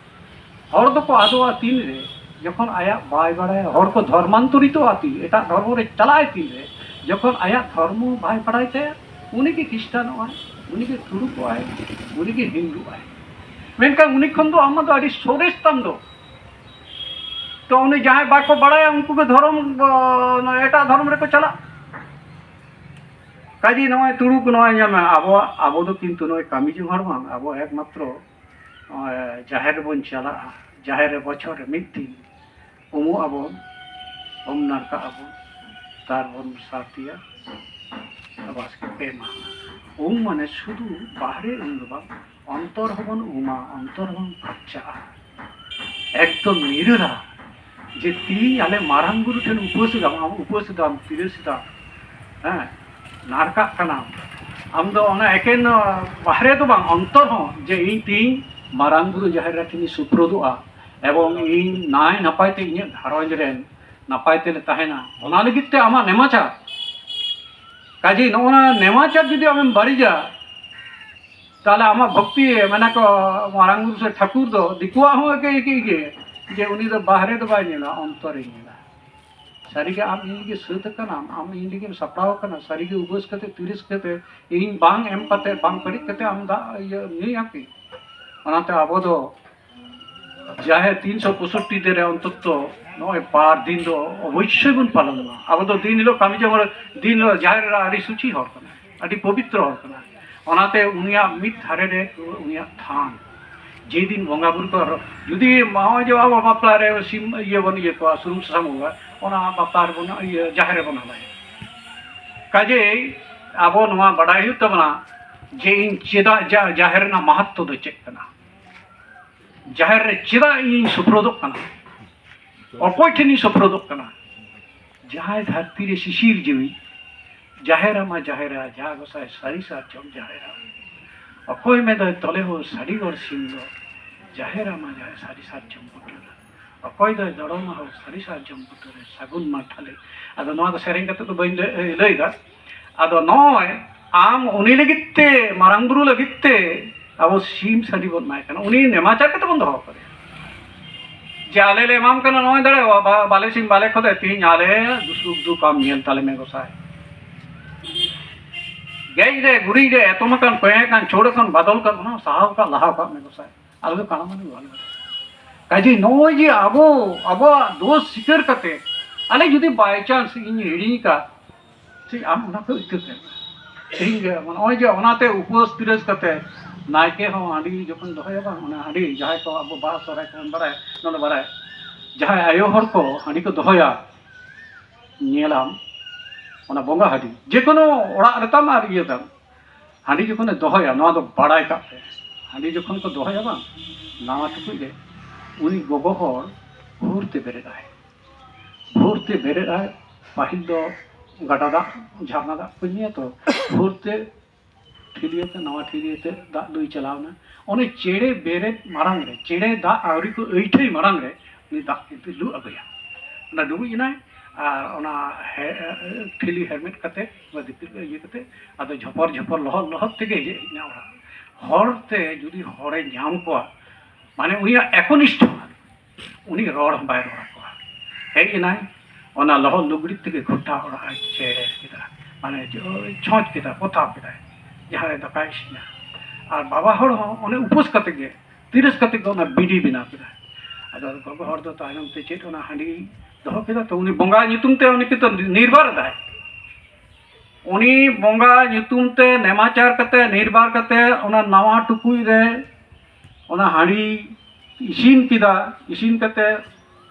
ᱦᱚᱲ ᱫᱚᱠᱚ ᱟᱫᱚᱜᱼᱟ ᱛᱤᱱᱨᱮ? ᱡᱚᱠᱷᱚᱱ ᱟᱭᱟᱜ ᱵᱟᱭ ᱵᱟᱲᱟᱭᱟ, ᱦᱚᱲ ᱠᱚ ᱫᱷᱚᱨᱢᱟᱱᱛᱚᱨᱤᱛᱚᱜᱼᱟ ᱛᱤᱱᱨᱮ, ᱮᱴᱟᱜ ᱫᱷᱚᱨᱢᱚ ᱨᱮ ᱪᱟᱞᱟᱜᱼᱟᱭ ᱛᱤᱱᱨᱮ, ᱡᱚᱠᱷᱚᱱ ᱟᱭᱟᱜ ᱫᱷᱚᱨᱢᱚ ᱵᱟᱭ ᱵᱟᱲᱟᱭ ᱛᱟᱭᱟ, ᱩᱱᱤᱜᱮ ᱠᱷᱨᱤᱥᱴᱟᱱᱚᱜᱼᱟᱭ, ᱩᱱᱤᱜᱮ ᱛᱩᱲᱩᱠᱚᱜᱼᱟᱭ, ᱩᱱᱤᱜᱮ ᱦᱤᱱᱫᱩᱜᱼᱟᱭ᱾ ᱢᱮᱱᱠᱷᱟᱱ ᱩᱱᱤ ᱠᱷᱚᱱ ᱫᱚ ᱟᱢᱟᱜ ᱫᱚ ᱟᱹᱰᱤ ᱥᱚᱨᱮᱥ ᱛᱟᱢ ᱫᱚ᱾ ᱛᱚ ᱩᱱᱤ ᱡᱟᱦᱟᱸᱭ ᱵᱟᱠᱚ ᱵᱟᱲᱟᱭᱟ, ᱩᱱᱠᱩ ᱜᱮ ᱫᱷᱚᱨᱚᱢ, ᱚ, ᱮᱴᱟᱜ ᱫᱷᱚᱨᱚᱢ ᱨᱮᱠᱚ ᱪᱟᱞᱟᱜ᱾ ᱠᱟᱡᱮ ᱱᱚᱜᱼᱚᱭ ᱛᱩᱲᱩᱠ ᱱᱚᱜᱼᱚᱭ ᱧᱮᱞ ᱢᱮ, ᱟᱵᱚᱣᱟᱜ, ᱟᱵᱚ ᱫᱚ ᱠᱤᱱᱛᱩ ᱱᱚᱜᱼᱚᱭ ᱠᱟᱹᱢᱤ ᱡᱚᱝ ᱦᱚᱲ ᱵᱟᱝ, ᱟᱵᱚ ᱮᱠᱢᱟᱛᱨᱚ ᱱᱚᱜᱼᱚᱭ ᱡᱟᱦᱮᱨ ᱨᱮᱵᱚᱱ ᱪᱟᱞᱟᱜᱼᱟ, ᱡᱟᱦᱮᱨ ᱨᱮ ᱵᱚᱪᱷᱚᱨ ᱨᱮ ᱢᱤᱫ ᱫᱤᱱ ᱩᱢᱩᱜ ᱟᱵᱚᱱ, ᱩᱢ ᱱᱟᱲᱠᱟᱜ ᱟᱵᱚᱱ, ᱛᱟᱨ ᱵᱚᱱ ᱥᱟᱨᱛᱤᱭᱟ, ᱵᱟᱥ ᱯᱮ ᱢᱟᱦᱟ᱾ ᱩᱢ ᱢᱟᱱᱮ ᱥᱩᱫᱷᱩ ᱵᱟᱦᱨᱮ ᱩᱢ ᱫᱚ ᱵᱟᱝ, ᱚᱱᱛᱚᱨ ᱦᱚᱸᱵᱚᱱ ᱩᱢᱟ, ᱚᱱᱛᱚᱨ ᱦᱚᱸᱵᱚᱱ ᱯᱷᱟᱨᱪᱟᱜᱼᱟ, ᱮᱠᱫᱚᱢ ᱱᱤᱨᱟᱹᱨᱟ᱾ ᱡᱮ ᱛᱤᱦᱤᱧ ᱟᱞᱮ ᱢᱟᱨᱟᱝ ᱵᱩᱨᱩ ᱴᱷᱮᱱ ᱩᱯᱟᱹᱥ ᱮᱫᱟᱢ, ᱟᱢ ᱩᱯᱟᱹᱥ ᱮᱫᱟᱢ, ᱛᱤᱨᱟᱹᱥ ᱮᱫᱟᱢ, ᱦᱮᱸ, ᱱᱟᱲᱠᱟᱜ ᱠᱟᱱᱟᱢ, ᱟᱢ ᱫᱚ ᱚᱱᱟ ᱮᱠᱮᱱ ᱵᱟᱦᱨᱮ ᱫᱚ ᱵᱟᱝ, ᱚᱱᱛᱚᱨ ᱦᱚᱸ, ᱡᱮ ᱤᱧ ᱛᱤᱦᱤᱧ ᱢᱟᱨᱟᱝ ᱵᱩᱨᱩ ᱡᱟᱦᱮᱨ ᱨᱮ ᱴᱷᱮᱱᱤᱧ ᱥᱩᱯᱨᱩᱫᱚᱜᱼᱟ ᱮᱵᱚᱝ ᱤᱧ ᱱᱟᱭ ᱱᱟᱯᱟᱭ ᱛᱮ ᱤᱧᱟᱹᱜ ᱜᱷᱟᱨᱚᱸᱡᱽ ᱨᱮᱱ ᱱᱟᱯᱟᱭ ᱛᱮᱞᱮ ᱛᱟᱦᱮᱱᱟ, ᱚᱱᱟ ᱞᱟᱹᱜᱤᱫ ᱛᱮ ᱟᱢᱟᱜ ᱱᱮᱢᱟᱪᱟᱨ᱾ ᱠᱟᱡᱮ ᱱᱚᱜᱼᱚ ᱱᱟ ᱱᱮᱢᱟᱪᱟᱨ ᱡᱩᱫᱤ ᱟᱢᱮᱢ ᱵᱟᱹᱲᱤᱡᱟ, ᱛᱟᱦᱞᱮ ᱟᱢᱟᱜ ᱵᱷᱚᱠᱛᱤ, ᱢᱮᱱᱟ ᱠᱚ, ᱢᱟᱨᱟᱝ ᱵᱩᱨᱩ ᱥᱮ ᱴᱷᱟᱹᱠᱩᱨ ᱫᱚ ᱫᱤᱠᱩᱣᱟᱜ ᱦᱚᱸ ᱮᱠᱮ ᱮᱠᱮ ᱜᱮ, ᱡᱮ ᱩᱱᱤ ᱫᱚ ᱵᱟᱦᱨᱮ ᱫᱚ ᱵᱟᱭ ᱧᱮᱞᱟ, ᱚᱱᱛᱚᱨᱮ ᱧᱮᱞᱟ᱾ ᱥᱟᱹᱨᱤᱜᱮ ᱟᱢ ᱤᱧ ᱞᱟᱹᱜᱤᱫ ᱥᱟᱹᱛ ᱟᱠᱟᱱᱟᱢ, ᱟᱢ ᱤᱧ ᱞᱟᱹᱜᱤᱫ ᱮᱢ ᱥᱟᱯᱲᱟᱣ ᱟᱠᱟᱱᱟ, ᱥᱟᱹᱨᱤᱜᱮ ᱩᱯᱟᱹᱥ ᱠᱟᱛᱮ, ᱛᱤᱨᱤᱥ ᱠᱟᱛᱮ, ᱤᱧ ᱵᱟᱝ ᱮᱢ ᱠᱟᱛᱮ, ᱵᱟᱝ ᱯᱮᱨᱮᱡ ᱠᱟᱛᱮ ᱟᱢ ᱫᱟᱜ ᱤᱭᱟᱹ ᱧᱩᱭᱟᱢ ᱠᱤ? ᱚᱱᱟᱛᱮ ᱟᱵᱚ ᱫᱚ ᱡᱟᱦᱮᱨ ᱛᱤᱱᱥᱚ ᱯᱚᱸᱭᱥᱚᱴᱴᱤ ᱫᱤᱱ ᱨᱮ ᱚᱱᱛᱚᱛᱚ ᱱᱚᱜᱼᱚᱭ ᱵᱟᱨ ᱫᱤᱱ ᱫᱚ ᱚᱵᱚᱥᱥᱳᱭ ᱵᱚᱱ ᱯᱟᱞᱚᱱ ᱢᱟ᱾ ᱟᱵᱚ ᱫᱚ ᱫᱤᱱ ᱦᱤᱞᱳᱜ ᱠᱟᱹᱢᱤ ᱡᱚᱝ ᱦᱚᱲ, ᱫᱤᱱ ᱦᱤᱞᱳᱜ ᱡᱟᱦᱮᱨ ᱮᱨᱟ ᱟᱹᱰᱤ ᱥᱩᱪᱤ ᱦᱚᱲ ᱠᱟᱱᱟᱭ, ᱟᱹᱰᱤ ᱯᱚᱵᱤᱛᱨᱚ ᱦᱚᱲ ᱠᱟᱱᱟᱭ᱾ ᱚᱱᱟᱛᱮ ᱩᱱᱤᱭᱟᱜ ᱢᱤᱫ ᱫᱷᱟᱨᱮ ᱨᱮ ᱩᱱᱤᱭᱟᱜ ᱛᱷᱟᱱ, ᱡᱮᱫᱤᱱ ᱵᱚᱸᱜᱟ ᱵᱩᱨᱩ ᱠᱚ ᱟᱨᱚ, ᱡᱩᱫᱤ ᱱᱚᱜᱼᱚᱭ ᱡᱮ ᱟᱵᱚ ᱵᱟᱯᱞᱟ ᱨᱮ ᱥᱤᱢ ᱤᱭᱟᱹ ᱵᱚᱱ ᱤᱭᱟᱹ ᱠᱚᱣᱟ, ᱥᱩᱱᱩᱢ ᱥᱟᱥᱟᱝ ᱵᱚᱸᱜᱟ, ᱚᱱᱟ ᱵᱟᱯᱞᱟ ᱨᱮᱵᱚᱱ ᱤᱭᱟᱹ, ᱡᱟᱦᱮᱨ ᱨᱮᱵᱚᱱ ᱦᱟᱞᱟᱭᱟ᱾ ᱠᱟᱡᱮᱭ ᱟᱵᱚ ᱱᱚᱣᱟ ᱵᱟᱰᱟᱭ ᱦᱩᱭᱩᱜ ᱛᱟᱵᱚᱱᱟ ᱡᱮ ᱤᱧ ᱪᱮᱫᱟᱜ ᱡᱟ-, ᱡᱟᱦᱮᱨ ᱨᱮᱱᱟᱜ ᱢᱟᱦᱟᱛᱛᱚ ᱫᱚ ᱪᱮᱫ ᱠᱟᱱᱟ, ᱡᱟᱦᱮᱨ ᱨᱮ ᱪᱮᱫᱟᱜ ᱤᱧ ᱥᱩᱯᱨᱩᱫᱚᱜ ᱠᱟᱱᱟ, ᱚᱠᱚᱭ ᱴᱷᱮᱱᱤᱧ ᱥᱩᱯᱨᱩᱫᱚᱜ ᱠᱟᱱᱟ? ᱡᱟᱦᱟᱸᱭ ᱫᱷᱟᱹᱨᱛᱤ ᱨᱮ ᱥᱤᱥᱤᱨ ᱡᱤᱣᱤ, ᱡᱟᱦᱮᱨ ᱟᱢᱟ ᱡᱟᱦᱮᱨᱟ, ᱡᱟᱦᱟᱸ ᱜᱚᱸᱥᱟᱭ ᱥᱟᱹᱨᱤ ᱥᱟᱨᱡᱚᱢ ᱡᱟᱦᱮᱨᱟ᱾ ᱚᱠᱚᱭ ᱢᱮᱫᱚᱭ ᱛᱚᱞᱮ ᱦᱚᱸ ᱥᱟᱹᱰᱤ ᱜᱚᱲ ᱥᱤᱢ ᱫᱚ, ᱡᱟᱦᱮᱨ ᱟᱢᱟ ᱡᱟᱦᱮᱨ ᱥᱟᱹᱨᱤ ᱥᱟᱨᱡᱚᱢ ᱵᱩᱴᱟᱹ ᱨᱮ᱾ ᱚᱠᱚᱭ ᱫᱚᱭ ᱫᱚᱲᱚᱢᱟ ᱦᱚᱸ ᱥᱟᱹᱨᱤ ᱥᱟᱨᱡᱚᱢ ᱵᱩᱴᱟᱹ ᱨᱮ, ᱥᱟᱹᱜᱩᱱ ᱢᱟᱨᱴᱷᱟᱞᱮ᱾ ᱟᱫᱚ ᱱᱚᱣᱟ ᱫᱚ ᱥᱮᱨᱮᱧ ᱠᱟᱛᱮ ᱫᱚ ᱵᱟᱹᱧ ᱞᱟᱹᱭ, ᱞᱟᱹᱭᱫᱟ᱾ ᱟᱫᱚ ᱱᱚᱜᱼᱚᱭ ᱟᱢ ᱩᱱᱤ ᱞᱟᱹᱜᱤᱫ ᱛᱮ, ᱢᱟᱨᱟᱝ ᱵᱩᱨᱩ ᱞᱟᱹᱜᱤᱫ ᱛᱮ ᱟᱵᱚ ᱥᱤᱢ ᱥᱟᱹᱰᱤ ᱵᱚᱱ ᱮᱢᱟᱭ ᱠᱟᱱᱟ, ᱩᱱᱤ ᱱᱮᱢᱟᱪᱟᱨ ᱠᱟᱛᱮ ᱵᱚᱱ ᱫᱚᱦᱚ ᱠᱟᱫᱮᱭᱟ᱾ ᱡᱮ ᱟᱞᱮ ᱞᱮ ᱮᱢᱟᱢ ᱠᱟᱱᱟ, ᱱᱚᱜᱼᱚᱭ ᱫᱟᱲᱮ, ᱵᱟ-, ᱵᱟᱞᱮ ᱥᱤᱢ ᱵᱟᱞᱮ ᱠᱷᱚᱫᱮ, ᱛᱤᱦᱤᱧ ᱟᱞᱮ ᱫᱩᱥᱩᱠ ᱫᱩᱠ ᱟᱢ ᱧᱮᱞ ᱛᱟᱞᱮ ᱢᱮ ᱜᱚᱸᱥᱟᱭ᱾ ᱜᱮᱡ ᱨᱮ, ᱜᱩᱨᱤᱡ ᱨᱮ, ᱮᱛᱚᱢ ᱟᱠᱟᱱ, ᱠᱚᱭᱮ ᱟᱠᱟᱱ, ᱪᱷᱳᱲ ᱟᱠᱟᱱ, ᱵᱟᱫᱚᱞ ᱟᱠᱟᱱ, ᱚᱱᱟ ᱥᱟᱦᱟᱣ ᱠᱟᱜ, ᱞᱟᱦᱟᱣ ᱠᱟᱜ ᱢᱮ ᱜᱚᱸᱥᱟᱭ᱾ ᱟᱞᱮ ᱫᱚ ᱠᱟᱬᱟ ᱢᱟᱹᱱᱢᱤ ᱵᱟᱞᱮ ᱵᱟᱲᱟᱭᱟ᱾ ᱠᱟᱡᱮ ᱱᱚᱜᱼᱚᱭ ᱡᱮ ᱟᱵᱚ ᱟᱵᱚᱣᱟᱜ ᱫᱳᱥ ᱥᱤᱠᱟᱹᱨ ᱠᱟᱛᱮ, ᱟᱞᱮ ᱡᱩᱫᱤ by chance ᱤᱧ ᱦᱤᱲᱤᱧ ᱟᱠᱟᱫ, ᱴᱷᱤᱠ ᱟᱢ ᱚᱱᱟ ᱠᱚ ᱤᱠᱟᱹ ᱠᱮᱫ᱾ ᱛᱮᱦᱮᱧ ᱜᱮ ᱱᱚᱜᱼᱚᱭ ᱡᱮ ᱚᱱᱟᱛᱮ ᱩᱯᱟᱹᱥ ᱯᱤᱨᱟᱹᱥ ᱠᱟᱛᱮ ᱱᱟᱭᱠᱮ ᱦᱚᱸ ᱦᱟᱺᱰᱤ ᱡᱚᱠᱷᱚᱱ ᱫᱚᱦᱚᱭᱟ ᱵᱟᱝ, ᱚᱱᱟ ᱦᱟᱺᱰᱤ ᱡᱟᱦᱟᱸᱭ ᱠᱚ ᱟᱵᱚ ᱵᱟᱦᱟ ᱥᱚᱦᱨᱟᱭ ᱠᱚᱵᱚᱱ ᱵᱟᱲᱟᱭᱟ, ᱱᱚᱰᱮ ᱵᱟᱲᱟᱭᱟ, ᱡᱟᱦᱟᱸᱭ ᱟᱭᱳ ᱦᱚᱲ ᱠᱚ ᱦᱟᱺᱰᱤ ᱠᱚ ᱫᱚᱦᱚᱭᱟ, ᱧᱮᱞᱟᱢ ᱚᱱᱟ ᱵᱚᱸᱜᱟ ᱦᱟᱺᱰᱤ ᱡᱮᱠᱳᱱᱳ ᱚᱲᱟᱜ ᱨᱮᱛᱟᱢ ᱟᱨ ᱤᱭᱟᱹ ᱛᱟᱢ, ᱦᱟᱺᱰᱤ ᱡᱚᱠᱷᱚᱱᱮ ᱫᱚᱦᱚᱭᱟ, ᱱᱚᱣᱟ ᱫᱚ ᱵᱟᱲᱟᱭ ᱠᱟᱜ ᱯᱮ, ᱦᱟᱺᱰᱤ ᱡᱚᱠᱷᱚᱱ ᱠᱚ ᱫᱚᱦᱚᱭᱟ ᱵᱟᱝ, ᱱᱟᱣᱟ ᱴᱩᱠᱩᱡ ᱨᱮ, ᱩᱱᱤ ᱜᱚᱜᱚ ᱦᱚᱲ ᱵᱷᱳᱨ ᱛᱮ ᱵᱮᱨᱮᱫ ᱟᱭ, ᱵᱷᱳᱨ ᱛᱮ ᱵᱮᱨᱮᱫ ᱟᱭ᱾ ᱯᱟᱹᱦᱤᱞ ᱫᱚ ᱜᱟᱰᱟ ᱫᱟᱜ, ᱡᱷᱟᱨᱱᱟ ᱫᱟᱜ ᱠᱚ ᱧᱩᱭᱟ ᱛᱚ, ᱵᱷᱳᱨ ᱛᱮ ᱴᱷᱤᱞᱤᱭᱟᱹ ᱛᱮ, ᱱᱟᱣᱟ ᱴᱷᱤᱞᱤᱭᱟᱹ ᱛᱮ ᱫᱟᱜ ᱞᱩᱭ ᱪᱟᱞᱟᱣ ᱮᱱᱟ᱾ ᱚᱱᱮ ᱪᱮᱬᱮ ᱵᱮᱨᱮᱫ ᱢᱟᱲᱟᱝ ᱨᱮ, ᱪᱮᱬᱮ ᱫᱟᱜ ᱟᱹᱣᱨᱤ ᱠᱚ ᱟᱹᱭᱴᱷᱟᱹᱭ ᱢᱟᱲᱟᱝ ᱨᱮ ᱩᱱᱤ ᱫᱟᱜ ᱠᱤᱱᱛᱩ ᱞᱩ ᱟᱹᱜᱩᱭᱟ᱾ ᱚᱱᱟ ᱰᱩᱵᱩᱡ ᱮᱱᱟᱭ ᱟᱨ ᱚᱱᱟ ᱦᱮ-, ᱴᱷᱤᱞᱤ ᱦᱮᱨᱢᱮᱫ ᱠᱟᱛᱮ, ᱚᱱᱟ ᱫᱤᱯᱤᱞ ᱤᱭᱟᱹ ᱠᱟᱛᱮ, ᱟᱫᱚ ᱡᱷᱚᱯᱚᱨ ᱡᱷᱚᱯᱚᱨ ᱞᱚᱦᱚᱫ ᱞᱚᱦᱚᱫ ᱛᱮᱜᱮ ᱦᱮᱡ ᱮᱱᱟ ᱚᱲᱟᱜ᱾ ᱦᱚᱨ ᱛᱮ ᱡᱩᱫᱤ ᱦᱚᱲᱮ ᱧᱟᱢ ᱠᱚᱣᱟ, ᱢᱟᱱᱮ ᱩᱱᱤᱭᱟᱜ ᱮᱠᱚᱱᱤᱥᱴᱷᱚ, ᱩᱱᱤ ᱨᱚᱲ ᱦᱚᱸ ᱵᱟᱭ ᱨᱚᱲ ᱟᱠᱚᱣᱟ᱾ ᱦᱮᱡ ᱮᱱᱟᱭ, ᱚᱱᱟ ᱞᱚᱦᱚᱫ ᱞᱩᱜᱽᱲᱤ ᱛᱮᱜᱮ ᱜᱷᱚᱴᱟ ᱚᱲᱟᱜ ᱮ ᱪᱷᱮᱲ ᱠᱮᱫᱟ, ᱢᱟᱱᱮ ᱪᱷᱚᱸᱪ ᱠᱮᱫᱟ, ᱯᱚᱛᱟᱣ ᱠᱮᱫᱟᱭ, ᱡᱟᱦᱟᱸ ᱨᱮ ᱫᱟᱠᱟᱭ ᱤᱥᱤᱱᱟ᱾ ᱟᱨ ᱵᱟᱵᱟ ᱦᱚᱲ ᱦᱚᱸ ᱚᱱᱮ ᱩᱯᱟᱹᱥ ᱠᱟᱛᱮ ᱜᱮ, ᱛᱤᱨᱟᱹᱥ ᱠᱟᱛᱮ ᱜᱮ ᱚᱱᱟ ᱵᱤᱰᱤ ᱵᱮᱱᱟᱣ ᱠᱮᱫᱟ᱾ ᱟᱫᱚ ᱜᱚᱜᱚ ᱦᱚᱲ ᱫᱚ ᱛᱟᱭᱱᱚᱢ ᱛᱮ ᱪᱮᱫ ᱚᱱᱟ ᱦᱟᱺᱰᱤ ᱫᱚᱦᱚ ᱠᱮᱫᱟ, ᱛᱚ ᱩᱱᱤ ᱵᱚᱸᱜᱟ ᱧᱩᱛᱩᱢ ᱛᱮ ᱩᱱᱤ ᱠᱤᱱᱛᱩ ᱱᱤᱨᱵᱟᱨ ᱮᱫᱟᱭ᱾ ᱩᱱᱤ ᱵᱚᱸᱜᱟ ᱧᱩᱛᱩᱢ ᱛᱮ ᱱᱮᱢᱟᱪᱟᱨ ᱠᱟᱛᱮ, ᱱᱤᱨᱵᱟᱨ ᱠᱟᱛᱮ, ᱚᱱᱟ ᱱᱟᱣᱟ ᱴᱩᱠᱩᱡ ᱨᱮ ᱚᱱᱟ ᱦᱟᱺᱰᱤ ᱤᱥᱤᱱ ᱠᱮᱫᱟ᱾ ᱤᱥᱤᱱ ᱠᱟᱛᱮ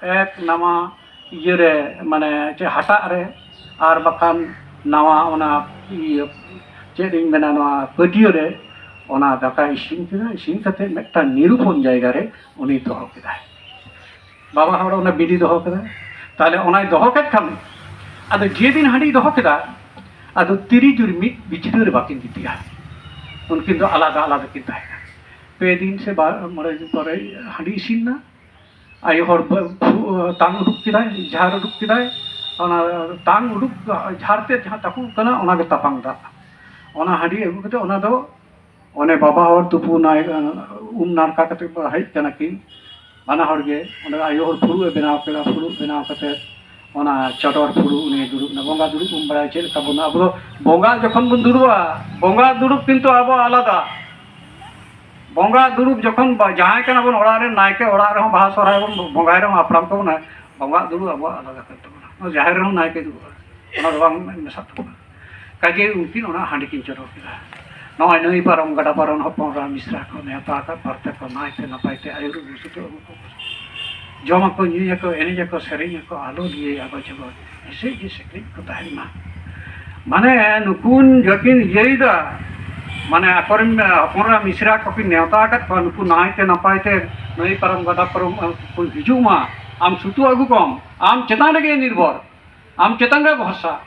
ᱮᱠ ᱱᱟᱣᱟ ᱤᱭᱟᱹ ᱨᱮ, ᱢᱟᱱᱮ ᱪᱮᱫ, ᱦᱟᱴᱟᱜ ᱨᱮ, ᱟᱨ ᱵᱟᱠᱷᱟᱱ ᱱᱟᱣᱟ ᱚᱱᱟ ᱤᱭᱟᱹ, ᱪᱮᱫ ᱤᱧ ᱢᱮᱱᱟ, ᱱᱚᱣᱟ ᱯᱟᱹᱴᱭᱟᱹ ᱨᱮ ᱚᱱᱟ ᱫᱟᱠᱟ ᱤᱥᱤᱱ ᱠᱮᱫᱟ᱾ ᱤᱥᱤᱱ ᱠᱟᱛᱮ ᱢᱤᱫᱴᱟᱝ ᱱᱤᱨᱩᱯᱚᱱ ᱡᱟᱭᱜᱟ ᱨᱮ ᱩᱱᱤ ᱫᱚᱦᱚ ᱠᱮᱫᱟᱭ᱾ ᱵᱟᱵᱟ ᱦᱚᱲ ᱚᱱᱟ ᱵᱤᱰᱤ ᱫᱚᱦᱚ ᱠᱮᱫᱟ᱾ ᱛᱟᱦᱞᱮ ᱚᱱᱟᱭ ᱫᱚᱦᱚ ᱠᱮᱫ ᱠᱷᱟᱱ, ᱟᱫᱚ ᱡᱮᱫᱤᱱ ᱦᱟᱺᱰᱤᱭ ᱫᱚᱦᱚ ᱠᱮᱫᱟ, ᱟᱫᱚ ᱛᱤᱨᱤ ᱡᱩᱨᱤ ᱢᱤᱫ ᱵᱤᱪᱷᱱᱟᱹ ᱨᱮ ᱵᱟᱹᱠᱤᱱ ᱜᱤᱛᱤᱡᱼᱟ᱾ ᱩᱱᱠᱤᱱ ᱫᱚ ᱟᱞᱟᱫᱟ ᱟᱞᱟᱫᱟ ᱠᱤᱱ ᱛᱟᱦᱮᱸᱱᱟ᱾ ᱯᱮ ᱫᱤᱱ ᱥᱮ ᱵᱟᱨ, ᱢᱚᱬᱮ ᱫᱤᱱ ᱯᱚᱨᱮ ᱦᱟᱺᱰᱤ ᱤᱥᱤᱱ ᱮᱱᱟ᱾ ᱟᱭᱳ ᱦᱚᱲ ᱵᱟ-, ᱯᱷᱩ-, ᱛᱟᱝ ᱩᱰᱩᱠ ᱠᱮᱫᱟᱭ, ᱡᱷᱟᱨ ᱩᱰᱩᱠ ᱠᱮᱫᱟᱭ᱾ ᱚᱱᱟ ᱛᱟᱝ ᱩᱰᱩᱠ, ᱡᱷᱟᱨ ᱛᱮ ᱡᱟᱦᱟᱸ ᱛᱟᱹᱯᱩᱜ ᱠᱟᱱᱟ, ᱚᱱᱟ ᱜᱮ ᱛᱟᱯᱟᱝ ᱫᱟᱜ᱾ ᱚᱱᱟ ᱦᱟᱺᱰᱤ ᱟᱹᱜᱩ ᱠᱟᱛᱮ ᱚᱱᱟ ᱫᱚ ᱚᱱᱮ ᱵᱟᱵᱟ ᱦᱚᱲ ᱛᱩᱯᱩ ᱱᱟᱭ-, ᱩᱢ ᱱᱟᱲᱠᱟ ᱠᱟᱛᱮ ᱠᱚ ᱦᱮᱡ ᱠᱟᱱᱟ ᱠᱤᱱ, ᱵᱟᱱᱟ ᱦᱚᱲ ᱜᱮ᱾ ᱚᱸᱰᱮ ᱟᱭᱳ ᱦᱚᱲ ᱯᱷᱩᱲᱩᱜ ᱮ ᱵᱮᱱᱟᱣ ᱠᱮᱫᱟ, ᱯᱷᱩᱲᱩᱜ ᱵᱮᱱᱟᱣ ᱠᱟᱛᱮ ᱚᱱᱟ ᱪᱚᱰᱚᱨ ᱯᱷᱩᱲᱩᱜ ᱩᱱᱤ ᱫᱩᱲᱩᱵ ᱮᱱᱟ᱾ ᱵᱚᱸᱜᱟ ᱫᱩᱲᱩᱵ ᱵᱚᱱ ᱵᱟᱲᱟᱭᱟ ᱪᱮᱫ ᱞᱮᱠᱟ ᱵᱚᱱ, ᱟᱵᱚ ᱫᱚ ᱵᱚᱸᱜᱟ ᱡᱚᱠᱷᱚᱱ ᱵᱚᱱ ᱫᱩᱲᱩᱵᱼᱟ, ᱵᱚᱸᱜᱟ ᱫᱩᱲᱩᱵ ᱠᱤᱱᱛᱩ ᱟᱵᱚ ᱟᱞᱟᱫᱟ᱾ ᱵᱚᱸᱜᱟ ᱫᱩᱲᱩᱵ ᱡᱚᱠᱷᱚᱱ ᱵᱟ-, ᱡᱟᱦᱟᱸᱭ ᱠᱟᱱᱟ ᱵᱚᱱ ᱚᱲᱟᱜ ᱨᱮ, ᱱᱟᱭᱠᱮ ᱚᱲᱟᱜ ᱨᱮᱦᱚᱸ ᱵᱟᱦᱟ ᱥᱚᱦᱨᱟᱭ ᱵᱚᱱ ᱵᱚᱸᱜᱟᱭ ᱨᱮᱦᱚᱸ ᱦᱟᱯᱲᱟᱢ ᱠᱚᱵᱚᱱ, ᱵᱚᱸᱜᱟ ᱫᱩᱲᱩᱵ ᱟᱵᱚᱣᱟᱜ ᱟᱞᱟᱫᱟ ᱠᱟᱱ ᱛᱟᱵᱚᱱᱟ᱾ ᱚᱱᱟ ᱡᱟᱦᱮᱨ ᱨᱮᱦᱚᱸ ᱱᱟᱭᱠᱮ ᱫᱩᱲᱩᱵᱼᱟ, ᱚᱱᱟ ᱫᱚ ᱵᱟᱝ ᱢᱮᱥᱟᱜ ᱛᱟᱵᱚᱱᱟ᱾ ᱠᱟᱡᱮ ᱩᱱᱠᱤᱱ ᱚᱱᱟ ᱦᱟᱺᱰᱤ ᱠᱤᱱ ᱪᱚᱰᱚᱨ ᱠᱮᱫᱟ᱾ ᱱᱚᱜᱼᱚᱭ ᱱᱟᱹᱭ ᱯᱟᱨᱚᱢ ᱜᱟᱰᱟ ᱯᱟᱨᱚᱢ ᱦᱚᱯᱚᱱ ᱮᱨᱟ ᱢᱤᱥᱨᱟ ᱠᱚ ᱱᱮᱣᱛᱟ ᱟᱠᱟᱫ ᱯᱟᱨᱛᱮ ᱠᱚ ᱱᱟᱭᱛᱮ ᱱᱟᱯᱟᱭ ᱛᱮ ᱟᱹᱭᱩᱨ ᱟᱹᱜᱩ ᱥᱩᱛᱩᱜ ᱟᱹᱜᱩ ᱠᱚ᱾ ᱡᱚᱢᱟᱠᱚ, ᱧᱩᱭᱟᱠᱚ, ᱮᱱᱮᱡᱟᱠᱚ, ᱥᱮᱨᱮᱧᱟᱠᱚ, ᱟᱞᱚ ᱞᱤᱭᱟᱹᱭ ᱟᱵᱚ ᱡᱮᱢᱚᱱ ᱦᱮᱸᱥᱮᱡ ᱜᱮ ᱥᱮᱠᱨᱮᱡ ᱠᱚ ᱛᱟᱦᱮᱱ ᱢᱟ᱾ ᱢᱟᱱᱮ ᱱᱩᱠᱩᱱ ᱡᱟᱹᱠᱤᱱ ᱤᱭᱟᱹᱭᱮᱫᱟ, ᱢᱟᱱᱮ ᱟᱠᱚᱨᱮᱱ ᱦᱚᱯᱚᱱ ᱮᱨᱟ ᱢᱤᱥᱨᱟ ᱠᱚᱠᱤᱱ ᱱᱮᱣᱛᱟ ᱟᱠᱟᱫ ᱠᱚᱣᱟ, ᱱᱩᱠᱩ ᱱᱟᱭᱛᱮ ᱱᱟᱯᱟᱭ ᱛᱮ ᱱᱟᱹᱭ ᱯᱟᱨᱚᱢ ᱜᱟᱰᱟ ᱯᱟᱨᱚᱢ ᱠᱚ ᱦᱤᱡᱩᱜ ᱢᱟ᱾ ᱟᱢ ᱥᱩᱛᱩᱜ ᱟᱹᱜᱩ ᱠᱚᱢ, ᱟᱢ ᱪᱮᱛᱟᱱ ᱨᱮᱜᱮ ᱱᱤᱨᱵᱷᱚᱨ, ᱟᱢ ᱪᱮᱛᱟᱱ ᱨᱮ ᱵᱷᱚᱨᱥᱟ᱾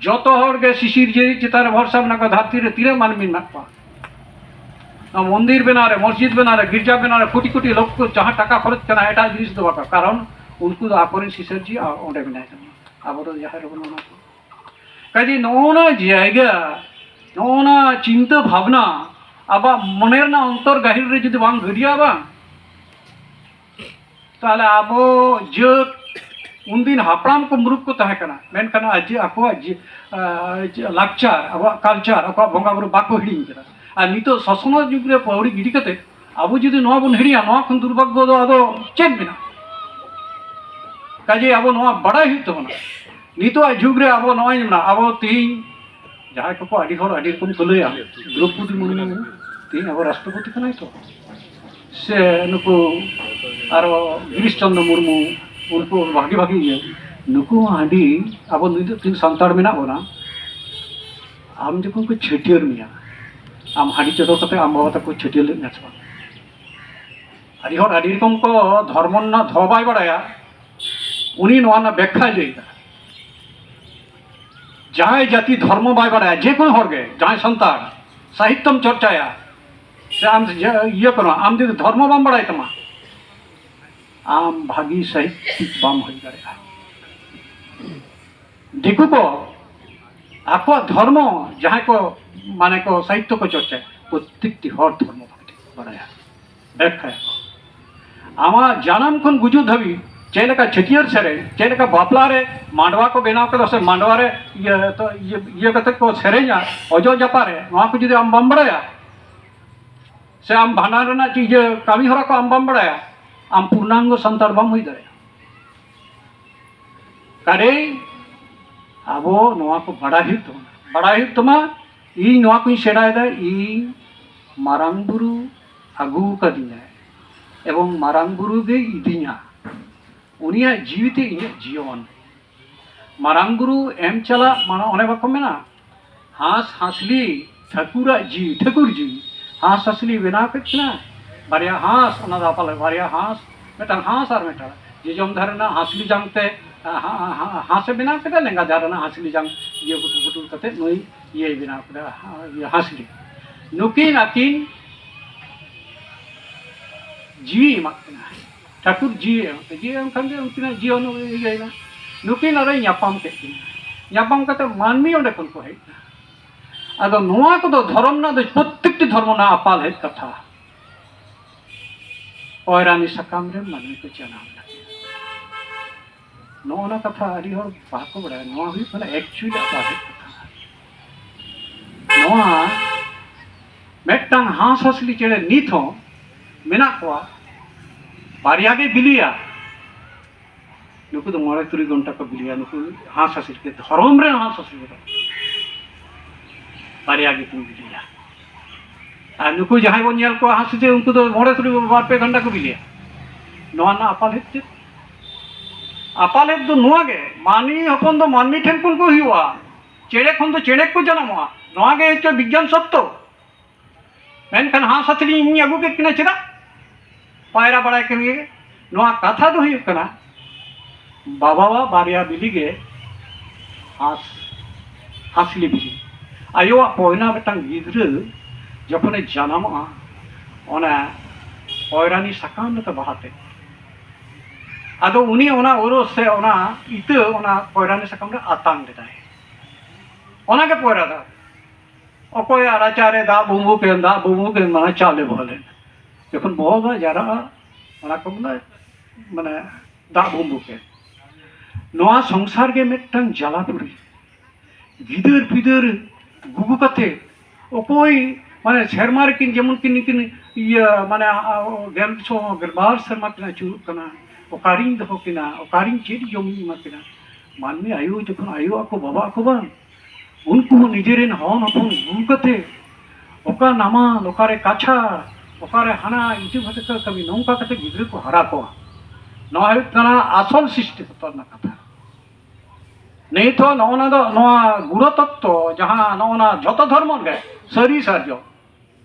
ᱡᱚᱛᱚ ᱦᱚᱲ ᱜᱮ ᱥᱤᱥᱤᱨ ᱡᱤᱣᱤ ᱪᱮᱛᱟᱱ ᱨᱮ ᱵᱷᱚᱨᱥᱟ ᱢᱮᱱᱟᱜ ᱠᱚᱣᱟ᱾ ᱫᱷᱟᱹᱨᱛᱤ ᱨᱮ ᱛᱤᱱᱟᱹᱜ ᱢᱟᱹᱱᱢᱤ ᱢᱮᱱᱟᱜ ᱠᱚᱣᱟ, ᱱᱚᱣᱟ ᱢᱚᱱᱫᱤᱨ ᱵᱮᱱᱟᱣ ᱨᱮ, ᱢᱚᱥᱡᱤᱫ ᱵᱮᱱᱟᱣ ᱨᱮ, ᱜᱤᱨᱡᱟ ᱵᱮᱱᱟᱣ ᱨᱮ ᱠᱳᱴᱤ ᱠᱳᱴᱤ ᱞᱚᱠᱠᱷᱚ ᱡᱟᱦᱟᱸ ᱴᱟᱠᱟ ᱠᱷᱚᱨᱚᱪ ᱠᱟᱱᱟ, ᱮᱴᱟᱜ ᱡᱤᱱᱤᱥ ᱫᱚ ᱵᱟᱠᱚ, ᱠᱟᱨᱚᱱ ᱩᱱᱠᱩ ᱫᱚ ᱟᱠᱚᱨᱮᱱ ᱥᱤᱥᱤᱨ ᱡᱤᱣᱤ ᱚᱸᱰᱮ ᱢᱮᱱᱟᱭ ᱠᱟᱱᱟ᱾ ᱟᱵᱚ ᱫᱚ ᱡᱟᱦᱮᱨ ᱨᱮᱵᱚᱱ ᱵᱚᱸᱜᱟ ᱠᱚᱣᱟ᱾ ᱠᱟᱡᱮ ᱱᱚᱜᱼᱚ ᱱᱟ ᱡᱟᱭᱜᱟ, ᱱᱚᱜᱼᱚ ᱱᱟ ᱪᱤᱱᱛᱟᱹ ᱵᱷᱟᱵᱽᱱᱟ ᱟᱵᱚᱣᱟᱜ ᱢᱚᱱᱮ ᱨᱮᱱᱟᱜ ᱚᱱᱛᱚᱨ ᱜᱟᱹᱦᱤᱨ ᱨᱮ ᱡᱩᱫᱤ ᱵᱟᱝ ᱜᱟᱹᱰᱭᱟᱹᱜᱼᱟ ᱵᱟᱝ, ᱛᱟᱦᱚᱞᱮ ᱟᱵᱚ ᱡᱟᱹᱛ ᱩᱱᱫᱤᱱ ᱦᱟᱯᱲᱟᱢ ᱠᱚ ᱢᱩᱨᱩᱠ ᱠᱚ ᱛᱟᱦᱮᱸ ᱠᱟᱱᱟ, ᱢᱮᱱᱠᱷᱟᱱ ᱟᱡ ᱟᱠᱚᱣᱟᱜ ᱡᱤ-, ᱟ, ᱞᱟᱠᱪᱟᱨ, ᱟᱵᱚᱣᱟᱜ culture, ᱟᱠᱚᱣᱟᱜ ᱵᱚᱸᱜᱟ ᱵᱩᱨᱩ ᱵᱟᱠᱚ ᱦᱤᱲᱤᱧ ᱠᱟᱫᱟ᱾ ᱟᱨ ᱱᱤᱛᱚᱜ ᱥᱚᱥᱱᱚᱜ ᱡᱩᱜᱽ ᱨᱮ ᱯᱟᱹᱣᱲᱤ ᱜᱤᱰᱤ ᱠᱟᱛᱮ ᱟᱵᱚ ᱡᱩᱫᱤ ᱱᱚᱣᱟ ᱵᱚᱱ ᱦᱤᱲᱤᱧᱟ, ᱱᱚᱣᱟ ᱠᱷᱚᱱ ᱫᱩᱨᱵᱷᱟᱜᱽᱜᱚ ᱫᱚ ᱟᱫᱚ ᱪᱮᱫ ᱢᱮᱱᱟᱜᱼᱟ? ᱠᱟᱡᱮ ᱟᱵᱚ ᱱᱚᱣᱟ ᱵᱟᱲᱟᱭ ᱦᱩᱭᱩᱜ ᱛᱟᱵᱚᱱᱟ᱾ ᱱᱤᱛᱚᱜᱟᱜ ᱡᱩᱜᱽ ᱨᱮ ᱟᱵᱚ ᱱᱚᱜᱼᱚᱭ ᱢᱮᱱᱟᱜᱼᱟ, ᱟᱵᱚ ᱛᱮᱦᱤᱧ ᱡᱟᱦᱟᱸᱭ ᱠᱚᱠᱚ ᱟᱹᱰᱤ ᱦᱚᱲ ᱟᱹᱰᱤ ᱨᱚᱠᱚᱢ ᱠᱚ ᱞᱟᱹᱭᱟ, ᱫᱨᱚᱯᱚᱫᱤ ᱢᱩᱨᱢᱩ ᱛᱮᱦᱤᱧ ᱟᱵᱚ ᱨᱟᱥᱴᱨᱚᱯᱚᱛᱤ ᱠᱟᱱᱟᱭ ᱛᱚ, ᱥᱮ ᱱᱩᱠᱩ ᱟᱨᱚ ᱜᱤᱨᱤᱥ ᱪᱚᱸᱫᱽᱨᱚ ᱢᱩᱨᱢᱩ, ᱩᱱᱠᱩ ᱵᱷᱟᱜᱤ ᱵᱷᱟᱜᱤ ᱤᱭᱟᱹ, ᱱᱩᱠᱩ ᱦᱚᱸ ᱦᱟᱺᱰᱤ, ᱟᱵᱚ ᱱᱤᱛᱚᱜ ᱛᱤᱱ ᱥᱟᱱᱛᱟᱲ ᱢᱮᱱᱟᱜ ᱵᱚᱱᱟ, ᱟᱢ ᱡᱚᱠᱷᱚᱱ ᱠᱚ ᱪᱷᱟᱹᱴᱭᱟᱹᱨ ᱢᱮᱭᱟ, ᱟᱢ ᱦᱟᱺᱰᱤ ᱪᱚᱰᱚᱨ ᱠᱟᱛᱮ ᱟᱢ ᱵᱟᱵᱟ ᱛᱟᱠᱚ ᱪᱷᱟᱹᱴᱭᱟᱹᱨ ᱞᱮᱫ ᱢᱮᱭᱟ ᱥᱮ ᱵᱟᱝ? ᱟᱹᱰᱤ ᱦᱚᱲ ᱟᱹᱰᱤ ᱨᱚᱠᱚᱢ ᱠᱚ ᱫᱷᱚᱨᱢᱚ ᱨᱮᱱᱟᱜ ᱫᱷᱚ ᱵᱟᱭ ᱵᱟᱲᱟᱭᱟ, ᱩᱱᱤ ᱱᱚᱣᱟ ᱨᱮᱱᱟᱜ ᱵᱮᱠᱠᱷᱟᱭ ᱞᱟᱹᱭ ᱮᱫᱟ᱾ ᱡᱟᱦᱟᱸᱭ ᱡᱟᱹᱛᱤ ᱫᱷᱚᱨᱢᱚ ᱵᱟᱭ ᱵᱟᱲᱟᱭᱟ, ᱡᱮ ᱠᱳᱱᱳ ᱦᱚᱲ ᱜᱮ, ᱡᱟᱦᱟᱸᱭ ᱥᱟᱱᱛᱟᱲ ᱥᱟᱦᱤᱛᱛᱚᱢ ᱪᱚᱨᱪᱟᱭᱟ, ᱥᱮ ᱟᱢ ᱡᱮ-, ᱤᱭᱟᱹ ᱠᱟᱱᱟ, ᱟᱢ ᱡᱩᱫᱤ ᱫᱷᱚᱨᱢᱚ ᱵᱟᱢ ᱵᱟᱲᱟᱭ ᱛᱟᱢᱟ, ᱟᱢ ᱵᱷᱟᱹᱜᱤ ᱥᱟᱦᱤᱛᱛᱤᱠ ᱵᱟᱢ ᱦᱩᱭ ᱫᱟᱲᱮᱭᱟᱜᱼᱟ᱾ ᱫᱤᱠᱩ ᱠᱚ ᱟᱠᱚᱣᱟᱜ ᱫᱷᱚᱨᱢᱚ, ᱡᱟᱦᱟᱸᱭ ᱠᱚ, ᱢᱟᱱᱮ ᱠᱚ ᱥᱟᱦᱤᱛᱛᱚ ᱠᱚ ᱪᱚᱨᱪᱟᱭᱟ, ᱯᱨᱚᱛᱮᱠᱴᱤ ᱦᱚᱲ ᱫᱷᱚᱨᱢᱚ ᱵᱷᱟᱜᱮ ᱴᱷᱤᱠ ᱠᱚ ᱵᱟᱲᱟᱭᱟ, ᱵᱮᱠᱠᱷᱟᱭᱟᱠᱚ᱾ ᱟᱢᱟᱜ ᱡᱟᱱᱟᱢ ᱠᱷᱚᱱ ᱜᱩᱡᱩᱜ ᱫᱷᱟᱹᱵᱤᱡ ᱪᱮᱫ ᱞᱮᱠᱟ ᱪᱷᱟᱹᱴᱭᱟᱹᱨ ᱥᱮᱨᱮᱧ, ᱪᱮᱫ ᱞᱮᱠᱟ ᱵᱟᱯᱞᱟ ᱨᱮ ᱢᱟᱰᱣᱟ ᱠᱚ ᱵᱮᱱᱟᱣ ᱠᱮᱫᱟ ᱥᱮ ᱢᱟᱰᱣᱟ ᱨᱮ ᱤᱭᱟᱹ, ᱛᱚ, ᱤᱭᱟᱹ, ᱤᱭᱟᱹ ᱠᱟᱛᱮ ᱠᱚ ᱥᱮᱨᱮᱧᱟ ᱚᱡᱚᱜ ᱡᱟᱯᱟᱜ ᱨᱮ, ᱱᱚᱣᱟ ᱠᱚ ᱡᱩᱫᱤ ᱟᱢ ᱵᱟᱢ ᱵᱟᱲᱟᱭᱟ, ᱥᱮ ᱟᱢ ᱵᱷᱟᱸᱰᱟᱱ ᱨᱮᱱᱟᱜ ᱪᱮᱫ ᱤᱭᱟᱹ ᱠᱟᱹᱢᱤ ᱦᱚᱨᱟ ᱠᱚ ᱟᱢ ᱵᱟᱢ ᱵᱟᱲᱟᱭᱟ, ᱟᱢ ᱯᱩᱨᱱᱟᱝᱜᱚ ᱥᱟᱱᱛᱟᱲ ᱵᱟᱢ ᱦᱩᱭ ᱫᱟᱲᱮᱭᱟᱜᱼᱟ᱾ ᱠᱟᱨᱮᱭ ᱟᱵᱚ ᱱᱚᱣᱟ ᱠᱚ ᱵᱟᱲᱟᱭ ᱦᱩᱭᱩᱜ ᱛᱟᱵᱚᱱᱟ, ᱵᱟᱲᱟᱭ ᱦᱩᱭᱩᱜ ᱛᱟᱢᱟ᱾ ᱤᱧ ᱱᱚᱣᱟ ᱠᱚᱧ ᱥᱮᱬᱟᱭᱮᱫᱟ, ᱤᱧ ᱢᱟᱨᱟᱝ ᱵᱩᱨᱩ ᱟᱹᱜᱩ ᱟᱠᱟᱫᱤᱧᱟᱭ ᱮᱵᱚᱝ ᱢᱟᱨᱟᱝ ᱵᱩᱨᱩ ᱜᱮ ᱤᱫᱤᱧᱟ᱾ ᱩᱱᱤᱭᱟᱜ ᱡᱤᱣᱤᱛᱮ ᱤᱧᱟᱹᱜ ᱡᱤᱭᱚᱱ᱾ ᱢᱟᱨᱟᱝ ᱵᱩᱨᱩ ᱮᱢ ᱪᱟᱞᱟᱜ, ᱢᱟᱱᱮ ᱚᱱᱮ ᱵᱟᱠᱚ ᱢᱮᱱᱟ, ᱦᱟᱸᱥ ᱦᱟᱸᱥᱞᱤ ᱴᱷᱟᱹᱠᱩᱨᱟᱜ ᱡᱤᱣᱤ, ᱴᱷᱟᱹᱠᱩᱨ ᱡᱤᱣᱤ᱾ ᱦᱟᱸᱥ ᱦᱟᱸᱥᱞᱤ ᱵᱮᱱᱟᱣ ᱠᱮᱫ ᱠᱤᱱᱟ, ᱵᱟᱨᱭᱟ ᱦᱟᱸᱥ, ᱚᱱᱟ ᱫᱚ ᱯᱟᱞᱮ ᱵᱟᱨᱭᱟ ᱦᱟᱸᱥ, ᱢᱤᱫᱴᱟᱝ ᱦᱟᱸᱥ ᱟᱨ ᱢᱤᱫᱴᱟᱝ ᱡᱚᱡᱚᱢ ᱫᱷᱟᱨᱮ ᱨᱮᱱᱟᱜ ᱦᱟᱸᱥᱞᱤ ᱡᱟᱝ ᱛᱮ ᱦᱟ-, ᱦᱟ-, ᱦᱟ-, ᱦᱟᱸᱥᱮ ᱵᱮᱱᱟᱣ ᱠᱮᱫᱟ, ᱞᱮᱸᱜᱟ ᱫᱷᱟᱨᱮ ᱨᱮᱱᱟᱜ ᱦᱟᱸᱥᱞᱤ ᱡᱟᱝ ᱤᱭᱟᱹ ᱯᱩᱴᱩᱨ ᱯᱩᱴᱩᱨ ᱠᱟᱛᱮ ᱱᱩᱭ ᱤᱭᱟᱹᱭ ᱵᱮᱱᱟᱣ ᱠᱮᱫᱟ, ᱦᱟ-, ᱤᱭᱟᱹ ᱦᱟᱸᱥᱞᱤ᱾ ᱱᱩᱠᱤᱱ ᱟᱹᱠᱤᱱ ᱡᱤᱣᱤ ᱮᱢᱟᱜ ᱠᱤᱱᱟ, ᱴᱷᱟᱹᱠᱩᱨ ᱡᱤᱣᱤ ᱮᱢᱟᱜ ᱠᱤᱱᱟ, ᱡᱤᱣᱤ ᱮᱢ ᱠᱷᱟᱱ ᱜᱮ ᱩᱱᱠᱤᱱᱟᱜ ᱡᱤᱭᱚᱱ ᱤᱭᱟᱹᱭᱮᱱᱟ᱾ ᱱᱩᱠᱤᱱ ᱟᱨᱚᱭ ᱧᱟᱯᱟᱢ ᱠᱮᱫ ᱠᱤᱱᱟ, ᱧᱟᱯᱟᱢ ᱠᱟᱛᱮ ᱢᱟᱹᱱᱢᱤ ᱚᱸᱰᱮ ᱠᱷᱚᱱ ᱠᱚ ᱦᱮᱡ ᱮᱱᱟ᱾ ᱟᱫᱚ ᱱᱚᱣᱟ ᱠᱚᱫᱚ ᱫᱷᱚᱨᱚᱢ ᱨᱮᱱᱟᱜ ᱫᱚ, ᱯᱨᱚᱛᱮᱠᱴᱤ ᱫᱷᱚᱨᱢᱚ ᱨᱮᱱᱟᱜ ᱟᱯᱟᱞ ᱦᱮᱡ ᱠᱟᱛᱷᱟ᱾ ᱯᱚᱭᱨᱟᱱᱤ ᱥᱟᱠᱟᱢ ᱨᱮ ᱢᱟᱹᱱᱢᱤ ᱠᱚ ᱡᱟᱱᱟᱢ ᱞᱮᱱᱟ᱾ ᱱᱚᱜᱼᱚ ᱱᱟ ᱠᱟᱛᱷᱟ ᱟᱹᱰᱤ ᱦᱚᱲ ᱵᱟᱠᱚ ᱵᱟᱲᱟᱭᱟ᱾ ᱱᱚᱣᱟ ᱦᱩᱭᱩᱜ ᱠᱟᱱᱟ actually ᱟᱯᱟᱞ ᱦᱮᱡ ᱠᱟᱛᱷᱟ᱾ ᱱᱚᱣᱟ ᱢᱤᱫᱴᱟᱝ ᱦᱟᱸᱥ ᱦᱟᱸᱥᱞᱤ ᱪᱮᱬᱮ ᱱᱤᱛ ᱦᱚᱸ ᱢᱮᱱᱟᱜ ᱠᱚᱣᱟ, ᱵᱟᱨᱭᱟ ᱜᱮ ᱵᱤᱞᱤᱭᱟ᱾ ᱱᱩᱠᱩ ᱫᱚ ᱢᱚᱬᱮ ᱛᱩᱨᱩᱭ ᱜᱷᱚᱱᱴᱟ ᱠᱚ ᱵᱤᱞᱤᱭᱟ᱾ ᱱᱩᱠᱩ ᱦᱟᱸᱥ ᱦᱟᱸᱥᱞᱤ ᱜᱮ, ᱫᱷᱚᱨᱚᱢ ᱨᱮᱱ ᱦᱟᱸᱥ ᱦᱟᱸᱥᱞᱤ ᱫᱚ ᱵᱟᱨᱭᱟ ᱜᱮᱠᱤᱱ ᱵᱤᱞᱤᱭᱟ᱾ ᱟᱨ ᱱᱩᱠᱩ ᱡᱟᱦᱟᱸᱭ ᱵᱚᱱ ᱧᱮᱞ ᱠᱚᱣᱟ ᱦᱟᱸᱥ ᱦᱟᱸᱥᱞᱤ, ᱩᱱᱠᱩ ᱫᱚ ᱢᱚᱬᱮ ᱛᱩᱨᱩᱭ, ᱵᱟᱨ ᱯᱮ ᱜᱷᱚᱱᱴᱟ ᱠᱚ ᱵᱤᱞᱤᱭᱟ᱾ ᱱᱚᱣᱟ ᱨᱮᱱᱟᱜ ᱟᱯᱟᱞ ᱦᱮᱡ ᱪᱮᱫ? ᱟᱯᱟᱞ ᱦᱮᱡ ᱫᱚ ᱱᱚᱣᱟ ᱜᱮ, ᱢᱟᱹᱱᱢᱤ ᱦᱚᱯᱚᱱ ᱫᱚ ᱢᱟᱹᱱᱢᱤ ᱴᱷᱮᱱ ᱠᱷᱚᱱ ᱠᱚ ᱦᱩᱭᱩᱜᱼᱟ, ᱪᱮᱬᱮ ᱠᱷᱚᱱ ᱫᱚ ᱪᱮᱬᱮ ᱠᱚ ᱡᱟᱱᱟᱢᱚᱜᱼᱟ᱾ ᱱᱚᱣᱟ ᱜᱮ ᱦᱚᱪᱚ ᱵᱤᱜᱽᱜᱟᱱ ᱥᱚᱛᱛᱚ᱾ ᱢᱮᱱᱠᱷᱟᱱ ᱦᱟᱸᱥ ᱦᱟᱸᱥᱞᱤ ᱤᱧ ᱟᱹᱜᱩ ᱠᱮᱫ ᱠᱤᱱᱟ ᱪᱮᱫᱟᱜ? ᱯᱟᱭᱨᱟ ᱵᱟᱲᱟᱭ ᱠᱟᱱ ᱜᱮ᱾ ᱱᱚᱣᱟ ᱠᱟᱛᱷᱟ ᱫᱚ ᱦᱩᱭᱩᱜ ᱠᱟᱱᱟ, ᱵᱟᱵᱟᱣᱟᱜ ᱵᱟᱨᱭᱟ ᱵᱤᱞᱤ ᱜᱮ ᱦᱟᱸᱥ, ᱦᱟᱸᱥᱞᱤ ᱵᱤᱞᱤ᱾ ᱟᱭᱳᱣᱟᱜ ᱯᱚᱭᱱᱟ ᱢᱤᱫᱴᱟᱝ ᱜᱤᱫᱽᱨᱟᱹ ᱡᱚᱠᱷᱚᱱᱮ ᱡᱟᱱᱟᱢᱚᱜᱼᱟ, ᱚᱱᱟ ᱯᱚᱭᱨᱟᱱᱤ ᱥᱟᱠᱟᱢ ᱞᱮᱠᱟ ᱵᱟᱦᱟᱛᱮ, ᱟᱫᱚ ᱩᱱᱤ ᱚᱱᱟ ᱩᱨᱩᱥ ᱥᱮ ᱚᱱᱟ ᱤᱛᱟᱹ ᱚᱱᱟ ᱯᱚᱭᱨᱟᱱᱤ ᱥᱟᱠᱟᱢ ᱨᱮ ᱟᱛᱟᱝ ᱞᱮᱫᱟᱭ᱾ ᱚᱱᱟᱜᱮ ᱯᱚᱭᱨᱟ ᱫᱚ᱾ ᱚᱠᱚᱭᱟᱜ ᱨᱟᱪᱟᱨᱮ ᱫᱟᱜ ᱵᱩᱢᱵᱩ ᱠᱮᱱ, ᱫᱟᱜ ᱵᱩᱢᱵᱩ ᱠᱮᱱ, ᱢᱟᱱᱮ ᱪᱟᱣᱞᱮ ᱵᱚᱦᱚᱞᱮᱱ᱾ ᱡᱚᱠᱷᱚᱱ ᱵᱚᱦᱚᱞᱟ, ᱡᱟᱣᱨᱟᱜᱼᱟ, ᱚᱱᱟ ᱠᱚ ᱢᱮᱱᱟ, ᱢᱟᱱᱮ, ᱫᱟᱜ ᱵᱩᱢᱵᱩ ᱠᱮᱱ᱾ ᱱᱚᱣᱟ ᱥᱚᱝᱥᱟᱨ ᱜᱮ ᱢᱤᱫᱴᱟᱝ ᱡᱟᱞᱟᱯᱩᱨᱤ᱾ ᱜᱤᱫᱟᱹᱨ ᱯᱤᱫᱟᱹᱨ ᱜᱩᱜᱩ ᱠᱟᱛᱮ, ᱚᱠᱚᱭ, ᱢᱟᱱᱮ, ᱥᱮᱨᱢᱟ ᱨᱮᱠᱤᱱ, ᱡᱮᱢᱚᱱ ᱠᱤᱱ, ᱠᱤᱱ, ᱤᱭᱟᱹ, ᱢᱟᱱᱮ, ᱟ, ᱜᱮᱞ ᱥᱚ, ᱜᱮᱞᱵᱟᱨ ᱥᱮᱨᱢᱟ ᱠᱤᱱ ᱟᱹᱪᱩᱨᱚᱜ ᱠᱟᱱᱟ, ᱚᱠᱟᱨᱤᱧ ᱫᱚᱦᱚ ᱠᱤᱱᱟ, ᱚᱠᱟᱨᱤᱧ ᱪᱮᱫ ᱡᱚᱢᱤᱧ ᱮᱢᱟ ᱠᱤᱱᱟ? ᱢᱟᱹᱱᱢᱤ ᱟᱭᱳ ᱡᱚᱠᱷᱚᱱ ᱟᱭᱳ ᱟᱠᱚ, ᱵᱟᱵᱟ ᱟᱠᱚ ᱵᱟᱝ, ᱩᱱᱠᱩ ᱦᱚᱸ ᱱᱤᱡᱮᱨᱮᱱ ᱦᱚᱱ ᱦᱚᱯᱚᱱ ᱜᱩᱜᱩ ᱠᱟᱛᱮ, ᱚᱠᱟ ᱱᱟᱢᱟᱞ, ᱚᱠᱟᱨᱮ ᱠᱟᱪᱷᱟᱲ, ᱚᱠᱟᱨᱮ ᱦᱟᱱᱟ ᱤᱴᱟᱹ ᱵᱷᱟᱴᱟ ᱠᱟᱹᱢᱤ, ᱱᱚᱝᱠᱟ ᱠᱟᱛᱮ ᱜᱤᱫᱽᱨᱟᱹ ᱠᱚ ᱦᱟᱨᱟ ᱠᱚᱣᱟ᱾ ᱱᱚᱣᱟ ᱦᱩᱭᱩᱜ ᱠᱟᱱᱟ ᱟᱥᱚᱞ ᱥᱨᱤᱥᱴᱤ ᱛᱚᱛᱛᱚ ᱨᱮᱱᱟᱜ ᱠᱟᱛᱷᱟ᱾ ᱱᱤᱛ ᱦᱚᱸ ᱱᱚᱜᱼᱚ ᱱᱟ ᱫᱚ, ᱱᱚᱣᱟ ᱜᱩᱲᱚ ᱛᱚᱛᱛᱚ, ᱡᱟᱦᱟᱸ ᱱᱚᱜᱼᱚ ᱱᱟ ᱡᱷᱚᱛᱚ ᱫᱷᱚᱨᱢᱚ ᱨᱮ ᱥᱟᱹᱨᱤ ᱥᱟᱨᱡᱚᱢ,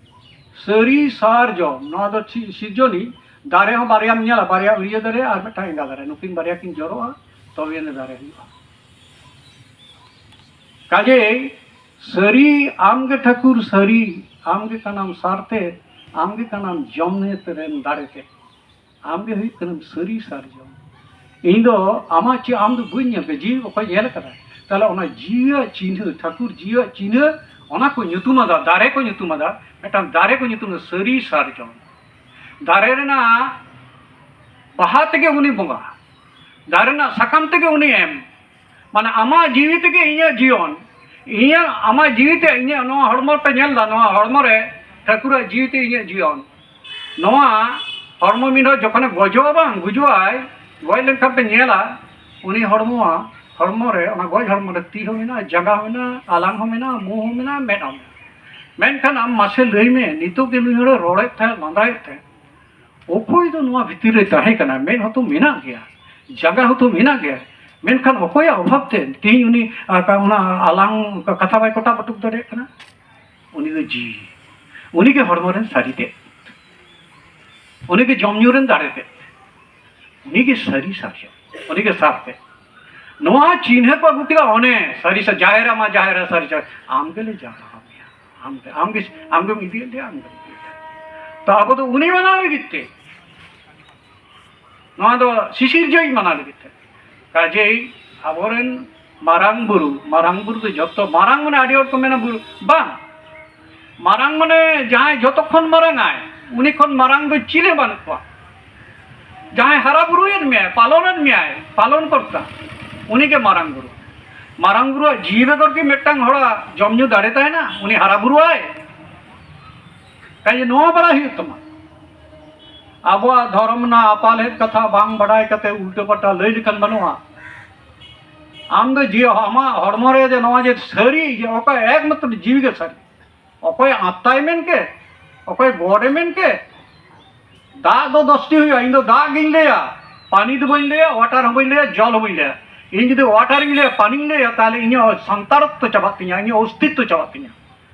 ᱥᱟᱹᱨᱤ ᱥᱟᱨᱡᱚᱢ, ᱱᱚᱣᱟ ᱫᱚ ᱪᱮᱫ ᱥᱤᱨᱡᱚᱱᱤ? ᱫᱟᱨᱮ ᱦᱚᱸ ᱵᱟᱨᱭᱟᱢ ᱧᱮᱞᱟ, ᱵᱟᱨᱭᱟ ᱟᱹᱲᱭᱟᱹ ᱫᱟᱨᱮ ᱟᱨ ᱢᱤᱫᱴᱟᱝ ᱮᱸᱜᱟ ᱫᱟᱨᱮ, ᱱᱩᱠᱤᱱ ᱵᱟᱨᱭᱟ ᱠᱤᱱ ᱡᱚᱨᱚᱜᱼᱟ᱾ ᱛᱚᱵᱮ ᱟᱹᱱᱤᱡ ᱫᱟᱨᱮ ᱦᱩᱭᱩᱜᱼᱟ᱾ ᱠᱟᱡᱮᱭ ᱥᱟᱹᱨᱤ ᱟᱢᱜᱮ ᱴᱷᱟᱹᱠᱩᱨ, ᱥᱟᱹᱨᱤ ᱟᱢᱜᱮ ᱠᱟᱱᱟᱢ ᱥᱟᱨᱛᱮ, ᱟᱢᱜᱮ ᱠᱟᱱᱟᱢ ᱡᱚᱢ ᱧᱩ ᱨᱮᱱ ᱫᱟᱲᱮ ᱛᱮ, ᱟᱢᱜᱮ ᱦᱩᱭᱩᱜ ᱠᱟᱱᱟᱢ ᱥᱟᱹᱨᱤ ᱥᱟᱨᱡᱚᱢ᱾ ᱤᱧ ᱫᱚ ᱟᱢᱟᱜ ᱪᱮᱫ, ᱟᱢ ᱫᱚ ᱵᱟᱹᱧ ᱧᱮᱞ ᱠᱟᱫᱟ, ᱡᱤᱣᱤ ᱚᱠᱚᱭ ᱧᱮᱞ ᱠᱟᱫᱟ? ᱛᱟᱦᱞᱮ ᱚᱱᱟ ᱡᱤᱣᱤᱭᱟᱜ ᱪᱤᱱᱦᱟᱹ, ᱴᱷᱟᱹᱠᱩᱨ ᱡᱤᱣᱤᱭᱟᱜ ᱪᱤᱱᱦᱟᱹ, ᱚᱱᱟ ᱠᱚ ᱧᱩᱛᱩᱢ ᱟᱫᱟ, ᱫᱟᱨᱮ ᱠᱚ ᱧᱩᱛᱩᱢ ᱟᱫᱟ, ᱢᱤᱫᱴᱟᱝ ᱫᱟᱨᱮ ᱠᱚ ᱧᱩᱛᱩᱢ ᱟᱫᱟ ᱥᱟᱹᱨᱤ ᱥᱟᱨᱡᱚᱢ᱾ ᱫᱟᱨᱮ ᱨᱮᱱᱟᱜ ᱵᱟᱦᱟ ᱛᱮᱜᱮ ᱩᱱᱤ ᱵᱚᱸᱜᱟ, ᱫᱟᱨᱮ ᱨᱮᱱᱟᱜ ᱥᱟᱠᱟᱢ ᱛᱮᱜᱮ ᱩᱱᱤ ᱮᱢ᱾ ᱢᱟᱱᱮ ᱟᱢᱟᱜ ᱡᱤᱣᱤ ᱛᱮᱜᱮ ᱤᱧᱟᱹᱜ ᱡᱤᱭᱚᱱ, ᱤᱧᱟᱹᱜ, ᱟᱢᱟᱜ ᱡᱤᱣᱤ ᱛᱮ ᱤᱧᱟᱹᱜ ᱱᱚᱣᱟ ᱦᱚᱲᱢᱚ ᱯᱮ ᱧᱮᱞ ᱮᱫᱟ, ᱱᱚᱣᱟ ᱦᱚᱲᱢᱚ ᱨᱮ ᱴᱷᱟᱹᱠᱩᱨᱟᱜ ᱡᱤᱣᱤ ᱛᱮ ᱤᱧᱟᱹᱜ ᱡᱤᱭᱚᱱ᱾ ᱱᱚᱣᱟ ᱦᱚᱲᱢᱚ ᱢᱤᱫ ᱦᱚᱲ ᱡᱚᱠᱷᱚᱱᱮ ᱜᱚᱡᱚᱜᱼᱟ, ᱵᱟᱝ ᱜᱩᱡᱩᱜᱼᱟᱭ, ᱜᱚᱡ ᱞᱮᱱᱠᱷᱟᱱ ᱯᱮ ᱧᱮᱞᱟ ᱩᱱᱤ ᱦᱚᱲᱢᱚ, ᱦᱚᱲᱢᱚ ᱨᱮ, ᱚᱱᱟ ᱜᱚᱡ ᱦᱚᱲᱢᱚ ᱨᱮ ᱛᱤ ᱦᱚᱸ ᱢᱮᱱᱟᱜᱼᱟ, ᱡᱟᱸᱜᱟ ᱦᱚᱸ ᱢᱮᱱᱟᱜᱼᱟ, ᱟᱞᱟᱝ ᱦᱚᱸ ᱢᱮᱱᱟᱜᱼᱟ, ᱢᱩ ᱦᱚᱸ ᱢᱮᱱᱟᱜᱼᱟ, ᱢᱮᱫ ᱦᱚᱸ ᱢᱮᱱᱟᱜᱼᱟ᱾ ᱢᱮᱱᱠᱷᱟᱱ ᱟᱢ ᱢᱟᱥᱮ ᱞᱟᱹᱭ ᱢᱮ, ᱱᱤᱛᱚᱜ ᱜᱮ ᱱᱩᱭ ᱦᱚᱲᱮ ᱨᱚᱲᱮᱫ ᱛᱟᱦᱮᱸᱫ, ᱞᱟᱸᱫᱟᱭᱮᱫ ᱛᱟᱦᱮᱸᱫ, ᱚᱠᱚᱭ ᱫᱚ ᱱᱚᱣᱟ ᱵᱷᱤᱛᱤᱨ ᱨᱮ ᱛᱟᱦᱮᱸ ᱠᱟᱱᱟ? ᱢᱮᱫ ᱦᱚᱸᱛᱚ ᱢᱮᱱᱟᱜ ᱜᱮᱭᱟ, ᱡᱟᱸᱜᱟ ᱦᱚᱸᱛᱚ ᱢᱮᱱᱟᱜ ᱜᱮᱭᱟ, ᱢᱮᱱᱠᱷᱟᱱ ᱚᱠᱚᱭᱟᱜ ᱚᱵᱷᱟᱵ ᱛᱮ ᱛᱮᱦᱮᱧ ᱩᱱᱤ, ᱟ, ᱠᱟ-, ᱚᱱᱟ ᱟᱞᱟᱝ ᱠᱟᱛᱷᱟ ᱵᱟᱭ ᱠᱚᱴᱟ ᱵᱟᱹᱴᱩᱠ ᱫᱟᱲᱮᱭᱟᱜ ᱠᱟᱱᱟ? ᱩᱱᱤ ᱫᱚ ᱡᱤᱣᱤ, ᱩᱱᱤᱜᱮ ᱦᱚᱲᱢᱚ ᱨᱮᱱ ᱥᱟᱹᱨᱤ ᱛᱮᱫ, ᱩᱱᱤᱜᱮ ᱡᱚᱢ ᱧᱩ ᱨᱮᱱ ᱫᱟᱲᱮ ᱛᱮᱫ, ᱩᱱᱤᱜᱮ ᱥᱟᱹᱨᱤ ᱥᱟᱨᱡᱚᱢ, ᱩᱱᱤᱜᱮ ᱥᱟᱨ ᱛᱮᱫ᱾ ᱱᱚᱣᱟ ᱪᱤᱱᱦᱟᱹ ᱠᱚ ᱟᱹᱜᱩ ᱠᱮᱫᱟ, ᱚᱱᱮ ᱥᱟᱹᱨᱤ ᱥᱟ-, ᱡᱟᱦᱮᱨᱟ ᱢᱟ ᱡᱟᱦᱮᱨᱟ ᱥᱟᱹᱨᱤ ᱥᱟᱨᱡᱚᱢ, ᱟᱢ ᱜᱮᱞᱮ ᱡᱟᱸᱜᱟ ᱟᱢ ᱜᱮ, ᱟᱢ ᱜᱮ, ᱟᱢ ᱜᱮᱢ ᱤᱫᱤᱭᱮᱫ ᱞᱮᱭᱟ, ᱟᱢ ᱜᱮᱢ ᱤᱫᱤᱭᱮᱫ ᱞᱮᱭᱟ᱾ ᱛᱚ ᱟᱵᱚ ᱫᱚ ᱩᱱᱤ ᱢᱟᱱᱟᱣ ᱞᱟᱹᱜᱤᱫ ᱛᱮ, ᱱᱚᱣᱟ ᱫᱚ ᱥᱤᱥᱤᱨᱡᱟᱹᱣᱤᱡ ᱢᱟᱱᱟᱣ ᱞᱟᱹᱜᱤᱫ ᱛᱮ᱾ ᱠᱟᱡᱮᱭ ᱟᱵᱚᱨᱮᱱ ᱢᱟᱨᱟᱝ ᱵᱩᱨᱩ, ᱢᱟᱨᱟᱝ ᱵᱩᱨᱩ ᱫᱚ ᱡᱚᱛᱚ ᱢᱟᱨᱟᱝ, ᱢᱟᱱᱮ ᱟᱹᱰᱤ ᱦᱚᱲ ᱠᱚ ᱢᱮᱱᱟ ᱵᱩᱨᱩ, ᱵᱟᱝ, ᱢᱟᱨᱟᱝ ᱢᱟᱱᱮ ᱡᱟᱦᱟᱸᱭ ᱡᱚᱛᱚ ᱠᱷᱚᱱ ᱢᱟᱨᱟᱝ ᱟᱭ, ᱩᱱᱤ ᱠᱷᱚᱱ ᱢᱟᱨᱟᱝ ᱫᱚ ᱪᱤᱞᱤ ᱵᱟᱹᱱᱩᱜ ᱠᱚᱣᱟ᱾ ᱡᱟᱦᱟᱸᱭ ᱦᱟᱨᱟ ᱵᱩᱨᱩᱭᱮᱫ ᱢᱮᱭᱟᱭ, ᱯᱟᱞᱚᱱᱮᱫ ᱢᱮᱭᱟᱭ, ᱯᱟᱞᱚᱱ ᱠᱚᱨᱛᱟ, ᱩᱱᱤᱜᱮ ᱢᱟᱨᱟᱝ ᱵᱩᱨᱩ᱾ ᱢᱟᱨᱟᱝ ᱵᱩᱨᱩᱣᱟᱜ ᱡᱤᱣᱤ ᱵᱮᱜᱚᱨ ᱠᱤ ᱢᱤᱫᱴᱟᱝ ᱦᱚᱲᱟᱜ ᱡᱚᱢ ᱧᱩ ᱫᱟᱲᱮ ᱛᱟᱦᱮᱱᱟ? ᱩᱱᱤ ᱦᱟᱨᱟ ᱵᱩᱨᱩᱣᱟᱭ᱾ ᱠᱟᱡᱮ ᱱᱚᱣᱟ ᱵᱟᱲᱟᱭ ᱦᱩᱭᱩᱜ ᱛᱟᱢᱟ, ᱟᱵᱚᱣᱟᱜ ᱫᱷᱚᱨᱚᱢ ᱨᱮᱱᱟᱜ ᱟᱯᱟᱞᱮᱫ ᱠᱟᱛᱷᱟ ᱵᱟᱝ ᱵᱟᱰᱟᱭ ᱠᱟᱛᱮ ᱩᱞᱴᱟᱹ ᱯᱟᱞᱴᱟ ᱞᱟᱹᱭ ᱞᱮᱠᱷᱟᱱ ᱵᱟᱹᱱᱩᱜᱼᱟ᱾ ᱟᱢ ᱫᱚ ᱡᱤᱣᱤ, ᱟᱢᱟᱜ ᱦᱚᱲᱢᱚ ᱨᱮ ᱡᱮ ᱱᱚᱣᱟ ᱡᱮ ᱥᱟᱹᱨᱤ, ᱡᱮ ᱚᱠᱚᱭ ᱮᱠᱢᱟᱛᱨᱚ ᱡᱤᱣᱤ ᱜᱮ ᱥᱟᱹᱨᱤ, ᱚᱠᱚᱭ ᱟᱛᱢᱟᱭ ᱢᱮᱱ ᱠᱮ, ᱚᱠᱚᱭ ᱜᱚᱰᱮ ᱢᱮᱱ ᱠᱮ, ᱫᱟᱜ ᱫᱚ ᱫᱚᱥᱴᱤ ᱦᱩᱭᱩᱜᱼᱟ, ᱤᱧ ᱫᱚ ᱫᱟᱜ ᱜᱤᱧ ᱞᱟᱹᱭᱟ, ᱯᱟᱱᱤ ᱫᱚ ᱵᱟᱹᱧ ᱞᱟᱹᱭᱟ, ᱚᱣᱟᱴᱟᱨ ᱦᱚᱸ ᱵᱟᱹᱧ ᱞᱟᱹᱭᱟ, ᱡᱚᱞ ᱦᱚᱸ ᱵᱟᱹᱧ ᱞᱟᱹᱭᱟ᱾ ᱤᱧ ᱡᱩᱫᱤ ᱚᱣᱟᱴᱟᱨ ᱤᱧ ᱞᱟᱹᱭᱟ, ᱯᱟᱱᱤᱧ ᱞᱟᱹᱭᱟ, ᱛᱟᱦᱚᱞᱮ ᱤᱧᱟᱹᱜ ᱥᱟᱱᱛᱟᱲᱚᱛᱛᱚ ᱪᱟᱵᱟᱜ ᱛᱤᱧᱟ, ᱤᱧᱟᱹᱜ ᱚᱥᱛᱤᱛᱛᱚ ᱪᱟᱵᱟᱜ ᱛᱤᱧᱟ᱾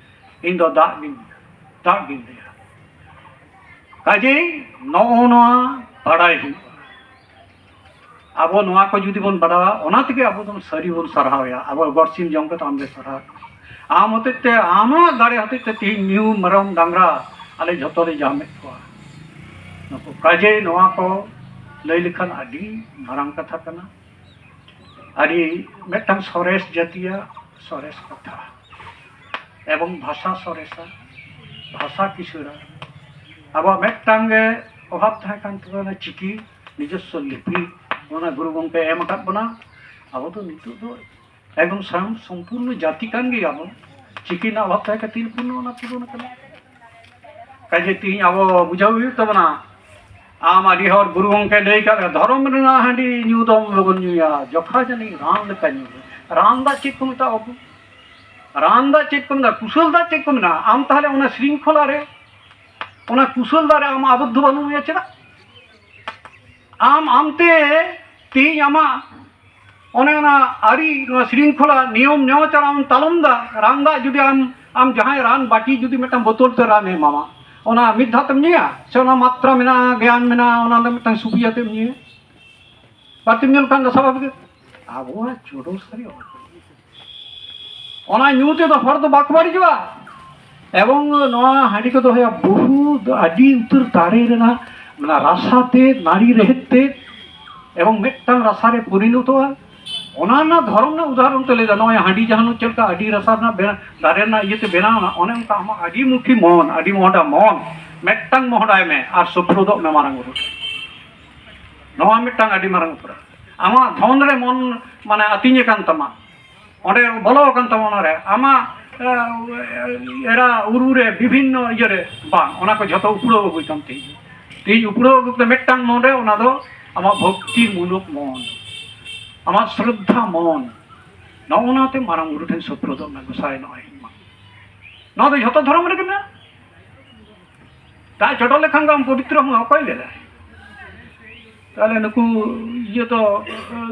ᱤᱧ ᱫᱚ ᱫᱟᱜ ᱜᱤᱧ, ᱫᱟᱜ ᱜᱤᱧ ᱞᱟᱹᱭᱟ᱾ ᱠᱟᱡᱮᱭ ᱱᱚᱜᱼᱚ ᱱᱚᱣᱟ ᱵᱟᱲᱟᱭ ᱦᱩᱭᱩᱜᱼᱟ᱾ ᱟᱵᱚ ᱱᱚᱣᱟ ᱠᱚ ᱡᱩᱫᱤ ᱵᱚᱱ ᱵᱟᱰᱟᱭᱟ, ᱚᱱᱟ ᱛᱮᱜᱮ ᱟᱵᱚ ᱫᱚ ᱥᱟᱹᱨᱤ ᱵᱚᱱ ᱥᱟᱨᱦᱟᱣᱮᱭᱟ᱾ ᱟᱵᱚ ᱜᱚᱨᱥᱤᱢ ᱡᱚᱢ ᱠᱟᱛᱮ ᱟᱢ ᱞᱮ ᱥᱟᱨᱦᱟᱣ᱾ ᱟᱢ ᱦᱚᱛᱮᱡ ᱛᱮ, ᱟᱢᱟᱜ ᱫᱟᱲᱮ ᱦᱚᱛᱮᱡ ᱛᱮ ᱛᱮᱦᱮᱧ ᱢᱤᱦᱩ ᱢᱮᱨᱚᱢ ᱰᱟᱝᱨᱟ ᱟᱞᱮ ᱡᱷᱚᱛᱚ ᱞᱮ ᱧᱟᱢᱮᱫ ᱠᱚᱣᱟ᱾ ᱱᱩᱠᱩ ᱠᱟᱡᱮ ᱱᱚᱣᱟ ᱠᱚ ᱞᱟᱹᱭ ᱞᱮᱠᱷᱟᱱ ᱟᱹᱰᱤ ᱢᱟᱨᱟᱝ ᱠᱟᱛᱷᱟ ᱠᱟᱱᱟ, ᱟᱹᱰᱤ ᱢᱤᱫᱴᱟᱝ ᱥᱚᱨᱮᱥ ᱡᱟᱹᱛᱤᱭᱟᱜ ᱥᱚᱨᱮᱥ ᱠᱟᱛᱷᱟ᱾ ᱮᱵᱚᱝ ᱵᱷᱟᱥᱟ ᱥᱚᱨᱮᱥᱟ, ᱵᱷᱟᱥᱟ ᱠᱤᱥᱟᱹᱬᱟ᱾ ᱟᱵᱚᱣᱟᱜ ᱢᱤᱫᱴᱟᱝ ᱜᱮ ᱚᱵᱷᱟᱵᱽ ᱛᱟᱦᱮᱸ ᱠᱟᱱ ᱛᱟᱵᱚᱱᱟ, ᱪᱤᱠᱤ, ᱱᱤᱡᱚᱥᱥᱚ ᱞᱤᱯᱤ, ᱚᱱᱟ ᱜᱩᱨᱩ ᱜᱚᱢᱠᱮ ᱮᱢ ᱟᱠᱟᱫ ᱵᱚᱱᱟ᱾ ᱟᱵᱚ ᱫᱚ ᱱᱤᱛᱚᱜ ᱫᱚ ᱮᱠᱫᱚᱢ ᱥᱟᱢ ᱥᱚᱢᱯᱩᱨᱱᱚ ᱡᱟᱹᱛᱤ ᱠᱟᱱ ᱜᱮᱭᱟᱵᱚᱱ᱾ ᱪᱤᱠᱤ ᱨᱮᱱᱟᱜ ᱚᱵᱷᱟᱵᱽ ᱛᱟᱦᱮᱸ ᱠᱷᱟᱹᱛᱤᱨ ᱯᱩᱨᱱᱚ ᱚᱱᱟ ᱯᱩᱨᱚᱱ ᱟᱠᱟᱱᱟ᱾ ᱠᱟᱡᱮ ᱛᱤᱦᱤᱧ ᱟᱵᱚ ᱵᱩᱡᱷᱟᱹᱣ ᱦᱩᱭᱩᱜ ᱛᱟᱵᱚᱱᱟ, ᱟᱢ ᱟᱹᱰᱤ ᱦᱚᱲ ᱜᱩᱨᱩ ᱜᱚᱢᱠᱮ ᱞᱟᱹᱭ ᱠᱟᱜ ᱞᱮᱠᱟ, ᱫᱷᱚᱨᱚᱢ ᱨᱮᱱᱟᱜ ᱦᱟᱺᱰᱤ ᱧᱩ ᱫᱚ ᱟᱞᱚᱵᱚᱱ ᱧᱩᱭᱟ, ᱡᱚᱠᱷᱟ ᱡᱟᱹᱱᱤᱡ ᱨᱟᱱ ᱞᱮᱠᱟ ᱧᱩ ᱢᱮ᱾ ᱨᱟᱱ ᱫᱟᱜ ᱪᱮᱫ ᱠᱚ ᱢᱮᱛᱟᱜᱼᱟ ᱵᱟᱹᱵᱩ? ᱨᱟᱱ ᱫᱟᱜ ᱪᱮᱫ ᱠᱚ ᱢᱮᱱᱟᱜᱼᱟ? ᱠᱩᱥᱟᱹᱞ ᱫᱟᱜ ᱪᱮᱫ ᱠᱚ ᱢᱮᱱᱟᱜᱼᱟ? ᱟᱢ ᱛᱟᱦᱞᱮ ᱚᱱᱟ ᱥᱨᱤᱝᱠᱷᱚᱞᱟ ᱨᱮ, ᱚᱱᱟ ᱠᱩᱥᱟᱹᱞ ᱫᱟᱜ ᱨᱮ ᱟᱢ ᱟᱵᱚᱫᱽᱫᱷᱚ ᱵᱟᱹᱱᱩᱜ ᱢᱮᱭᱟ ᱪᱮᱫᱟᱜ? ᱟᱢ ᱟᱢᱛᱮ ᱛᱮᱦᱤᱧ ᱟᱢᱟᱜ ᱚᱱᱮ ᱚᱱᱟ ᱟᱹᱨᱤ, ᱱᱚᱣᱟ ᱥᱨᱤᱝᱠᱷᱚᱞᱟ, ᱱᱤᱭᱚᱢ ᱱᱮᱢᱟᱪᱟᱨ ᱟᱢ ᱛᱟᱞᱚᱢ ᱫᱟ᱾ ᱨᱟᱱ ᱫᱟᱜ ᱡᱩᱫᱤ ᱟᱢ, ᱟᱢ ᱡᱟᱦᱟᱸᱭ ᱨᱟᱱ ᱵᱟᱹᱴᱤ ᱡᱩᱫᱤ ᱢᱤᱫᱴᱟᱝ ᱵᱳᱛᱚᱞ ᱛᱮ ᱨᱟᱱᱮ ᱮᱢᱟᱢᱟ, ᱚᱱᱟ ᱢᱤᱫ ᱫᱷᱟᱣ ᱛᱮᱢ ᱧᱩᱭᱟ? ᱥᱮ ᱚᱱᱟ ᱢᱟᱛᱨᱟ ᱢᱮᱱᱟᱜᱼᱟ, ᱜᱮᱭᱟᱱ ᱢᱮᱱᱟᱜᱼᱟ, ᱚᱱᱟ ᱫᱚ ᱢᱤᱫᱴᱟᱝ ᱥᱩᱯᱤ ᱟᱛᱮᱢ ᱧᱩᱭᱟ? ᱵᱟᱹᱲᱛᱤᱢ ᱧᱩ ᱞᱮᱠᱷᱟᱱ ᱫᱚ ᱥᱟᱵᱷᱟᱵᱤᱠ ᱜᱮ᱾ ᱟᱵᱚᱣᱟᱜ ᱪᱚᱰᱚᱨ ᱥᱟᱹᱨᱤ ᱚᱱᱟ᱾ ᱚᱱᱟ ᱧᱩ ᱛᱮᱫᱚ ᱦᱚᱲ ᱫᱚ ᱵᱟᱠᱚ ᱵᱟᱹᱲᱤᱡᱚᱜᱼᱟ᱾ ᱮᱵᱚᱝ ᱱᱚᱣᱟ ᱦᱟᱺᱰᱤ ᱠᱚᱫᱚ ᱦᱩᱭᱩᱜᱼᱟ ᱵᱚᱦᱩ ᱟᱹᱰᱤ ᱩᱛᱟᱹᱨ ᱫᱟᱨᱮ ᱨᱮᱱᱟᱜ ᱚᱱᱟ ᱨᱟᱥᱟ ᱛᱮ, ᱱᱟᱹᱲᱤ ᱨᱮᱦᱮᱫ ᱛᱮ, ᱮᱵᱚᱝ ᱢᱤᱫᱴᱟᱝ ᱨᱟᱥᱟ ᱨᱮ ᱯᱚᱨᱤᱱᱚᱛᱚᱜᱼᱟ᱾ ᱚᱱᱟ ᱨᱮᱱᱟᱜ ᱫᱷᱚᱨᱚᱢ ᱨᱮᱱᱟᱜ ᱩᱫᱟᱦᱚᱨᱚᱱ ᱛᱮ ᱞᱟᱹᱭᱫᱟ, ᱱᱚᱜᱼᱚᱭ ᱦᱟᱺᱰᱤ ᱡᱟᱦᱟᱸ ᱪᱮᱫ ᱞᱮᱠᱟ ᱟᱹᱰᱤ ᱨᱟᱥᱟ ᱨᱮᱱᱟᱜ ᱵᱮᱱᱟ-, ᱫᱟᱨᱮ ᱨᱮᱱᱟᱜ ᱤᱭᱟᱹᱛᱮ ᱵᱮᱱᱟᱣ ᱮᱱᱟ, ᱚᱱᱮ ᱚᱱᱠᱟ ᱟᱢᱟᱜ ᱟᱹᱰᱤ ᱢᱩᱠᱷᱤ ᱢᱚᱱ, ᱟᱹᱰᱤ ᱢᱚᱦᱰᱟ ᱢᱚᱱ, ᱢᱤᱫᱴᱟᱝ ᱢᱚᱦᱰᱟᱭ ᱢᱮ ᱟᱨ ᱥᱩᱯᱨᱩᱫᱚᱜ ᱢᱮ ᱢᱟᱨᱟᱝ ᱵᱩᱨᱩ ᱴᱷᱮᱱ᱾ ᱱᱚᱣᱟ ᱢᱤᱫᱴᱟᱝ ᱟᱹᱰᱤ ᱢᱟᱨᱟᱝ ᱩᱯᱨᱩᱢ᱾ ᱟᱢᱟᱜ ᱫᱷᱚᱱ ᱨᱮ ᱢᱚᱱ ᱢᱟᱱᱮ ᱟᱹᱛᱤᱧ ᱟᱠᱟᱱ ᱛᱟᱢᱟ, ᱚᱸᱰᱮ ᱵᱚᱞᱚ ᱟᱠᱟᱱ ᱛᱟᱢᱟ ᱚᱱᱟᱨᱮ, ᱟᱢᱟᱜ, ᱮ, ᱮᱨᱟ ᱩᱨᱩ ᱨᱮ, ᱵᱤᱵᱷᱤᱱᱱᱚ ᱤᱭᱟᱹ ᱨᱮ, ᱵᱟᱝ, ᱚᱱᱟ ᱠᱚ ᱡᱷᱚᱛᱚ ᱩᱯᱲᱟᱹᱣ ᱟᱹᱜᱩᱭ ᱛᱟᱢ ᱛᱮᱦᱤᱧ᱾ ᱛᱮᱦᱤᱧ ᱩᱯᱲᱟᱹᱣ ᱟᱹᱜᱩ ᱠᱟᱛᱮ ᱢᱤᱫᱴᱟᱝ ᱱᱚᱰᱮ, ᱚᱱᱟ ᱫᱚ ᱟᱢᱟᱜ ᱵᱷᱚᱠᱛᱤ ᱢᱩᱞᱚᱠ ᱢᱚᱱ, ᱟᱢᱟᱜ ᱥᱨᱚᱫᱷᱟ ᱢᱚᱱ, ᱱᱚᱜᱼᱚ ᱱᱟᱛᱮ ᱢᱟᱨᱟᱝ ᱵᱩᱨᱩ ᱴᱷᱮᱱ ᱥᱩᱯᱨᱩᱫᱚᱜ ᱢᱮ, ᱜᱚᱸᱥᱟᱭ ᱱᱚᱜᱼᱚᱭ ᱤᱧ ᱢᱟ᱾ ᱱᱚᱣᱟ ᱫᱚ ᱡᱷᱚᱛᱚ ᱫᱷᱚᱨᱚᱢ ᱨᱮᱜᱮ ᱢᱮᱱᱟᱜᱼᱟ᱾ ᱫᱟᱜ ᱪᱚᱰᱚᱨ ᱞᱮᱠᱷᱟᱱ ᱜᱮ ᱟᱢ ᱯᱚᱵᱤᱛᱨᱚ ᱦᱚᱸ ᱚᱠᱚᱭ ᱞᱟᱹᱭ ᱫᱟᱭ? ᱛᱟᱦᱞᱮ ᱱᱩᱠᱩ ᱤᱭᱟᱹ ᱫᱚ,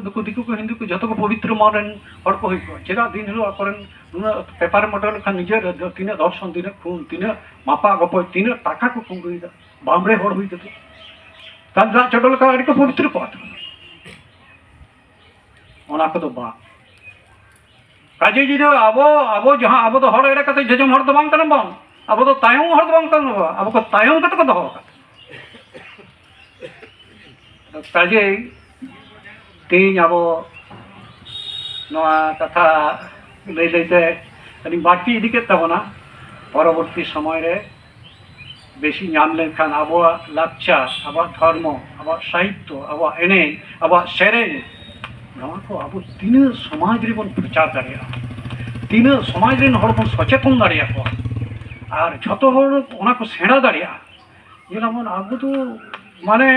ᱱᱩᱠᱩ ᱫᱤᱠᱩ ᱠᱚ ᱦᱤᱱᱫᱩ ᱠᱚ ᱡᱷᱚᱛᱚ ᱠᱚ ᱯᱚᱵᱤᱛᱨᱚ ᱢᱚᱱ ᱨᱮᱱ ᱦᱚᱲ ᱠᱚ ᱦᱩᱭ ᱠᱚᱜᱼᱟ᱾ ᱪᱮᱫᱟᱜ ᱫᱤᱱ ᱦᱤᱞᱳᱜ ᱟᱠᱚᱨᱮᱱ ᱱᱩᱱᱟᱹᱜ ᱯᱮᱯᱟᱨ ᱢᱚᱰᱮᱞ ᱞᱮᱠᱷᱟᱱ ᱱᱤᱡᱮᱨ ᱫᱚ ᱛᱤᱱᱟᱹᱜ ᱫᱷᱚᱨᱥᱚᱱ, ᱛᱤᱱᱟᱹᱜ ᱠᱷᱩᱱ, ᱛᱤᱱᱟᱹᱜ ᱢᱟᱯᱟ ᱜᱚᱯᱚᱡ, ᱛᱤᱱᱟᱹᱜ ᱴᱟᱠᱟ ᱠᱚ ᱠᱩᱢᱵᱽᱲᱩᱭᱮᱫᱟ? ᱵᱟᱢᱲᱮ ᱦᱚᱲ ᱦᱩᱭ ᱠᱟᱛᱮ᱾ ᱛᱟᱦᱞᱮ ᱫᱟᱜ ᱪᱚᱰᱚᱨ ᱞᱮᱠᱷᱟᱱ ᱟᱹᱰᱤ ᱠᱚ ᱯᱚᱵᱤᱛᱨᱚ ᱠᱚᱜᱼᱟ ᱛᱚ᱾ ᱚᱱᱟ ᱠᱚᱫᱚ ᱵᱟᱝ᱾ ᱠᱟᱡᱮ ᱡᱩᱫᱤ ᱟᱵᱚ, ᱟᱵᱚ ᱡᱟᱦᱟᱸ, ᱟᱵᱚ ᱫᱚ ᱦᱚᱲ ᱮᱲᱮ ᱠᱟᱛᱮ ᱡᱚᱡᱚᱢ ᱦᱚᱲ ᱫᱚ ᱵᱟᱝ ᱠᱟᱱᱟ ᱵᱚᱱ, ᱟᱵᱚ ᱫᱚ ᱛᱟᱭᱚᱢ ᱦᱚᱲ ᱫᱚ ᱵᱟᱝ ᱠᱟᱱᱟ ᱵᱚᱱ, ᱟᱵᱚ ᱠᱚ ᱛᱟᱭᱚᱢ ᱠᱟᱛᱮ ᱠᱚ ᱫᱚᱦᱚ ᱟᱠᱟᱫ᱾ ᱠᱟᱡᱮᱭ ᱛᱮᱦᱮᱧ ᱟᱵᱚ ᱱᱚᱣᱟ ᱠᱟᱛᱷᱟ ᱞᱟᱹᱭ ᱞᱟᱹᱭᱛᱮ ᱟᱹᱰᱤ ᱵᱟᱹᱲᱛᱤ ᱤᱫᱤ ᱠᱮᱫ ᱛᱟᱵᱚᱱᱟ᱾ ᱯᱚᱨᱚᱵᱚᱨᱛᱤ ᱥᱚᱢᱚᱭ ᱨᱮ ᱵᱮᱥᱤ ᱧᱟᱢ ᱞᱮᱱᱠᱷᱟᱱ ᱟᱵᱚᱣᱟᱜ ᱞᱟᱠᱪᱟᱨ, ᱟᱵᱚᱣᱟᱜ ᱫᱷᱚᱨᱢᱚ, ᱟᱵᱚᱣᱟᱜ ᱥᱟᱦᱤᱛᱛᱚ, ᱟᱵᱚᱣᱟᱜ ᱮᱱᱮᱡ, ᱟᱵᱚᱣᱟᱜ ᱥᱮᱨᱮᱧ, ᱱᱚᱣᱟ ᱠᱚ ᱟᱵᱚ ᱛᱤᱱᱟᱹᱜ ᱥᱚᱢᱟᱡᱽ ᱨᱮᱵᱚᱱ ᱯᱨᱚᱪᱟᱨ ᱫᱟᱲᱮᱭᱟᱜᱼᱟ, ᱛᱤᱱᱟᱹᱜ ᱥᱚᱢᱟᱡᱽ ᱨᱮᱱ ᱦᱚᱲ ᱵᱚᱱ ᱥᱚᱪᱮᱛᱚᱱ ᱫᱟᱲᱮᱭᱟᱠᱚᱣᱟ, ᱟᱨ ᱡᱷᱚᱛᱚ ᱦᱚᱲ ᱚᱱᱟ ᱠᱚ ᱥᱮᱬᱟ ᱫᱟᱲᱮᱭᱟᱜᱼᱟ᱾ ᱧᱮᱞᱟᱵᱚᱱ ᱟᱵᱚ ᱫᱚ ᱢᱟᱱᱮ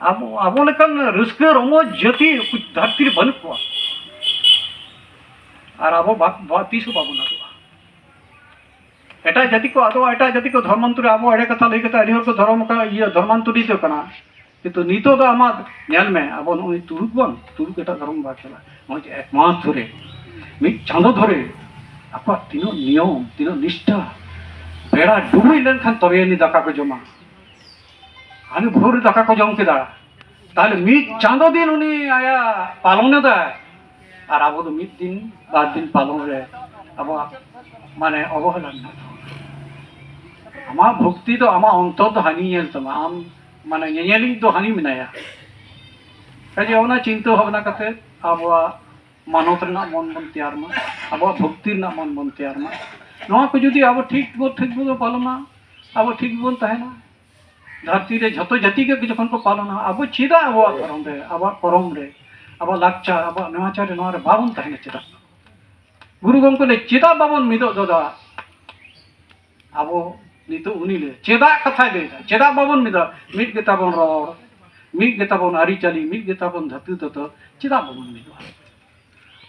ᱟᱵᱚ, ᱟᱵᱚ ᱞᱮᱠᱟᱱ ᱨᱟᱹᱥᱠᱟᱹ ᱨᱚᱢᱚᱡᱽ ᱡᱟᱹᱛᱤ ᱫᱷᱟᱹᱨᱛᱤ ᱨᱮ ᱵᱟᱹᱱᱩᱜ ᱠᱚᱣᱟ᱾ ᱟᱨ ᱟᱵᱚ ᱵᱟ-, ᱵᱟ-, ᱛᱤᱥ ᱦᱚᱸ ᱵᱟᱵᱚᱱ ᱟᱫᱚᱜᱼᱟ᱾ ᱮᱴᱟᱜ ᱡᱟᱹᱛᱤ ᱠᱚ ᱟᱫᱚᱜᱼᱟ, ᱮᱴᱟᱜ ᱡᱟᱹᱛᱤ ᱠᱚ ᱫᱷᱚᱨᱢᱟᱱᱛᱚᱨᱤ, ᱟᱵᱚ ᱮᱲᱮ ᱠᱟᱛᱷᱟ ᱞᱟᱹᱭ ᱠᱟᱛᱮ ᱟᱹᱰᱤ ᱦᱚᱲ ᱠᱚ ᱫᱷᱚᱨᱚᱢ ᱟᱠᱟᱫ, ᱤᱭᱟᱹ, ᱫᱷᱚᱨᱢᱟᱱᱛᱚᱨᱤ ᱫᱚ ᱠᱟᱱᱟ᱾ ᱠᱤᱱᱛᱩ ᱱᱤᱛᱚᱜ ᱫᱚ ᱟᱢᱟᱜ ᱧᱮᱞ ᱢᱮ, ᱟᱵᱚ ᱱᱚᱜᱼᱚᱭ ᱛᱩᱲᱩᱠ ᱵᱚᱱ, ᱛᱩᱲᱩᱠ ᱮᱴᱟᱜ ᱫᱷᱚᱨᱚᱢ ᱵᱟᱭ ᱠᱷᱮᱞᱟ᱾ ᱱᱚᱜᱼᱚᱭ ᱡᱮ ᱮᱠ ᱢᱟᱥ ᱫᱷᱚᱨᱮ, ᱢᱤᱫ ᱪᱟᱸᱫᱚ ᱫᱷᱚᱨᱮ ᱟᱠᱚᱣᱟᱜ ᱛᱤᱱᱟᱹᱜ ᱱᱤᱭᱚᱢ, ᱛᱤᱱᱟᱹᱜ ᱱᱤᱥᱴᱷᱟ, ᱵᱮᱲᱟ ᱰᱩᱵᱩᱡ ᱞᱮᱱᱠᱷᱟᱱ ᱛᱚᱵᱮ ᱟᱹᱱᱤᱡ ᱫᱟᱠᱟ ᱠᱚ ᱡᱚᱢᱟ᱾ ᱟᱹᱰᱤ ᱵᱷᱳᱨ ᱨᱮ ᱫᱟᱠᱟ ᱠᱚ ᱡᱚᱢ ᱠᱮᱫᱟ, ᱛᱟᱦᱞᱮ ᱢᱤᱫ ᱪᱟᱸᱫᱚ ᱫᱤᱱ ᱩᱱᱤ ᱟᱭᱟᱜ ᱯᱟᱞᱚᱱ ᱮᱫᱟᱭ, ᱟᱨ ᱟᱵᱚ ᱫᱚ ᱢᱤᱫ ᱫᱤᱱ ᱵᱟᱨ ᱫᱤᱱ ᱯᱟᱞᱚᱱ ᱨᱮ ᱟᱵᱚᱣᱟᱜ ᱢᱟᱱᱮ ᱚᱵᱚᱦᱮᱞᱟ ᱢᱮᱱᱟᱜ ᱛᱟᱵᱚᱱᱟ᱾ ᱟᱢᱟᱜ ᱵᱷᱚᱠᱛᱤ ᱫᱚ, ᱟᱢᱟᱜ ᱚᱱᱛᱚᱨ ᱫᱚ ᱦᱟᱹᱱᱤ ᱧᱮᱞ ᱛᱟᱢᱟ, ᱟᱢ ᱢᱟᱱᱮ ᱧᱮᱧᱮᱞᱤᱡ ᱫᱚ ᱦᱟᱹᱱᱤ ᱢᱮᱱᱟᱭᱟ᱾ ᱠᱟᱡᱮ ᱚᱱᱟ ᱪᱤᱱᱛᱟᱹ ᱵᱷᱟᱵᱽᱱᱟ ᱠᱟᱛᱮ ᱟᱵᱚᱣᱟᱜ ᱢᱟᱱᱚᱛ ᱨᱮᱱᱟᱜ ᱢᱚᱱ ᱵᱚᱱ ᱛᱮᱭᱟᱨ ᱢᱟ, ᱟᱵᱚᱣᱟᱜ ᱵᱷᱚᱠᱛᱤ ᱨᱮᱱᱟᱜ ᱢᱚᱱ ᱵᱚᱱ ᱛᱮᱭᱟᱨ ᱢᱟ᱾ ᱱᱚᱣᱟ ᱠᱚ ᱡᱩᱫᱤ ᱟᱵᱚ ᱴᱷᱤᱠ ᱵᱚ, ᱴᱷᱤᱠ ᱵᱚᱱ ᱯᱟᱞᱚᱱᱟ, ᱟᱵᱚ ᱴᱷᱤᱠ ᱵᱚᱱ ᱛᱟᱦᱮᱱᱟ᱾ ᱫᱷᱟᱹᱨᱛᱤ ᱨᱮ ᱡᱷᱚᱛᱚ ᱡᱟᱹᱛᱤ ᱜᱮ ᱡᱚᱠᱷᱚᱱ ᱠᱚ ᱯᱟᱞᱚᱱᱟ, ᱟᱵᱚ ᱪᱮᱫᱟᱜ ᱟᱵᱚᱣᱟᱜ ᱫᱷᱚᱨᱚᱢ ᱨᱮ, ᱟᱵᱚᱣᱟᱜ ᱠᱚᱨᱚᱢ ᱨᱮ, ᱟᱵᱚᱣᱟᱜ ᱞᱟᱠᱪᱟᱨ, ᱟᱵᱚᱣᱟᱜ ᱱᱮᱢᱟᱪᱟᱨ ᱨᱮ, ᱱᱚᱣᱟ ᱨᱮ ᱵᱟᱵᱚᱱ ᱛᱟᱦᱮᱱᱟ? ᱪᱮᱫᱟᱜ? ᱜᱩᱨᱩ ᱜᱚᱢᱠᱮ ᱞᱟᱹᱭ, ᱪᱮᱫᱟᱜ ᱵᱟᱵᱚᱱ ᱢᱤᱫᱚᱜ ᱫᱚ ᱫᱟ? ᱟᱵᱚ ᱱᱤᱛᱚᱜ ᱩᱱᱤ ᱞᱟᱹᱭ, ᱪᱮᱫᱟᱜ ᱠᱟᱛᱷᱟᱭ ᱞᱟᱹᱭ ᱮᱫᱟ? ᱪᱮᱫᱟᱜ ᱵᱟᱵᱚᱱ ᱢᱤᱫᱚᱜᱼᱟ? ᱢᱤᱫ ᱜᱮᱛᱟ ᱵᱚᱱ ᱨᱚᱲ, ᱢᱤᱫ ᱜᱮᱛᱟ ᱵᱚᱱ ᱟᱹᱨᱤᱪᱟᱹᱞᱤ, ᱢᱤᱫ ᱜᱮᱛᱟ ᱵᱚᱱ ᱫᱷᱟᱹᱛᱩ ᱛᱚᱛᱚ, ᱪᱮᱫᱟᱜ ᱵᱟᱵᱚᱱ ᱢᱤᱫᱚᱜᱼᱟ?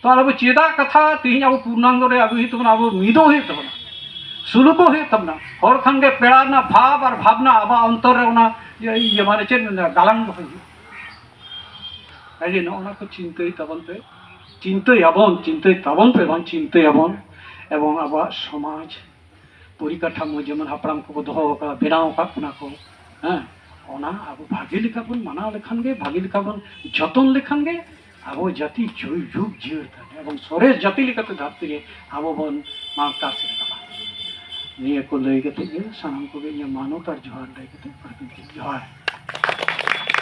ᱛᱚ ᱟᱵᱚ ᱪᱮᱫᱟᱜ ᱠᱟᱛᱷᱟ ᱛᱮᱦᱮᱧ ᱟᱵᱚ ᱯᱩᱨᱱᱟᱝᱜᱚ ᱨᱮ ᱟᱹᱜᱩᱭ ᱦᱩᱭᱩᱜ ᱛᱟᱵᱚᱱᱟ, ᱟᱵᱚ ᱢᱤᱫᱚᱜ ᱦᱩᱭᱩᱜ ᱛᱟᱵᱚᱱᱟ, ᱥᱩᱞᱩᱠᱚᱜ ᱦᱩᱭᱩᱜ ᱛᱟᱵᱚᱱᱟ᱾ ᱦᱚᱲ ᱠᱷᱟᱱ ᱜᱮ ᱯᱮᱲᱟ ᱨᱮᱱᱟᱜ ᱵᱷᱟᱵᱽ ᱟᱨ ᱵᱷᱟᱵᱽᱱᱟ ᱟᱵᱚᱣᱟᱜ ᱚᱱᱛᱚᱨ ᱨᱮ ᱚᱱᱟ ᱤᱭᱟᱹ, ᱤᱭᱟᱹ ᱢᱟᱱᱮ ᱪᱮᱫ ᱢᱮᱱᱟ, ᱜᱟᱞᱟᱝ ᱫᱚᱦᱚᱭ ᱦᱩᱭᱩᱜᱼᱟ᱾ ᱠᱟᱡᱮ ᱱᱚᱜᱼᱚ ᱱᱟ ᱠᱚ ᱪᱤᱱᱛᱟᱹᱭ ᱛᱟᱵᱚᱱ ᱯᱮ, ᱪᱤᱱᱛᱟᱹᱭᱟᱵᱚᱱ, ᱪᱤᱱᱛᱟᱹᱭ ᱛᱟᱵᱚᱱ ᱯᱮ, ᱵᱟᱝ ᱪᱤᱱᱛᱟᱹᱭᱟᱵᱚᱱ, ᱮᱵᱚᱝ ᱟᱵᱚᱣᱟᱜ ᱥᱚᱢᱟᱡᱽ ᱯᱚᱨᱤᱠᱟᱴᱷᱟᱢᱳ ᱡᱮᱢᱚᱱ ᱦᱟᱯᱲᱟᱢ ᱠᱚᱠᱚ ᱫᱚᱦᱚ ᱟᱠᱟᱫ, ᱵᱮᱱᱟᱣ ᱟᱠᱟᱫ ᱵᱚᱱᱟ ᱠᱚ, ᱦᱮᱸ, ᱚᱱᱟ ᱟᱵᱚ ᱵᱷᱟᱜᱮ ᱞᱮᱠᱟ ᱵᱚᱱ ᱢᱟᱱᱟᱣ ᱞᱮᱠᱷᱟᱱ ᱜᱮ, ᱵᱷᱟᱜᱮ ᱞᱮᱠᱟ ᱵᱚᱱ ᱡᱚᱛᱚᱱ ᱞᱮᱠᱷᱟᱱ ᱜᱮ ᱟᱵᱚ ᱡᱟᱹᱛᱤ ᱡᱩ- ᱡᱩᱜᱽ ᱡᱤᱭᱟᱹᱲ ᱛᱟᱦᱮᱱᱟ ᱮᱵᱚᱝ ᱥᱚᱨᱮᱥ ᱡᱟᱹᱛᱤ ᱞᱮᱠᱟᱛᱮ ᱫᱷᱟᱹᱨᱛᱤ ᱨᱮ ᱟᱵᱚ ᱵᱚᱱ ᱢᱟᱲᱛᱟᱨ ᱥᱮᱴᱮᱨ ᱫᱟᱲᱮᱭᱟᱜᱼᱟ᱾ ᱱᱤᱭᱟᱹ ᱠᱚ ᱞᱟᱹᱭ ᱠᱟᱛᱮ ᱜᱮ ᱥᱟᱱᱟᱢ ᱠᱚᱜᱮ ᱤᱧᱟᱹᱜ ᱢᱟᱱᱚᱛ ᱟᱨ ᱡᱚᱦᱟᱨ ᱞᱟᱹᱭ ᱠᱟᱛᱮ ᱯᱟᱨᱠᱚᱢ ᱡᱚᱦᱟᱨ᱾